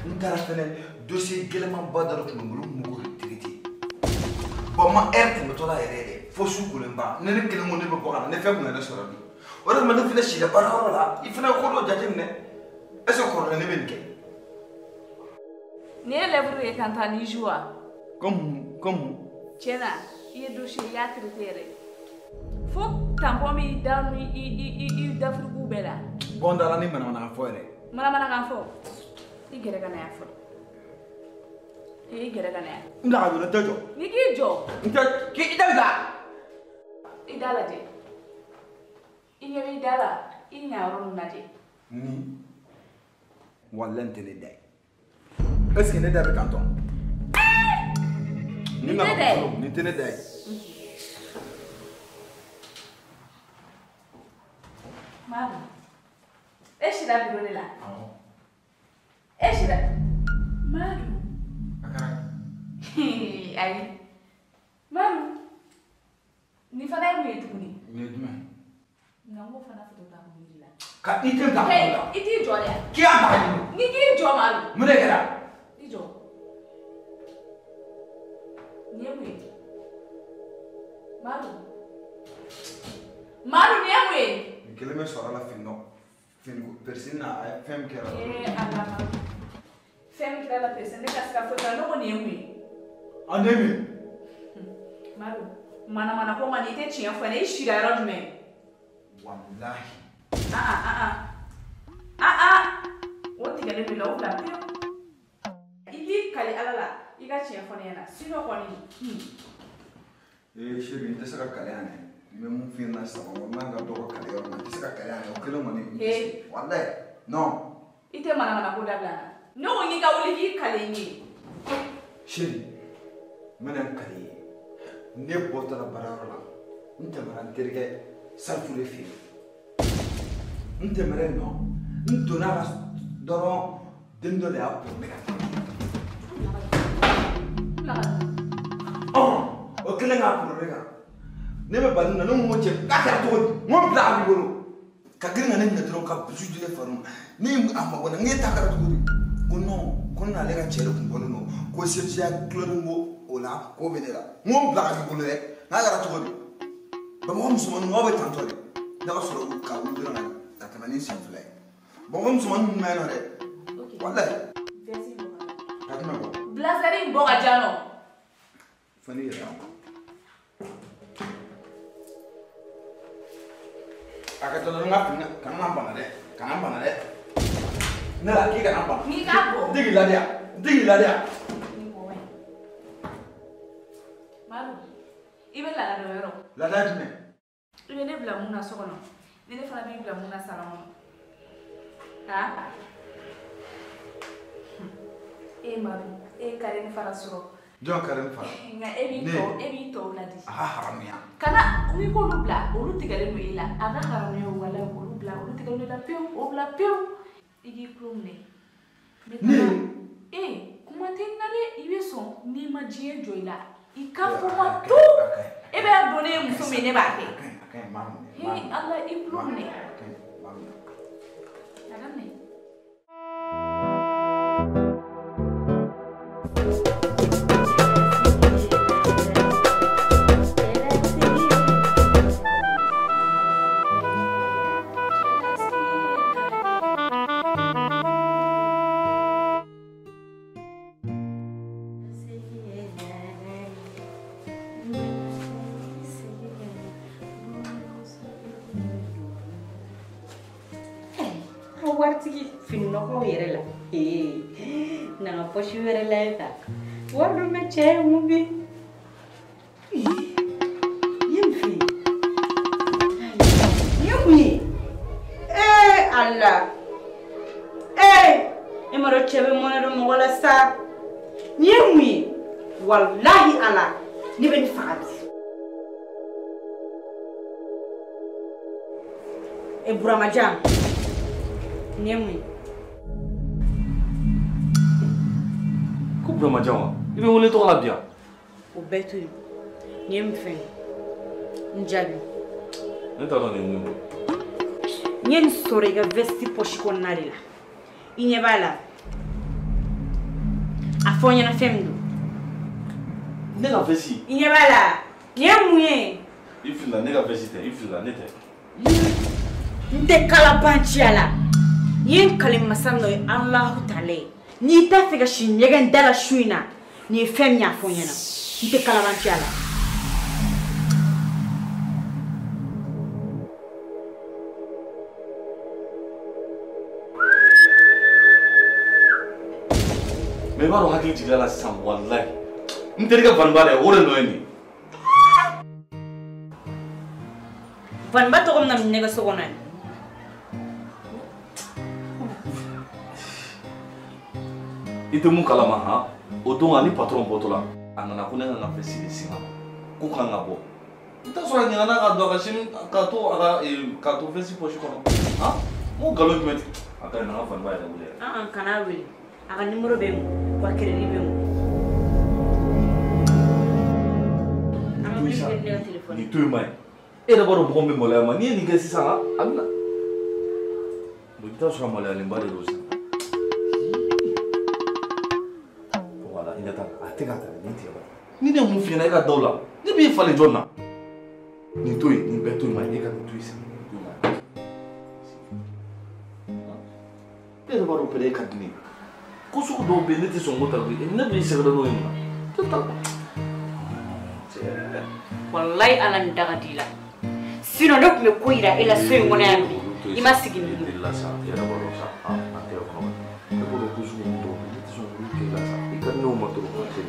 S3: N taara fɛnɛ, dossier gɛlɛmanba dɔ de tun bɛ n bolo, n kun b'o de traiter. Bon, ma heure tɛmɛtɔ la yɛrɛ yɛrɛ, fo su kolenba, ne ne kelen ko ne bɛ bɔ ka na, ne fɛn kun ye ne sɔrɔ bi. O de kama ne fɛnɛ sira baarayɔrɔ la, i fɛnɛ ko dɔ jateminɛ. Est ce que kɔrɔlen ne bɛ nin kɛ?
S4: Nin ye lèvre ye tan ni joue wa?
S3: Comme
S4: Tiɲɛ na, i ye dossier i y'a traité yɛrɛ. Fo tampon b'i da ni i dafurugu bɛɛ la.
S3: Bɔn da la ni manamanakan fɔ yɛrɛ.
S4: Manamanakan fɔ? I gɛrɛ ka na yan fɔlɔ. I gɛrɛ ka na yan.
S3: N bila ka don, n tɛ jɔ.
S4: N'i k'i jɔ.
S3: N tɛ, k'i da bila.
S4: I da lajɛ. I ɲɛ b'i da la, i ɲa yɔrɔ ninnu lajɛ.
S3: Ni walahi n tɛ ne da ye. Est ce que ne da bɛ tan tɔ?
S4: Nin tɛ da ye.
S3: Nin tɛ ne da ye.
S4: Madu, e sira bureau de la?
S3: Awɔ.
S4: E sira? Madu.
S3: A kɛra.
S4: Ayi. Madu, nin fana ye mun ye tuguni?
S3: Nin ye jumɛn?
S4: Nka n k'o fana foto ta k'o yir'i la.
S3: Ka i tɛ ta
S4: Hey, i t'i jɔ dɛ.
S3: K'i y'a ta ka ɲini.
S4: N'i k'i jɔ Madu.
S3: Mun de kɛra?
S4: I jɔ. Nin ye mun ye? Madu. Madu, nin ye mun ye?
S3: Nin kelen bɛ sɔrɔ a la fini nɔ. Fini persin na a ye fɛn min kɛra.
S4: Ee Ala Madu. Fɛn min kɛra la persin, ne ka sira foyi t'a la, ne ko nin ye mun ye?
S3: A nin ye mun ye?
S4: Madu, manamana ko man di, i tɛ tiɲɛ fɔ ne ye, i sira yɔrɔ jumɛn?
S3: Walahi.
S4: Ah ah ah ah ah, o tigɛlen b'i la, o bila pewu. I k'i kali Ala la, i ka tiɲɛ fɔ ne ɲɛna, sinon kɔni.
S3: Ee chérie, n tɛ se ka kali yan dɛ. N bɛ mun f'i ɲɛna sisan, n'a ka dɔgɔ kali yɔrɔ min na, n tɛ se ka kali yan dɛ, o kelen kɔni. N tɛ se. Walahi, non.
S4: I tɛ manamana ko dabila n na. Ne ko k'i ka wuli k'i kali n ye.
S3: Chérie, n bɛna n kali ye. Ne bɔtɔ la baarayɔrɔ la, n tɛmɛna n terikɛ Salifu de fɛ yen. N tɛmɛna yen nɔ, n donna ka dɔrɔn, den dɔ de y'a bɔ ne ka taa. O kɛlen k'a bolo ne kan. Ne bɛ bali na, ne ko cɛ k'a kɛra cogo di? N ko n bila a b'i bolo. Ka girin ka ne minɛ dɔrɔn ka dusu di ne fari ma. Ne a mabɔ n na, n k'e ta kɛra cogo di? Ko non, ko ne n'ale ka cɛ de kun bɔlen don, ko sejiya kulɔrin ko o la, k'o bɛ ne la. N ko n bila a b'i bolo dɛ, n'a kɛra cogo di? Bamakɔ musomaninw aw bɛ tantɔ de. Ne ka sɔrɔ ka wuli dɔrɔn ka tɛmɛ ni sen fila ye. Bamakɔ musomanin ninnu ma ɲi nɔ dɛ. Walahi. Ka jumɛn bɔ?
S4: Blazer in bɔ ka di yan nɔ.
S3: Fɔ n'i yɛrɛ. A ka tɔnɔ n ka fini kana na bana dɛ, kana bana dɛ. Ne la k'i kana bana.
S4: N'i k'a bɔ.
S3: N tɛ k'i ladiya, n tɛ k'i ladiya.
S4: Ni bɔ ye. Madu, i bɛ laada dɔ yɔrɔ.
S3: Laada jumɛn?
S4: I bɛ ne bila mun na so kɔnɔ, ni ne fana b'i bila mun na salon kɔnɔ. Han? E Madu, e ye Kareni fara sɔrɔ.
S3: Jɔn Kareni fara?
S4: Nka e b'i tɔ, e b'i tɔw ladi.
S3: A ka haramuya.
S4: Kana n'i k'olu bila, olu tigɛlen don e la. A ka haramuya o walahi olu bila, olu tigɛlen don e la pewu, o bila pewu. I k'i tulo minɛ.
S3: Ne?
S4: Ee, kuma tɛ n na dɛ, i bɛ sɔn n'i ma diɲɛ jɔ i la. I ka fɔ ma tu. E bɛ dɔn ne ye muso min ye, ne b'a kɛ.
S3: A ka ɲi, n b'a minɛ.
S4: He Ala, i tulo minɛ.
S3: A ka ɲi, n b'a minɛ.
S4: A daminɛ.
S5: Waritigi fini nɔgɔw yɛrɛ la na ka pɔsi wɛrɛ lajɛ ta wari dun bɛ cɛ ye mun bi ye n fɛ yen.
S2: Ala. Ee e ma dɔn cɛ bɛ mɔnɛ don mɔgɔ la sa. Nin ye mun ye? Walahi Ala ne bɛ nin faga bi. E Buramajan nin ye mun ye?
S1: Ko Buramajan wa? I bɛ n wele tɔgɔ la bi yan?
S2: O bɛɛ to yen. Nin ye mun fɛn ye? N jaabi.
S1: Ne t'a dɔn nin ye mun ye.
S2: N ye nin sɔrɔ i ka veste poche kɔnɔna de la. I ɲɛ b'a la. A fɔ n ɲɛna fɛn min don.
S1: Ne ka veste?
S2: I ɲɛ b'a la. Nin ye mun ye?
S1: I filila, ne ka veste tɛ, i filila, ne tɛ.
S2: N tɛ kalabanciya la. N ye n kali masa min na o ye Alahu taala ye. N'i t'a fɛ ka si ɲɛgɛn da la su in na, nin ye fɛn min ye a fɔ n ɲɛna. N tɛ kalabanciya la.
S1: Mais i b'a dɔn hakili jiginna la sisan walahi. N terikɛ Vaniba dɛ, o de nɔ ye nin ye.
S2: Vaniba tɔgɔ bɛna minɛ ne ka so kɔnɔ yan.
S1: I tɛ mun kalama han? O don ani patron bɔtɔ la, a nana ko ne ka n ka veste de sin ka na. Ko kan ka bɔ. I t'a sɔrɔ a ɲinɛna ka don a ka sini ka to a ka ka to veste poche kɔnɔ. Han? N ko nkalon jumɛn ten? A ka ɲi na n ka Vaniba yɛrɛ wele yɛrɛ.
S2: An kan'a wele. A ka numéro bɛ n kun, wa crédit bɛ n kun. An ka wuli kɛ ne ka téléphone.
S1: Nin to yen man ɲi. E yɛrɛ b'a dɔn mɔgɔ min bɛ maloya ma, n'i ye nin kɛ sisan a bɛ na. Bon i bɛ taa sɔrɔ a maloyalenba de don sisan. Voilà, i ɲɛ t'a la, a tɛ ka ta nin tigɛ ba. Ni ne ye mun f'i ɲɛna e ka da o la, ne b'i falen jɔn na? Nin to yen, nin bɛɛ to yen man ɲi, e ka nin to yen sisan. E yɛrɛ b'a dɔn pɛrɛ e ka di ne ye. Ko sugu dɔw bɛ yen ne tɛ sɔn k'o ta koyi, ne b'i sɛgɛrɛ n'o ye mun na?
S2: Walayi Ala ni daga d'i la. Sinon ne tun bɛ ko yira e la so in kɔnɔ yan bi. I ma sigi ni mun ye.
S1: I la sa, i yɛrɛ b'a dɔn sa, a tɛ kɔnɔ. Ne b'a dɔn ko sugu dɔw bɛ yen ne tɛ sɔn k'olu kɛ i la sa. I ka di ne o ma dɔrɔn ka cɛ.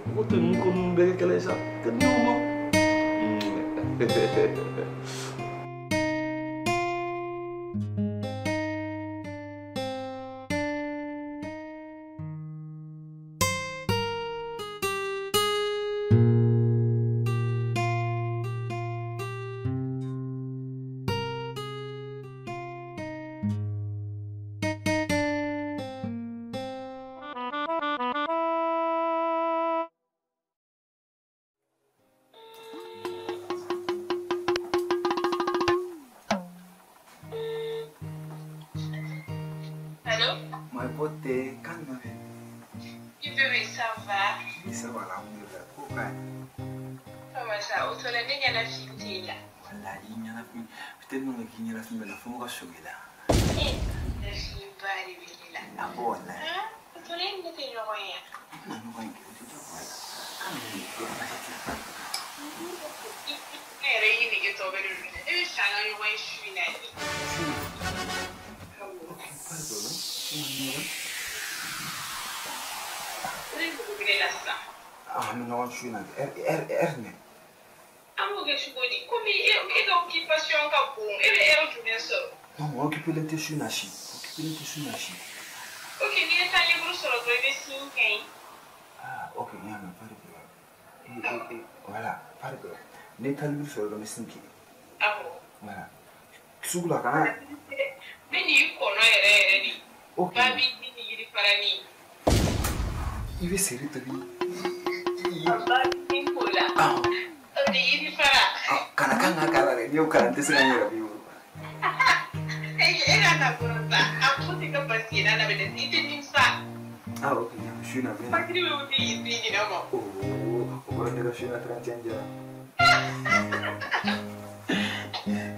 S1: Mɔgɔ tɛ ninnu ko ninnu bɛɛ kɛ kɛlɛ ye sa. I ka di ne o ma.
S7: Ok, n'i ye temps libre sɔrɔ dɔrɔn i bɛ signe kɛ n ye.
S3: Ah, ok, n y'a mɛn, pas de problème. Voilà, pas de problème. N'i ye temps libre sɔrɔ dɔrɔn n bɛ signe k'i ye.
S7: Awɔ.
S3: Voilà. Sugu la kana.
S7: N bɛ n'i kɔnɔ yɛrɛ yɛrɛ de.
S3: Ok.
S7: Ba b'i di ni yiri farani.
S3: I bɛ seri tobi.
S7: Ba b'i ko la.
S3: Awɔ.
S7: O ni yiri fara.
S3: Kana kan ka k'a la dɛ, n'i y'o kalan n tɛ se ka n yɛrɛ b'i bolo.
S7: E ka na dɔrɔn sa, a ko tɛ kɛ basi ye n'a bɛ dɛsɛ, i tɛ nimisa.
S3: Ah ok, su in na n bɛ na.
S7: Fakiri bɛ wuli k'i den ɲinɛ ma.
S3: Oo, o kɔrɔ ne ka su in na 31 jɛra.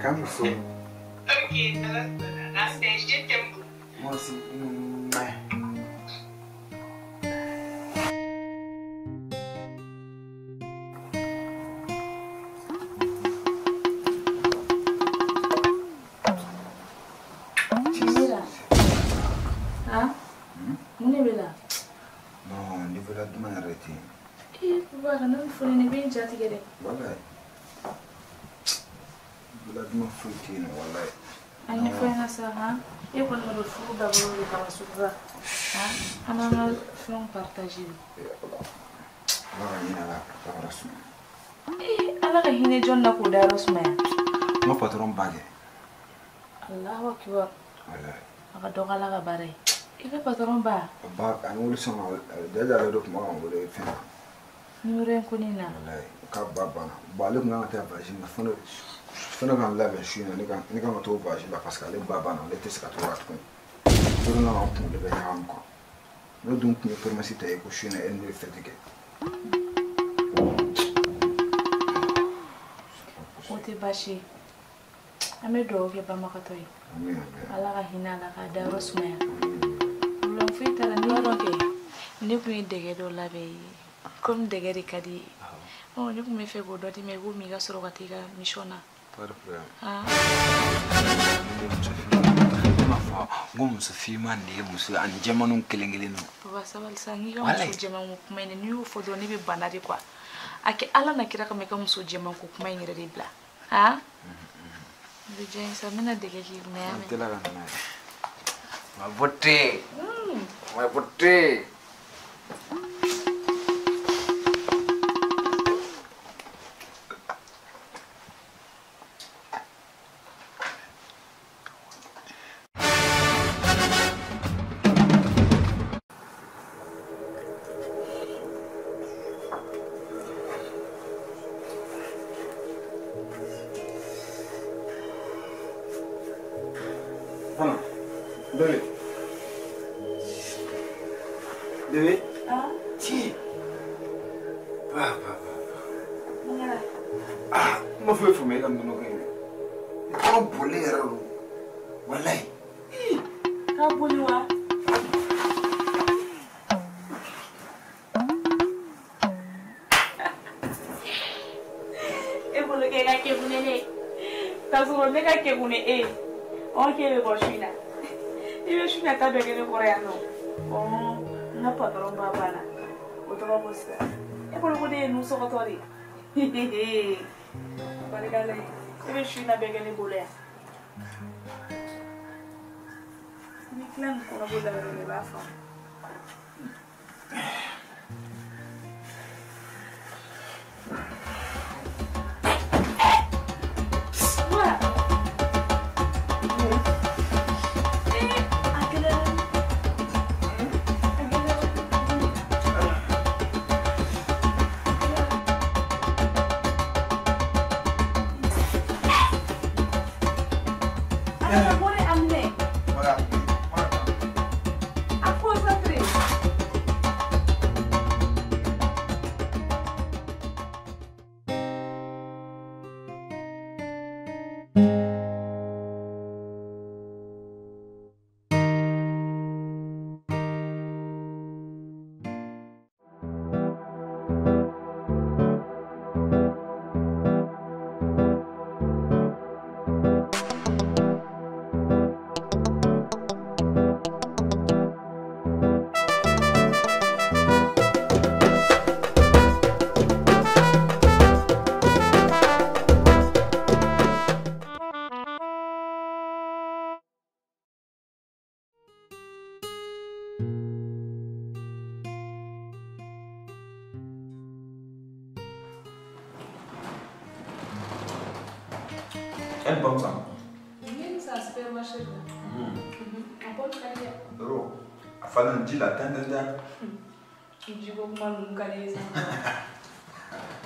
S3: K'an bɛ so.
S7: Ok, ala sɔnna. N'an bɛn, je t'aime beaucoup.
S3: Moi aussi. Wallahi. Bula duma foyi tɛ yen nɔ walayi.
S4: A ɲɛfɔ ɲɛna sa han. E kɔni b'a dɔn furu dabɔra o de kama sutura. Han, an b'an ka fɛnw partager.
S3: Ala ka hinɛ a la ka dayɔrɔ sumaya.
S4: Ee, Ala ka hinɛ jɔn na k'o dayɔrɔ sumaya?
S3: N ka patron ba kɛ.
S4: Alahu akibar.
S3: Walayi.
S4: A ka dɔgɔ Ala ka baara ye. I ka patron ba?
S3: Ba, a ni wele sisan jaja yɛrɛ de tun bɛ ka n wele fɛn na.
S4: Numéro in ko ne na.
S3: Walayi, k'a ba banna. Bon, ale tun kan ka taa voyage la fo ne ka n labɛn su in na, ne kan ka t'o voyage la parce que ale ba banna, ale tɛ se ka t'o la tuguni. Don dɔ la an kunkolo bɛ ɲagami quoi. Ne dun tun ye promesse ta ye ko su in na e ni ne bɛ fête kɛ.
S4: O tɛ baasi ye. An bɛ dugawu kɛ banbagatɔ ye. Ala ka hinɛ a la k'a dayɔrɔ sumaya. Problème foyi t'a la n'i y'a dɔn kɛ ne tun ye dɛgɛ dɔ labɛn i ye. Comme dɛgɛ de ka di ye. Ɔ ne tun bɛ fɛ k'o dɔ d'i ma i k'o min i ka sɔrɔ ka taa i ka mission na.
S3: Pas de problème.
S4: Ah.
S3: Ne m'a fɔ n ko muso finman de ye muso ye ani jɛmanninw kelen kelen ninnu.
S4: Papa sabali sa n k'i ka muso jɛman ko kuma in dɛ n'i y'o fɔ dɔrɔn ne bɛ bana de quoi. A kɛ Ala na kira kama i ka muso jɛman ko kuma in yɛrɛ de bila. Han? O bɛ diya n ye sa n bɛna dɛgɛ k'i kunna y'a mɛn.
S3: N teliya ka na n'a ye. Ma beauté. Ma beauté. Voilà. Bébé. Bébé.
S4: Ah.
S3: Tiens. Bah, bah, bah. Ah, ma foyi faamuya e ka nɔnɔ ko in dɛ. I kɔnɔ bolilen yɛrɛ don. Walayi.
S4: K'a boli wa? E bolo k'e ka kekun ne ye. K'a sɔrɔ ne ka kekun ni e ye. Ɔ k'e bɛ bɔ su in na. I bɛ su in na ta bɛɛ kɛ ne kɔrɔ yan nɔ. Ɔ n ka patɔrɔn ba banna. O tɔgɔ ko sisan. E bolo ko ne ye nun sɔgɔtɔ de ye. Barika Ala ye. E bɛ su in na bɛɛ kɛ ne bolo yan. Ni tila nin kɔnɔboli la yɔrɔ i b'a faamu.
S3: Elle pomme ça.
S4: Oui, ça supermarché là. A pomme ka di dɛ.
S3: Doro, a falen ji la tan tan tan.
S4: Ji ko kuma ninnu ka di ye sa.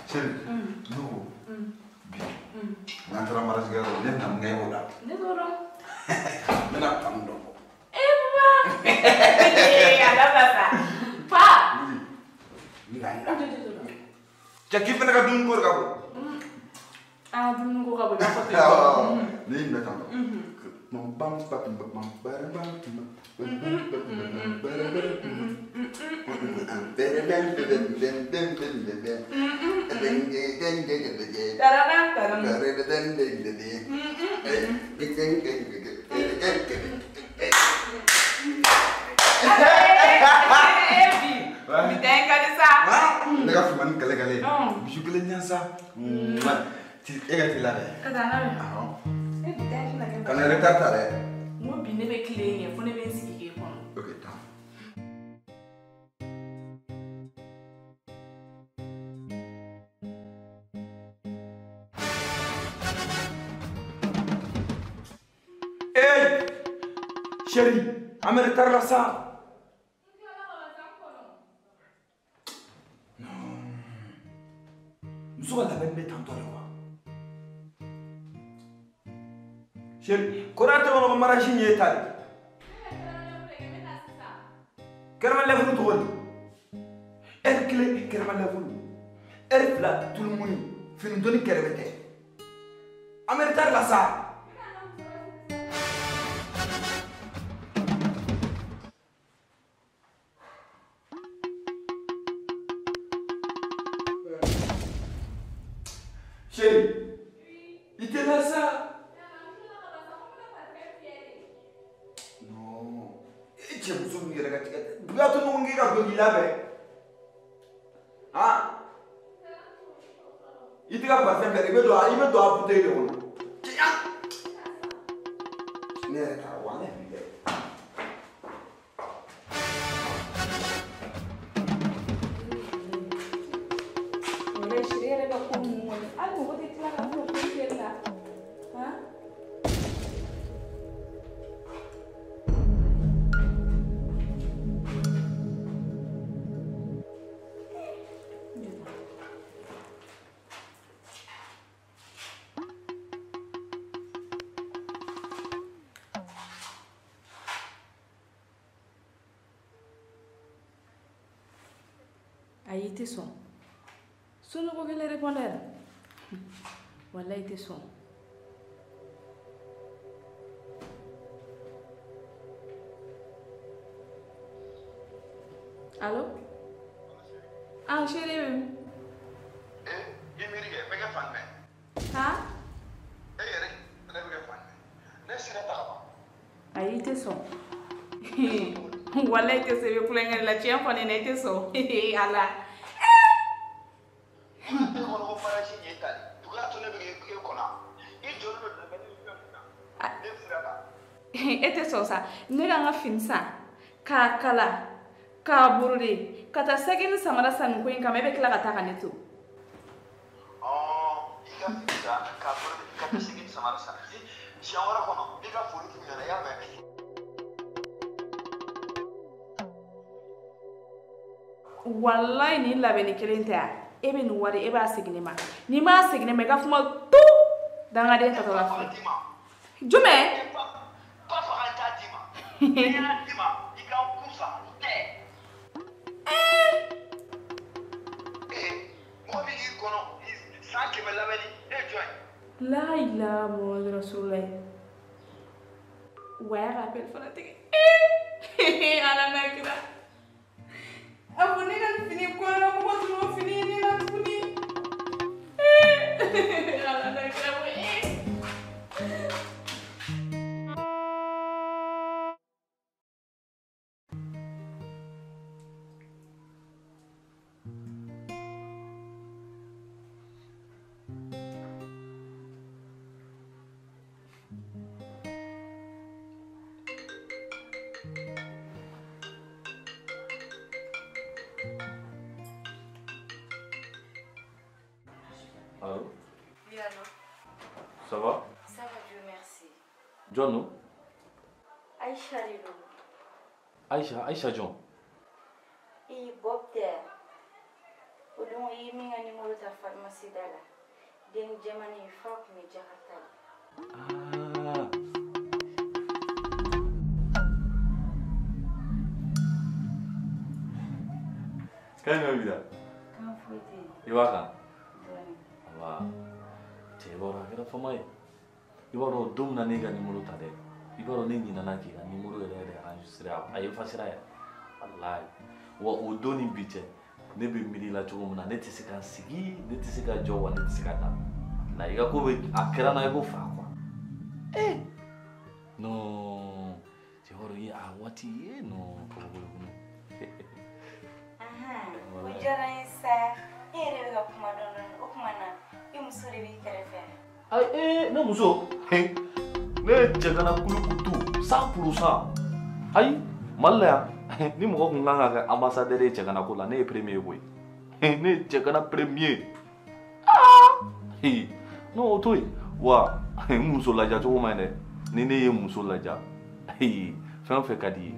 S3: Chérie, ne ko bi n'an taara mariage kɛyɔrɔ la ne bɛna mun kɛ e b'o la.
S4: Ne t'o dɔn.
S3: N bɛna kanu dɔ bɔ.
S4: E papa. A dabila sa. Pa.
S3: N ka yira. Cɛ k'i fana ka dumuni ko de ka bon.
S4: Ah, dumuni ko ka bon i b'a fɔ ten.
S3: Ne y'i minɛ tan tɔ.
S4: Bi den ka di sa.
S3: Ne ka finman ni kɛlɛ kɛlɛ. Bisu kelen ɲɛ sa. E ka t'i labɛn.
S4: Ka taa labɛn.
S3: Awɔ.
S4: E
S3: Kana retard ta dɛ.
S4: N ko bi ne bɛ tilen ɲɛ fo ne bɛ n sigi k'e kɔnɔ.
S3: Ok, taa. Hey! Chérie, an bɛ retard la sa. Muso ka labɛn bɛ tantɔ de quoi. Chérie, kɔrɔ tɛ kɔnɔ ko mariage in ye ta de. Kɛrɛma lɛfuru cogo di? Ɛri kelen kɛrɛma lɛfuru, ɛri fila tulumuni, fini donni kɛrɛfɛ tɛ. An bɛ retard la sa. Chérie, i tɛ la sa. Non, e cɛ muso min yɛrɛ ka tigɛ, buya to ɲɔgɔn k'i ka don k'i labɛn. Han? I tɛ ka parfum bɛɛ, i bɛ don a bouteille de kɔnɔ. Cɛya! Ne yɛrɛ taara wa ne yɛrɛ bɛ.
S4: Walayi chérie yɛrɛ ka ko ninnu kɔni, hali mɔgɔ tɛ tila ka bɔ ko fiyɛli la. Han? Ayi i tɛ sɔn. Somɔgɔ kelen répondeur. Walayi i tɛ sɔn. Allo? Ah chérie bɛ min?
S3: I miiri kɛ, n bɛ kɛ fan jumɛn?
S4: Han?
S3: E yɛrɛ, ne bɛ kɛ fan jumɛn? Ne sira ta ka ban.
S4: Ayi i tɛ sɔn. Walayi i tɛ sɔn, i bɛ kulonkɛ de la, tiɲɛ fɔ ne ɲɛna i tɛ sɔn. Ala.
S3: E kɔnɔ ko mariage in ye ta de. Dugu y'a to ne bɛ k'e kɔnɔ. I jɔlen don labɛnni ni fɛn min na. Ne sira ta.
S4: E tɛ sɔn sa, ne ka n ka fini san, k'a kala, k'a borode, ka taa saki ni samara san nin ko in kama, e bɛ tila ka taa ka ne to.
S3: I ka fini san, k'a borode, ka taa saki ni samara san. Siɲɛ wɛrɛ kɔnɔ, n'i ka foli k'i ɲɛna, i y'a mɛn?
S4: Walayi nin labɛnni kelen tɛ yan. E bɛ nin wari, e b'a segin ne ma. N'i m'a segin ne ma, i ka kuma tu dangaden tatɔ la filɛ. Jumɛn?
S3: Ba faga n t'a d'i ma. N'i y'a d'i ma, i ka n kun sa, n tɛ. Mɔgɔ min k'i kɔnɔ san 100 labɛnni, e ye jɔn ye?
S4: La ilaha Muhammadu Rasulullah. Wa y'a ka appel fana tigɛ. Ala n'a kira. A fɔ ne ka nin fini kɔnɔna mɔgɔ tun b'o fini ye ne la tuguni. Ala n'a kira ko
S1: Allô?
S5: Oui, allô?
S1: Ça va?
S5: Ça va, Dieu merci.
S1: John, non?
S5: Aïcha de don.
S1: Aïcha, Aïcha John.
S5: I Bob tɛ. O don i ye min ka numéro ta pharmacie da la. Den jɛmannin fa tun bɛ Jakarta la.
S1: Ah. Kan jumɛn b'i la?
S5: Kan foyi tɛ yen.
S1: I b'a kan?
S5: Dɔɔnin.
S1: Wa cɛ, i b'a dɔn a kɛra fama ye. I b'a dɔn don min na ne ka numéro ta dɛ, i b'a dɔn ne ɲinɛna k'i ka numéro yɛrɛ yɛrɛ enregistré, a effacé yɛrɛ. Walayi. Wa o don ni bi cɛ, ne bɛ miiri la cogo min na, ne tɛ se ka sigi, ne tɛ se ka jɔ, wa ne tɛ se ka da. La i ka ko bɛ a kɛra n na i ko fa quoi. Eh! Non, cɛ, i b'a dɔn i a waati ye non kabako kɔnɔ.
S5: O diyara n ye sa. E yɛrɛ bɛ ka kuma dɔɔnin dɔɔnin, o tuma na i muso de b'i kɛrɛfɛ.
S1: Ayi, ne muso. Ne ye cɛgana kulukutu 100%. Ayi, Mali la yan, ni mɔgɔ kun kan ka kɛ ambassadeur ye cɛgana ko la, ne ye premier koyi. Ne ye cɛgana premier. Ah! Non, o to yen. Wa, n muso laja cogo man ɲi dɛ. Ni ne ye muso laja, fɛn o fɛn ka di i ye,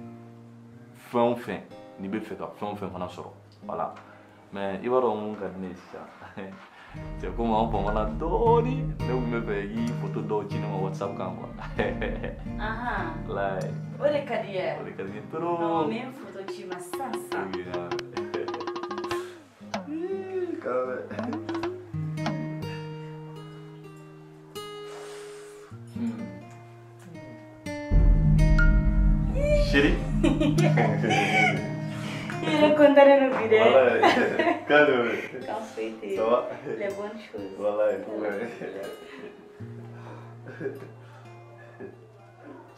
S1: fɛn o fɛn n'i bɛ fɛ ka fɛn o fɛn fana sɔrɔ, voilà. Mais i b'a dɔn mun ka di ne ye sisan? Cɛ, komi an famana dɔɔni, ne tun bɛ fɛ i k'i photo dɔw ci ne ma WhatsApp kan quoi.
S5: Ahan.
S1: Walayi.
S5: O de ka di ye.
S1: O de ka di ne ye trop.
S5: Non, n bɛ n photo ci ma sisan sisan.
S1: Quand même. Chérie.
S5: Il est content de nous vider.
S1: Calme.
S5: Quand c'était
S1: Ça va?
S5: Les bonnes choses.
S1: Voilà, ouais.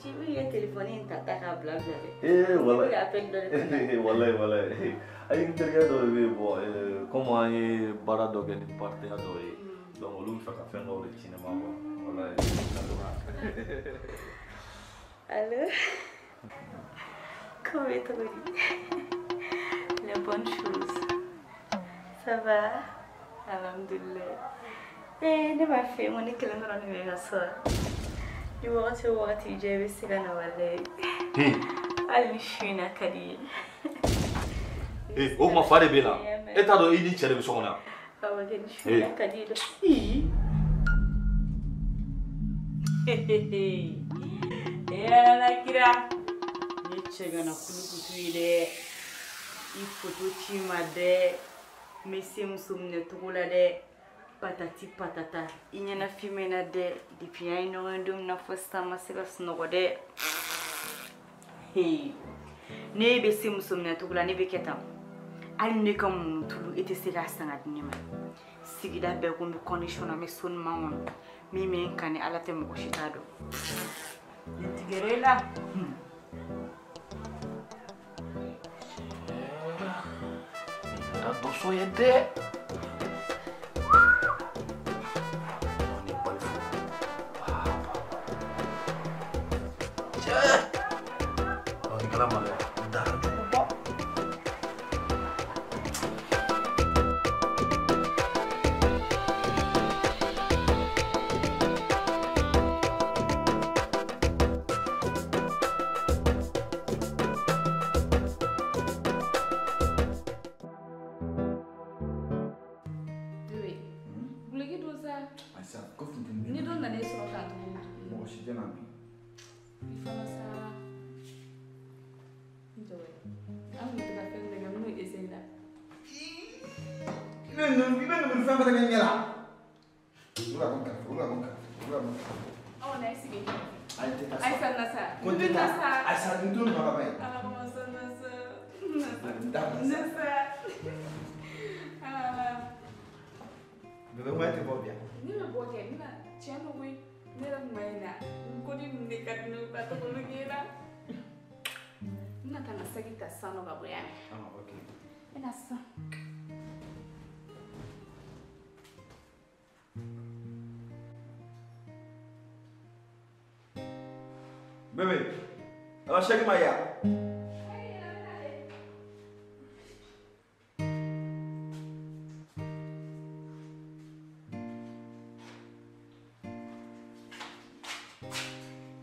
S5: Tu veux y téléphoner une tata à blabla.
S1: Eh, voilà.
S5: Tu appelle dans le
S1: Voilà, voilà. Ayi, n terikɛ dɔ de bɛ yen, bon, comme an ye baara dɔ kɛ ni partenaire dɔ ye, donc olu bɛ fɛ ka fɛn dɔw de ci ne ma quoi. Voilà.
S5: Allô? Comment est-ce? Les bonnes choses. Ça va? Alhamdulillah. Eh, ne m'a fait mon école dans le soir. Ni wagati o wagati i bɛ se ka na walayi. Hali ni su in na ka di ye.
S1: Eh, o kuma fa de b'e la. E t'a dɔn i ni cɛ de bɛ so kɔnɔ yan.
S5: Awɔ kɛ, ni su in na ka di ye dɛ. Ee Ala kira. Ne cɛgana kulukutu ye dɛ. I photo ci ma dɛ. N bɛ se muso minɛ cogo la dɛ. Patati patata. I ɲɛna filmé na dɛ. Depuis an ye ɲɔgɔn ye don min na fo sisan n ma se ka sunɔgɔ dɛ. Hey. Ne bɛ se muso minɛ cogo la, ne bɛ kɛ tan. Hali ne ka munu tulu, e tɛ se k'a san ka di ne ma. Sigida bɛɛ ko n bɛ condition na, n bɛ so ɲuman kɔnɔ. Min bɛ n kan ni Ala tɛ, mɔgɔ si t'a dɔn. Ne tigɛra e la.
S1: Kɛra dɔsɔ ye dɛ. Ni balifu. Cɛ. Nin kɛra maloya. Dara juguba.
S3: Aïssa, ko funteni.
S4: Ni dɔ nana e sɔrɔ k'a tugu.
S3: Mɔgɔ si tɛ na bi.
S4: I fana sa. N jɔ an kun bɛ to ka fɛn dɔ kɛ, n b'o essayer la.
S3: I bɛ nin fɛn fɛn kɛ ɲɛ la. Olu ka kɔn kɛrɛfɛ, olu ka kɔn kɛrɛfɛ, olu ka kɔn kɛrɛfɛ.
S4: Ɔ na i sigi.
S3: Ayi, tɛ taa sa.
S4: Ayisa na sa.
S3: Ko n tɛ taa. Ayisa, n t'o nɔ ka ban ye.
S4: Ala kama sa na sa.
S3: N t'a bila sa.
S4: Na sa. Ala.
S3: Bébé, moi, tɛ bɔ bi yan.
S4: Ne bɛ bɔ kɛ, n bɛna tiɲɛ don koyi. Ne yɛrɛ kun ma ɲi na. N ko ni ninnu de ka di ne ye ka to k'olu k'e la. N bɛna taa n ka saki ta sisan nɔ ka bɔ yan.
S3: Ah, ok.
S4: N bɛna sisan.
S3: Bébé, ala saki ma ya.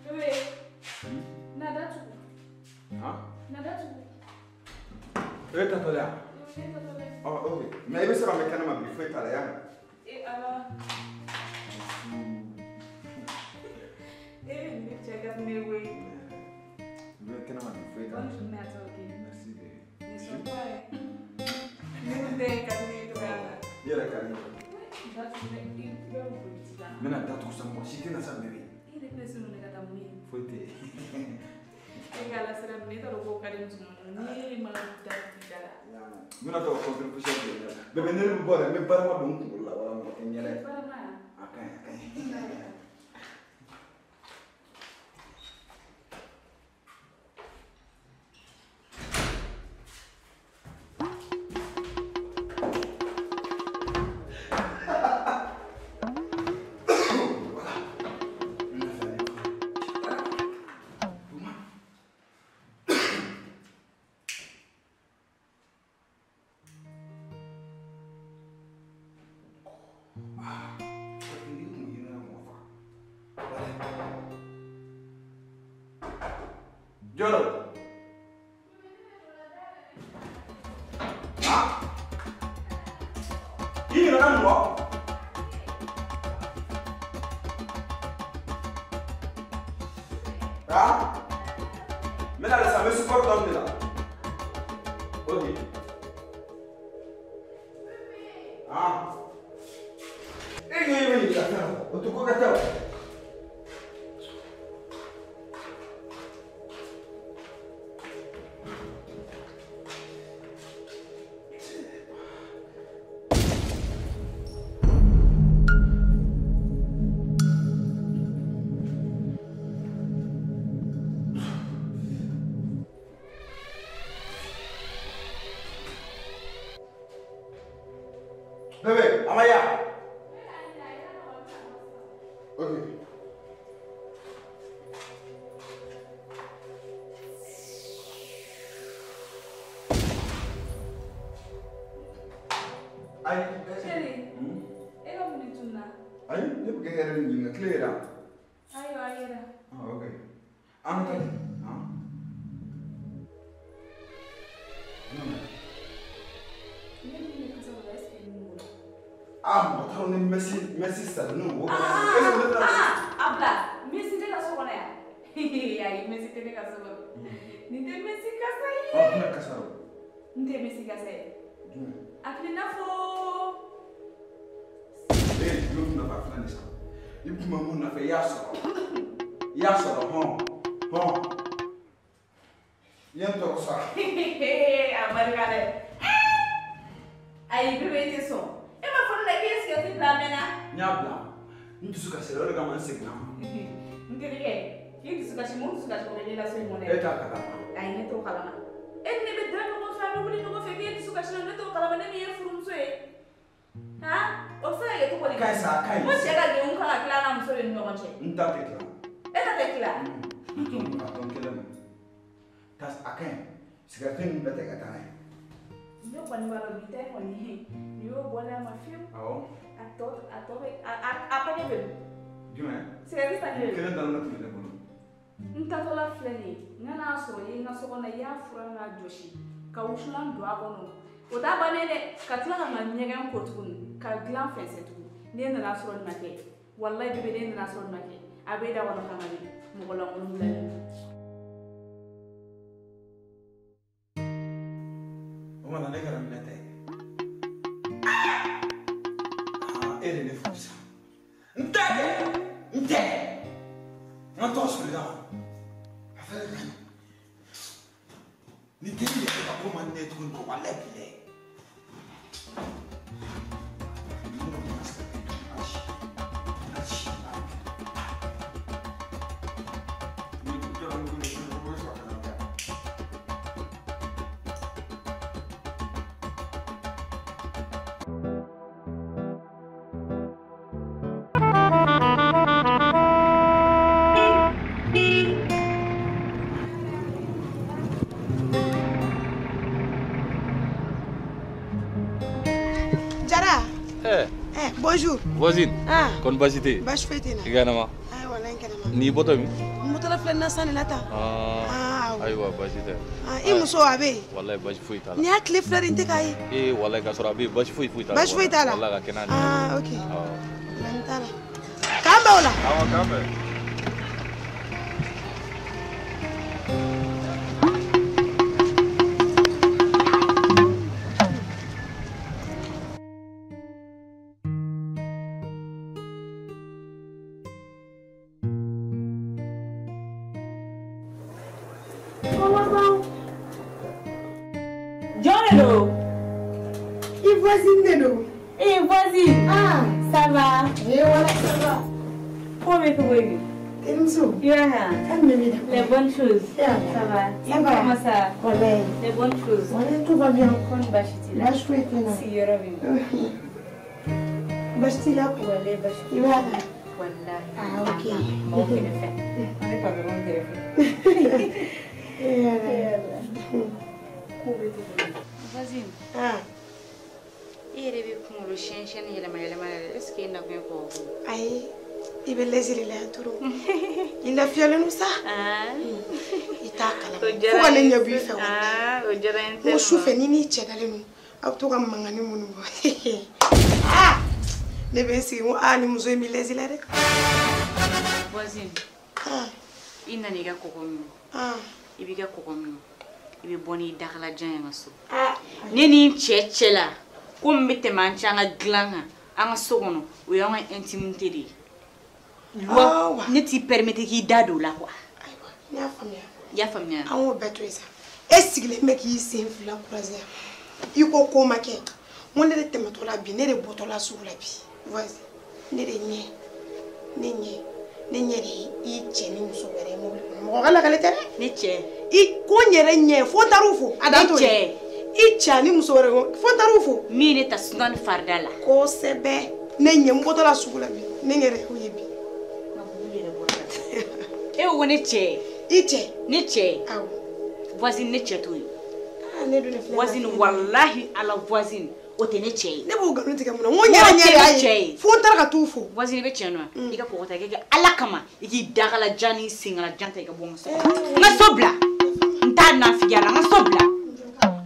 S4: Bébé, na datugu.
S3: Han?
S4: Na datugu.
S3: E tatɔ la yan?
S4: Ne tatɔ la.
S3: Ɔ, ok. Mais i bɛ se ka mɛn kɛnɛma bi, foyi t'a la, y'a mɛn?
S4: E Ala. E ne cɛ ka di ne ye koyi.
S3: I bɛ kɛnɛma bi, foyi t'a la.
S4: Bonne journée à toi, ok?
S3: Merci bébé.
S4: Ne sois pas. Ne kun tɛ ka di ne ye cogoya min na.
S3: I yɛrɛ ka di ne ye.
S4: Datugu dɛ, i bɛ mun fɔ i la?
S3: N bɛna datugu sa, mɔgɔ si tɛ na sa bébé.
S4: E yɛrɛ bɛna se ninnu ka taa mun ye?
S3: Foyi tɛ yen.
S4: E ka Ala sira minɛ, e t'a dɔn k'o ka di musomaninw ye. N'i ye mana datugu i da la.
S3: N bɛna to ka contre-poussière don i ɲɛ la. Bébé, ne bɛ bɔ dɛ, n bɛ barama don n kunkolo la, wala mɔgɔ tɛ n ɲɛ dɛ.
S4: Barama?
S3: A ka ɲi, a ka ɲi. Jɔn. Ah. I ɲinɛna mun kɔ? Ah. N bɛna sisan, n bɛ sport dɔɔni de la. Ok. Ah. E ɲɛ bɛ ɲininka fɛn dɔ, o tɛ ko kɛ tɛ o. Bébé, Amaya. Ok. Ayi.
S4: Chérie. E ka mun de tununa?
S3: Ayi, ne bɛ kɛ yɛrɛ de ɲininka tile yɛrɛ.
S4: Ayiwa, a yɛrɛ.
S3: Ah, ok. An ka taa ten. Ah.
S4: Ne ni ne kasa bɔ, est-ce que nin bolo?
S3: Ah, mɔgɔ t'a dɔn ni Messi Messi sara n'o wo.
S4: Ah, a bila. Messi tɛ ka so kɔnɔ yan. Ayi, Messi tɛ ne ka so kɔnɔ. Nin tɛ Messi kasa ye.
S3: Ah, jumɛn kasa don?
S4: N tɛ Messi kasa ye.
S3: Jumɛn?
S4: A filɛ i n'a fɔ.
S3: Ee, jumɛn kun nafa filɛ nin sa? I kun bɛ mun nɔfɛ, i y'a sɔrɔ. I y'a sɔrɔ hɔn hɔn. I ye n tɔgɔ sɔrɔ.
S4: A barika dɛ. Ayi, bébé i tɛ sɔn. E ma fɔ ne la k'e ye sigɛriti bila a mɛnna.
S3: N y'a bila. N dusu kasira, o de kama n seginna.
S4: N terikɛ, k'i dusu kasi, mun dusu kasi o bɛ ne la so in kɔnɔ yan.
S3: E t'a kalama.
S4: Ayi, ne t'o kalama. E ni ne bɛ da ɲɔgɔn fɛ, an bɛ wuli ɲɔgɔn fɛ, k'e dusu kasi na, ne t'o kalama, ne min ye furumuso ye. Han? O bɛ se ka kɛ cogo di?
S3: Ka ɲi sa, a ka ɲi.
S4: Ko cɛ ka degun kan ka tila a n'a muso de ni ɲɔgɔn cɛ.
S3: N ta tɛ tila.
S4: E ta tɛ tila?
S3: A tɔ n kelen ma. Ta a ka ɲi. Sigɛriti ninnu bɛɛ ta i ka taa n'a ye.
S4: Ne kɔni b'a dɔn bi ta in kɔni nin y'o bɔlen a ma fiyewu.
S3: Awɔ.
S4: A tɔ bɛ a paquet bɛ min?
S3: Jumɛn?
S4: Sigɛriti paquet bɛ min?
S3: Kelen dɔrɔn de tun bɛ ne bolo.
S4: N taatɔla filɛ nin ye, n ka n'a sɔrɔ i ye n ka so kɔnɔ, i y'a furan k'a jɔsi ka wusulan don a kɔnɔ. O t'a bannen dɛ, ka tila ka n ka ɲɛgɛn ko tuguni, ka dilan fɛnsɛ tuguni. Ne nana sɔrɔ nin ma kɛ, walayi bébé ne nana sɔrɔ nin ma kɛ, a b'e da kɔnɔ kan ka ne mɔgɔ lankolon bilalen.
S3: O mana ne kɛra minɛ ta ye. Ah, e de ne furu sa. N tɛ kɛ, n tɛ. N ka tɔgɔ sɔrɔ i la wa? A fɛnɛ ka ɲi. Ni teri yɛrɛ ka ko man di ne ye tuguni ko walayi bilayi.
S4: Jara.
S1: Eh.
S4: Eh, bonjour.
S1: Voisine.
S4: Ah.
S1: Kɔni baasi tɛ yen?
S4: Baasi foyi tɛ n na.
S1: I ka ɲɛnama?
S4: Ayiwa, n kɛnɛma.
S1: N'i bɔtɔ min?
S4: N bɔtɔla filɛ nin na san de la tan.
S1: Ah. Ayiwa, baasi tɛ.
S4: Ah, i muso a bɛ yen?
S1: Walayi baasi foyi t'a la.
S4: Nin y'a tile fila de n tɛ k'a ye.
S1: Ee, walayi k'a sɔrɔ a bɛ yen, baasi foyi foyi t'a la.
S4: Baasi foyi t'a la?
S1: Walayi ka kɛnɛ.
S4: Ah, ok.
S1: Awɔ.
S4: N t'a la. K'an bɛn o la.
S1: Awɔ, k'an bɛn.
S2: Jɔn de don?
S4: I voisine de don.
S2: Eh, voisine.
S4: Ah.
S2: Ça va?
S4: Eh, voilà, ça va.
S2: Ko bɛ cogo di?
S4: Terimuso.
S2: I b'a kan?
S4: Kan jumɛn b'i la?
S2: Les bonnes choses. Ça va?
S4: Ça va.
S2: Comment ça?
S4: Walayi.
S2: Les bonnes choses.
S4: Walayi, tout va bien.
S2: Kɔni baasi t'i la?
S4: Baasi foyi tɛ n na.
S2: Sigiyɔrɔ bɛ min?
S4: Baasi t'i la?
S2: Walayi baasi
S4: I b'a kan?
S2: Walayi.
S4: Ah, ok.
S2: Mɔgɔ kɛrɛfɛ. An bɛ patron kɛrɛfɛ.
S4: Eh, Ala.
S2: Ko bɛ cogo di? Voisine.
S4: Ah.
S5: I yɛrɛ bɛ kunkolo siyɛn siyɛn yɛlɛma yɛlɛma la dɛ. Est ce que e nakun ye kɔgɔ ko ye?
S4: Ayi.
S10: I bɛ lɛsi de la yan trop. I lafiyalen don sa. I t'a kalama. Fo ka ne ɲɛ b'i fɛ walahi.
S5: O diyara n ye
S10: N ko sufɛ ni n'i cɛ dalen don, aw bɛ to ka mankanni minnu bɔ. Ah! Ne bɛ n sigi n ko aa nin muso in bɛ lɛsi la dɛ.
S5: Voisine. I nana i ka kɔgɔ min. I b'i ka kɔgɔ min. I bɛ bɔ n'i dakalajan ye n ka so. Ne ni n cɛ cɛ la, ko min bɛ tɛmɛ an cɛ an ka dilan kan, an ka so kɔnɔ, o y'an ka intimité de ye. Loi, ne t'i permettre k'i da don o la quoi.
S10: Ayiwa, n y'a faamuya.
S5: I y'a faamuya?
S10: An k'o bɛɛ to yen sa. E sigilen bɛ k'i sen fila croiser yan. I ko ko ma kɛ. N ko ne de tɛmɛtɔ la bi, ne de bɔtɔ la sugu la bi. Voici, ne de ɲɛ, ne ɲɛ, ne ɲɛ de ye i cɛ ni muso wɛrɛ ye mobili kɔnɔ. Mɔgɔ ka lakale tɛ dɛ.
S5: Ne cɛ.
S10: I ko n yɛrɛ ɲɛ fo n taar'u fo. A dan t'o ye.
S5: Ne cɛ.
S10: I cɛ ani muso wɛrɛ fo n taar'u fo.
S5: Min ye ne ta suna ni farida la.
S10: Kosɛbɛ. Ne ɲɛ n bɔtɔ la sugu la bi, ne yɛrɛ y'o ye bi.
S5: E ko ne cɛ.
S10: I cɛ.
S5: Ne cɛ.
S10: Awɔ.
S5: Voisine ne cɛ t'o ye.
S10: Ne dun de filɛ.
S5: Voisine walahi ala voisine o tɛ ne cɛ ye.
S10: Ne b'o nkalon tigɛ mun na? N ko n yɛrɛ ɲɛ de y'a ye. Fo n taara ka t'u fo.
S5: Voisine i bɛ tiɲɛ dɔn i ka kɔgɔ ta i ka kɛ ala kama i k'i dakalajan n'i senkalajan ta i ka bɔ n ka so. N ka so bila. N t'a nafigiya la n ka so bila.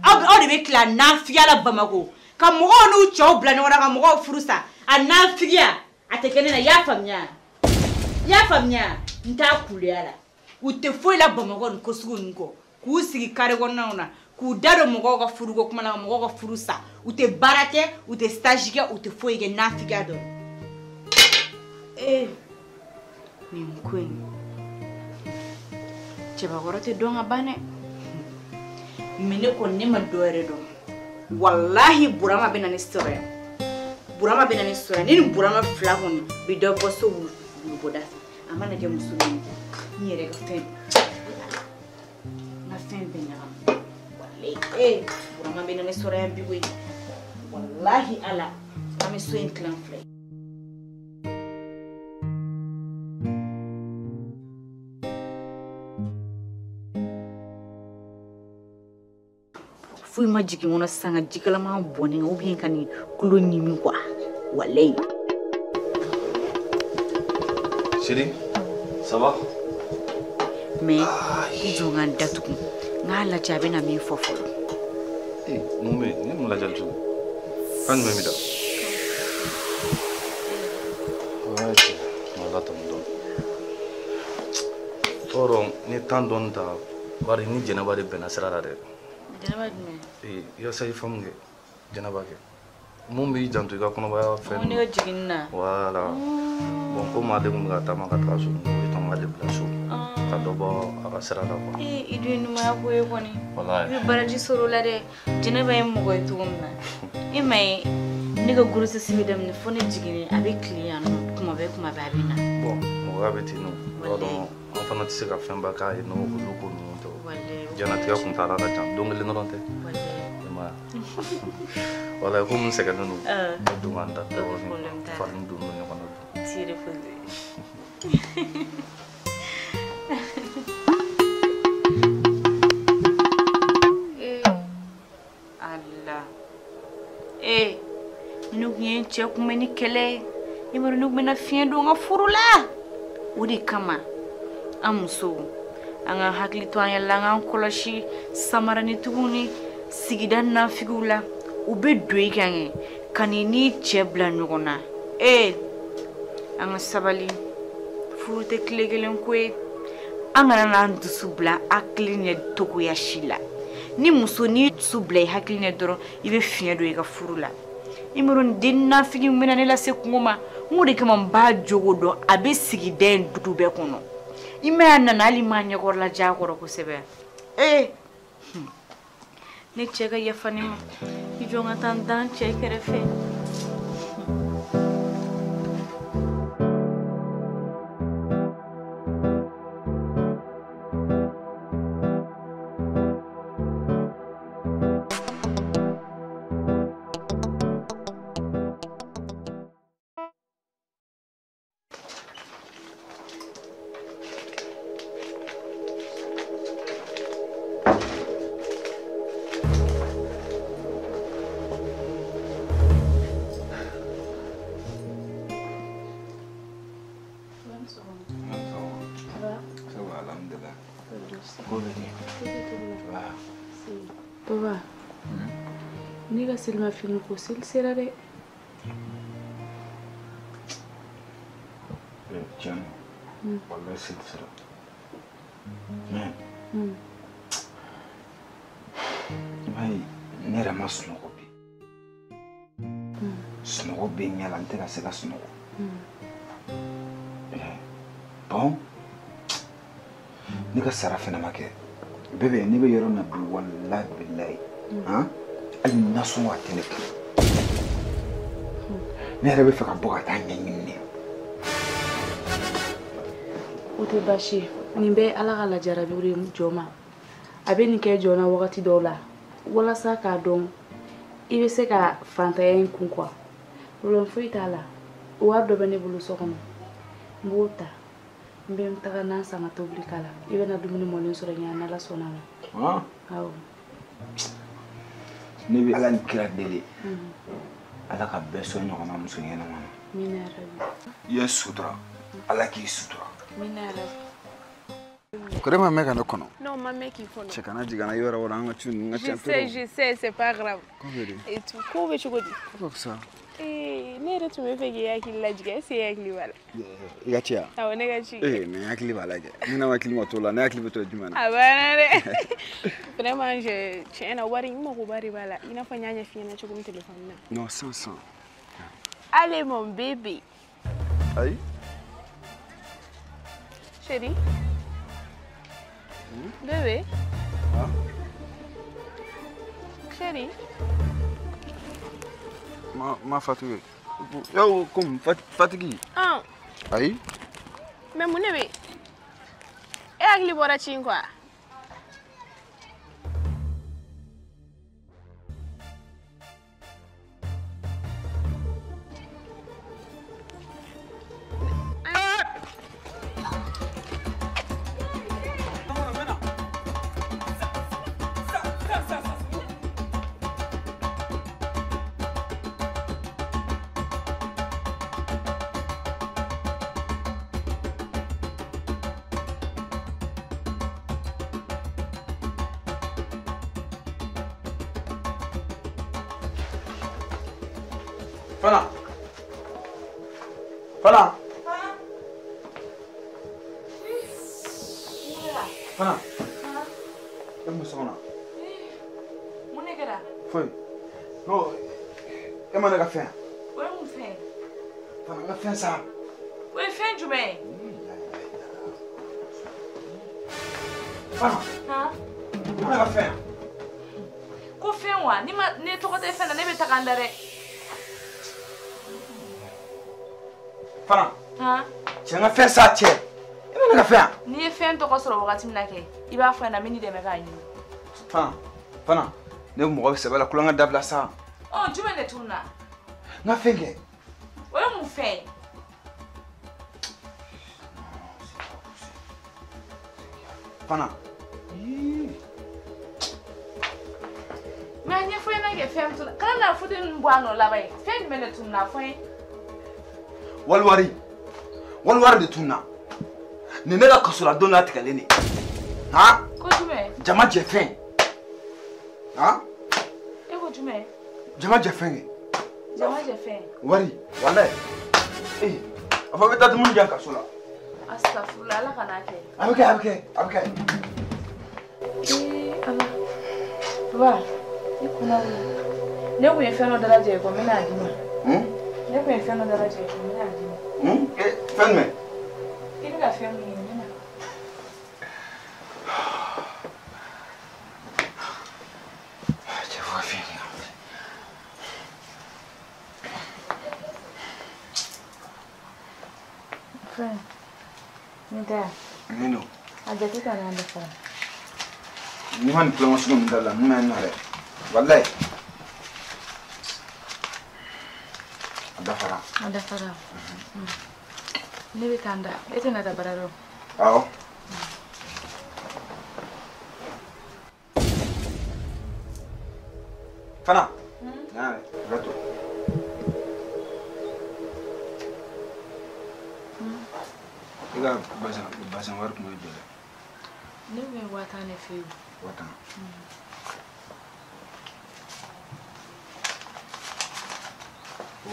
S5: Aw de bɛ tila nafigiya la Bamakɔ ka mɔgɔw n'u cɛw bila ɲɔgɔn na ka mɔgɔw furu sa a nafigiya a tɛ kɛ ne la i y'a faamuya? I y'a faamuya? N t'a kuleya la. U tɛ foyi la Bamakɔ nin ko sugu ninnu kɔ k'u sigi carré kɔnɔnaw na k'u da don mɔgɔw ka furuko kuma na ka mɔgɔw ka furu sa u tɛ baara kɛ u tɛ stage kɛ u tɛ foyi kɛ nafigiya dɔrɔn. Ee nin ko in cɛbakɔrɔ tɛ dɔn ka ban dɛ. Mais ne kɔni ne ma dɔ wɛrɛ dɔn walahi Burama bɛ na ne sɔrɔ yan. Burama bɛ na ne sɔrɔ yan. Ne ni Burama fila kɔni bɛ dɔ bɔ so wulubɔda fɛ. A mana kɛ muso min ye n yɛrɛ ka fɛn n ka fɛn bɛɛ ɲagami walahi ee Burama bɛ na ne sɔrɔ yan bi koyi walahi ala an bɛ so in tilan fila ye. Foyi ma jigin kɔnɔ sisan ka jikalaman bɔn ne kan ou bien ka nin kulo ɲimi quoi walayi.
S1: Chérie, ça va?
S5: Mais i jɔ n ka n datugu n k'a lajɛ a bɛna min fɔ fɔlɔ.
S1: Ee mun bɛ yen? Ne mun lajɛli cogo? Kan jumɛn b'i da? Ouais cɛ, ala tanu dɔn. Tɔɔrɔ n ye temps dɔɔni ta bari ni Jɛnɛba de bɛnna sira la dɛ.
S5: Jɛnɛba jumɛn?
S1: Ee i ka sayi faamu kɛ Jɛnɛba kɛ. Mun b'i janto i ka kɔnɔbaya fɛn.
S5: Ne ka jiginni na.
S1: Voilà. Bon komi ale kun bɛ ka taama ka taga so, o ye tɔn k'ale bila so. Ka dɔ bɔ a ka sira la quoi.
S5: Ee i dun ye ɲumanya ko ye kɔni.
S1: Walahi.
S5: I bɛ baraji sɔrɔ o la dɛ. Jɛnɛba ye mɔgɔ ye cogo min na. E ma ye ne ka grossesse bɛ daminɛ fo ne jiginnen a bɛ tilen yan nɔ kuma bɛɛ kuma bɛɛ a bɛ na.
S1: Bon mɔgɔya bɛ ten nɔ. I b'a dɔn an fana tɛ se ka fɛnba k'a ye n'o olu ko ninnu tɛ o. Diɲɛlatigɛ kuntaala ka jan don kelen dɔrɔn tɛ. I ma ye wa? Walahi komi n sɛgɛnnen don. N bɛ don ka n da dɔɔnin. Fari donnen don ɲɔgɔn na.
S5: T'i reposer. Allah. Eh, ne kun ye n cɛ kunbɛn ni kɛlɛ ye. I b'a dɔn ne kun bɛna fiɲɛ don n ka furu la. O de kama an musow an ka hakili to an yɛrɛ la an k'an kɔlɔsi samaranitigiw ni sigida nafigiw la. U bɛ don i kan kɛ ka n'i n'i cɛ bila ɲɔgɔn na. Ee an ka sabali furu tɛ tile kelen ko ye. An kana n'an dusu bila hakili ɲɛ togoya si la. Ni muso n'i dusu bila i hakili ɲɛ dɔrɔn i bɛ fiɲɛ don i ka furu la. I m'a dɔn nin den nafigi min bɛna ne lase kungo ma n k'o de kama n b'a jogo dɔn a bɛ sigida in du bɛɛ kɔnɔ. I ma ye a nana hali ma ɲɛkɔrɔla diya a kɔrɔ kosɛbɛ. Ee ne cɛ ka yafa ne ma i jɔ n ka taa n da n cɛ kɛrɛfɛ.
S3: Ça va? Ça va, alhamdulillah. Ko bɛ di?
S4: Papa, ne ka selimafini ko seli sera dɛ.
S3: Tiɲɛ don, walahi seli sera. Mais i b'a ye ne yɛrɛ ma sunɔgɔ bi. Sunɔgɔ bɛ n ɲɛ la, n tɛ ka se ka sunɔgɔ. Bon, ne ka sara fɛnɛ ma kɛ. Bébé, ne bɛ yɔrɔ min na bi, walahi bilahi, han, hali nasɔngɔ a tɛ ne kun. Ne yɛrɛ bɛ fɛ ka bɔ ka taa ɲɛɲini de.
S4: O tɛ baasi ye. Nin bɛɛ ye Ala ka lajarabiw de ye jɔn ma. A bɛ nin kɛ jɔn na wagati dɔw la walasa k'a dɔn i bɛ se ka fantanya in kun quoi. Problème foyi t'a la. Wari dɔ bɛ ne bolo so kɔnɔ, n b'o ta. N bɛ taga nan san ka tobili k'a la. I bɛna dumuni mɔlen sɔrɔ ɲɛ n'Ala sɔnna a ma. Awɔ.
S3: Ne bɛ Ala ni kira deli. Ala ka bɛɛ sɔn ɲɔgɔnna muso ɲɛnama na.
S4: Amina yarabi.
S3: I ye sutura. Ala k'i sutura.
S4: Amina yarabi.
S3: Kɔrɔ ma mɛn ka ne kɔnɔ.
S11: Non, ma mɛn k'i kɔnɔ.
S3: Cɛ kana jigin n na yɔrɔ wɛrɛ an ka ci ninnu ka ca.
S11: Je sais, c'est pas grave.
S3: Ko bɛ di?
S11: Et tout, ko bɛ cogo di?
S3: Ko ka fisa.
S11: Ne yɛrɛ tun bɛ fɛ k'i hakili lajigin, est-ce que e hakili b'a la?
S3: I ka ci yan?
S11: Awɔ, ne ka ci.
S3: Mais n hakili b'a la kɛ. Ni ne hakili ma to la, ne hakili bɛ to jumɛn na?
S11: A banna dɛ. Vraiment, je tiɲɛ na wari n makoba de b'a la. I n'a fɔ n y'a ɲɛf'i ɲɛna cogo min téléphone na.
S3: Non, sans.
S11: Allez mon bébé.
S3: Ayi.
S11: Chérie. Bébé.
S3: Ah?
S11: Chérie.
S3: Ma fatigué. Yo, comme fatigué.
S11: Ah.
S3: Ayi.
S11: Mais mun de bɛ? E hakili bɔra ci in kɔ wa?
S3: Fana. Fana. Fana. E mun so kɔnɔ?
S4: Mun de kɛra?
S3: Foyi. Non, e ma ne ka fɛn.
S4: O ye mun fɛn?
S3: Fana, n ka fɛn sa.
S4: O ye fɛn jumɛn ye?
S3: Fana. E ma ne ka fɛn.
S4: Ko fɛn wa? Ni ma ne tɔgɔ tɛ fɛn na, ne bɛ taga n da dɛ.
S3: Fana. Cɛ n ka fɛn sa cɛ. E ma ne ka fɛn yan.
S4: N'i ye fɛn tɔgɔ sɔrɔ wagati min na kɛ, i b'a fɔ n ɲɛna, n bɛ n'i dɛmɛ k'a ɲini.
S3: Fana, ne bɛ mɔgɔ sɛbɛ la kulonkɛ dabila sa.
S4: Ɔ jumɛn de tununna?
S3: N ka fɛn kɛ.
S4: O ye mun fɛn ye?
S3: Fana.
S4: Mais a ɲɛfɔ n ɲɛna kɛ fɛn min tununna. Kana na fauteuil ninnu bɔ a nɔ laban ye. Fɛn jumɛn de tununna a fɔ n ye?
S3: Waliwari de tununna. Nin ne ka kasoladon latigɛlen de. Han?
S4: Ko jumɛn?
S3: Jama jɛ fɛn. Han?
S4: E ko jumɛn?
S3: Jama jɛ fɛn kɛ.
S4: Jama jɛ fɛn.
S3: Wari, walayi. A fɔ bɛ taa dumuni kɛ kaso la.
S4: Astafurula, Ala kan'a kɛ.
S3: A bɛ kɛ, a bɛ kɛ, a bɛ kɛ.
S4: Ala. Papa, i kunna wuli. Ne kun ye fɛn dɔ dalajɛ i kɔ, n bɛna a d'i ma. Ne kun ye fɛn dɔ dalajɛ i kɔ, n bɛna a d'i ma.
S3: Fɛn jumɛn?
S4: I bɛ ka fɛn min ɲini, n bɛna.
S3: Cɛ fo ka fɛn ɲini.
S4: Fɛn, nin tɛ yan?
S3: Nin don.
S4: A jate ta n'an dafara.
S3: N'i ma nin tulonkɛ sugu ninnu dabila, ninnu ma ɲi nɔ dɛ. Walayi. A dafara.
S4: A dafara. Ne bɛ taa n da. E tɛna taa baara yɔrɔ?
S3: Awɔ. Fana. Na yɛrɛ to. I I ka bazin wari kun ye joli ye?
S4: Ne kun ye 50,000 de f'e ye.
S3: 50,000.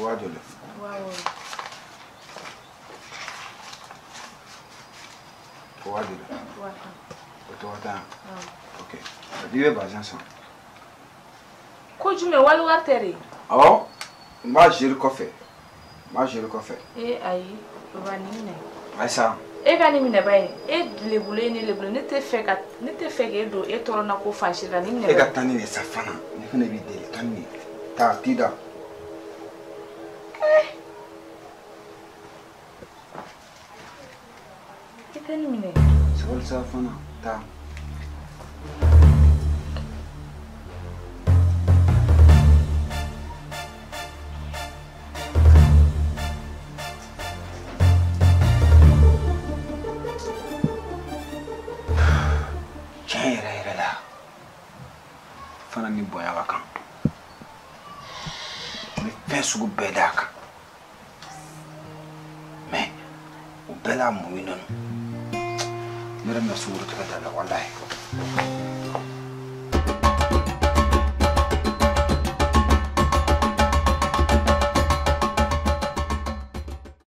S3: Waa joli?
S4: 60,000.
S3: Waa joli?
S4: 50,000.
S3: O tɛ 50,000 ye?
S4: Awɔ.
S3: Ok. I bɛ bazin san.
S4: Ko jumɛn wali wari tɛ de?
S3: Awɔ. N b'a gérer kɔfɛ. N b'a gérer kɔfɛ.
S4: Ee ayi, papa nin minɛ.
S3: Ayisa.
S4: E ka nin minɛ ba ye, e lebulen ne lebulen ne tɛ fɛ ka ne tɛ fɛ k'e don e tɔɔrɔ na ko fan si la nin minɛ.
S3: E ka taa ni nin ye sa fana. Ne fana b'i deli taa ni nin ye. Taa t'i da.
S4: E tɛ nin minɛ.
S3: Sabali sa fana taa. Tiɲɛ yɛrɛ yɛrɛ la fana ni bonya ka kan. N bɛ fɛn sugu bɛɛ d'a kan. Mais o bɛɛ la muɲu nana. Ne yɛrɛ bɛna sunguru tigɛ da la walayi.